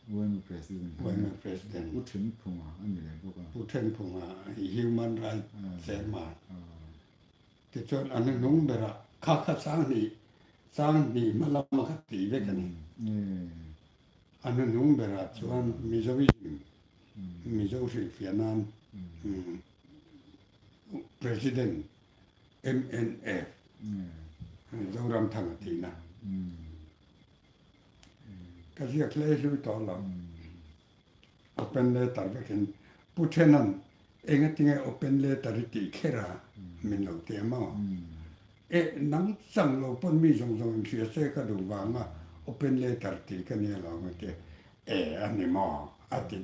YMA President. YMA President. Pu Thenphunga a ni leh bawk a. Pu Thenphunga Human Right Chairman. Tichuan a hnuhnung berah kha kha Sanghnih, Sanghnih hma lama kha tih vek a ni. A hnuhnung berah chuan Mizoism, Mizo hrilhfiah nan President mnf Zoramthanga tihna. Ka ziak hlei hlui tawh lo. Open letter vekin Pu Thenan engatinge open letter i tih kher a min lo ti a maw? Eh nang chang lo pawn mi zawng zawng in hria se ka duh vanga open letter tih ka nia lo ang a ti a, eh a ni maw a ti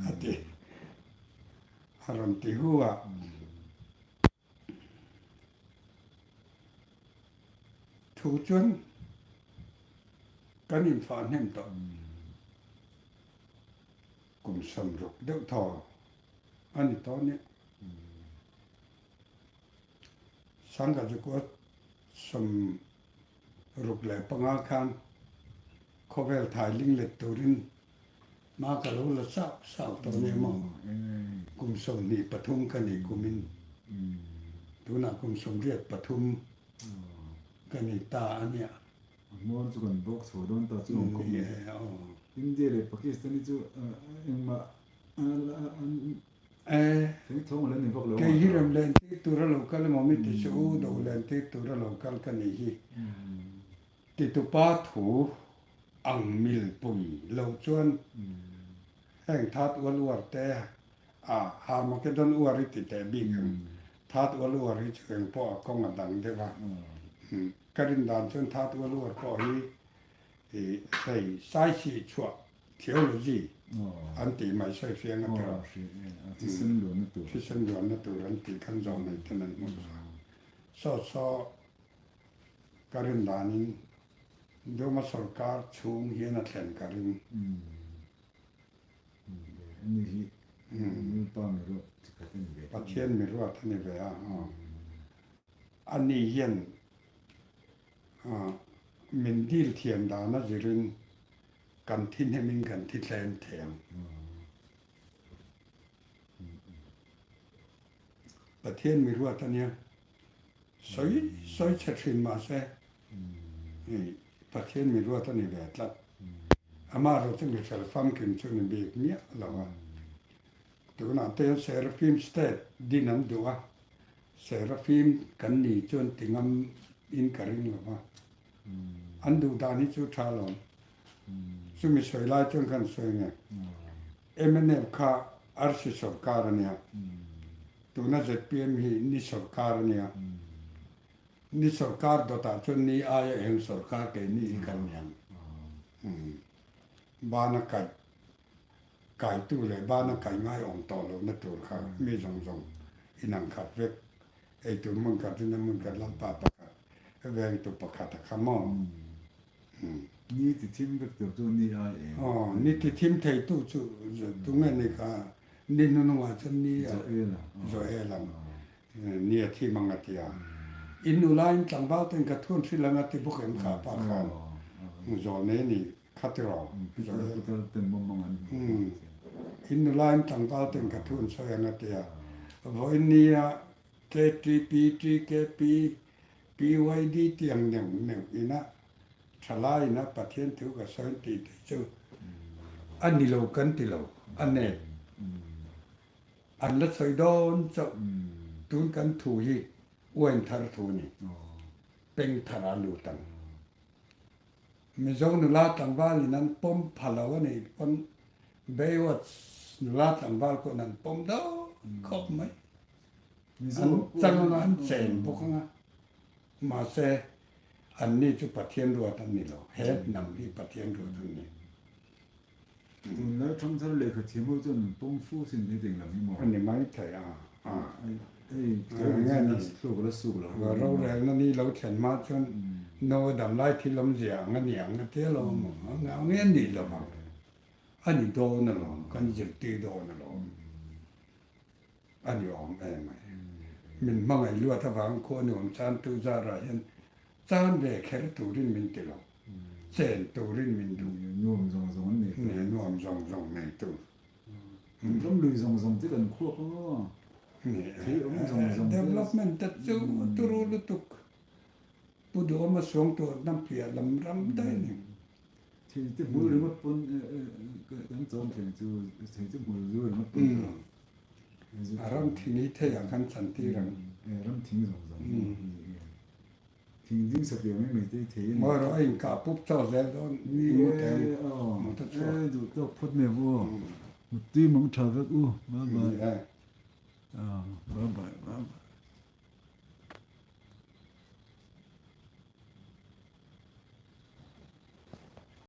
a ti a rawn ti hu a. Thu chuan kan infah hnem tawh. Kum 60 deuh thaw a ni tawh nia. Sangha chu kua 65 khan khawvel thai ling let turin Hma ka lo la sauh sauh tawh nia maw? Kum 23 ka ni kumin. Tunah kum 83 ka ni ta a nia. A hmuar chu kan bawk chho dawn ta chu ang khawp mai. India leh Pakistan hi chu engmah an. Thengthawng a la ni vak lo Kei hi rem len tir tura lo kal emaw mi ti suh u, do len tir tura lo kal ka nih hi. Titupa thu ang milpui lo chuan heng that ual uar te a Harmageddon uar hi ti teh bik ang. That ual uar hi chu eng pawh a kawng a dang deuh a. Ka rin dan chuan that ual uar pawh hi hei saisih chhuah Theology an tih mai sawi fiang a tawh. Thisen luanna tur. Thisen luanna tur an tih khan zawh nei ten an hmuh chhuah. Saw saw ka rin danin Duma sorkar chhung hian a thlen ka ring. Ani hi Lalpa mi ruat chi khat a ni ve. Pathian mi ruat a ni ve a. Ani hian min dil thiam dan a zirin kan thi hnemin kan thi tlem thei ang. Pathian mi ruat a nia. Sawi sawi chhe thin mahse Pathian mi ruat a ni ve tlat. Amaherawh chu mi fel famkim chu ni bik miah lo a. Tunah te hian Seraphim State din an duh a, Seraphim kan ni chuan ti ngam in ka ring lo va. An duh dan hi chu tha lo. Chumi sawi lai chuan khan sawi nge. Mnf kha arsi sorkar a nia. Tuna zpm hi ni sorkar a nia. Ni sorkar dawtah chuan ni aia eng sorkar keini hi kan ni ang. Bana kaih kaitu leh bana kai ngai awm tawh lohna tur kha mi zawng zawng inang khat vek. Eitur hmun khat rinna hmun khat lalpa pakhat vengtu pakhat a kha maw? Ni ti thim vek tur chu ni ai em? Aw, ni ti thim theitu chu tunge ni kha ni hnunungah chuan ni a Joel ang ni a thim ang a ti a. In nula in tlangval ten ka thun hrilh ang a ti bawk em kha pa khan Zawlnei ni kha ti rawh. Joel ten mawmawng an hmu. In nula in tlangval ten ka thun sawi ang a ti a. Vawiin nia KTP, TKP, PYD tiang neuh neuh ina thalai ina Pathian thu ka sawi tih te chu a ni lo kan ti lo, a nep. An la sawi dawn chauh. Tun kan thu hi uain thar thu a ni. Peng thar a lut ang. Mizo nula tlangval in an pawm pha lo a nih pawn Baywatch nula tlangval pawhin an pawm dawn khawp mai. An chang anga an chen bawk anga mahse anni chu Pathian ruat an ni lo, he hnam hi Pathian ruat an ni. Tunlai thangthar lehkha thiam ho chuan an pawm fu sin heti eng lam hi maw? A ni mai thei a. Hei tlem in chu thluk a la suk lo. Rorelna ni lo thlen hma chuan no a dam lai thil awmzia ang a ni ang a tia lo maw? A ngau nge a nih lo vang. A ni dawn alawm, kan zirtir dawn alawm. A ni awm em mai. Min hmangaih luat avang khuh a nuam chan tu zarah hian chan ve kher turin min ti lo. Chen turin min duh. Nuam zawng zawng an nei tu. Nuam zawng zawng nei tu. Kan ram lui zawng zawng te kan khuak ang aw. Thei awm zawng zawng te. Development te chu turu lutuk. Pu Duhawma suang tur hnam piah lam ram daih a ni. Thei te hmul ringawt pawn kan chawm thei chu thei te hmul zu ringawt pawn a ram thing hi thei ah khan chan tir ang. Ram thing zawng zawng thing ding sa piang mai mai te thei a ni. Mawi rawh a inkah pup chauh zel dawn ni e aw e duh tawk phawt mai ang u muttui mang tha vek u bye bye bye bye.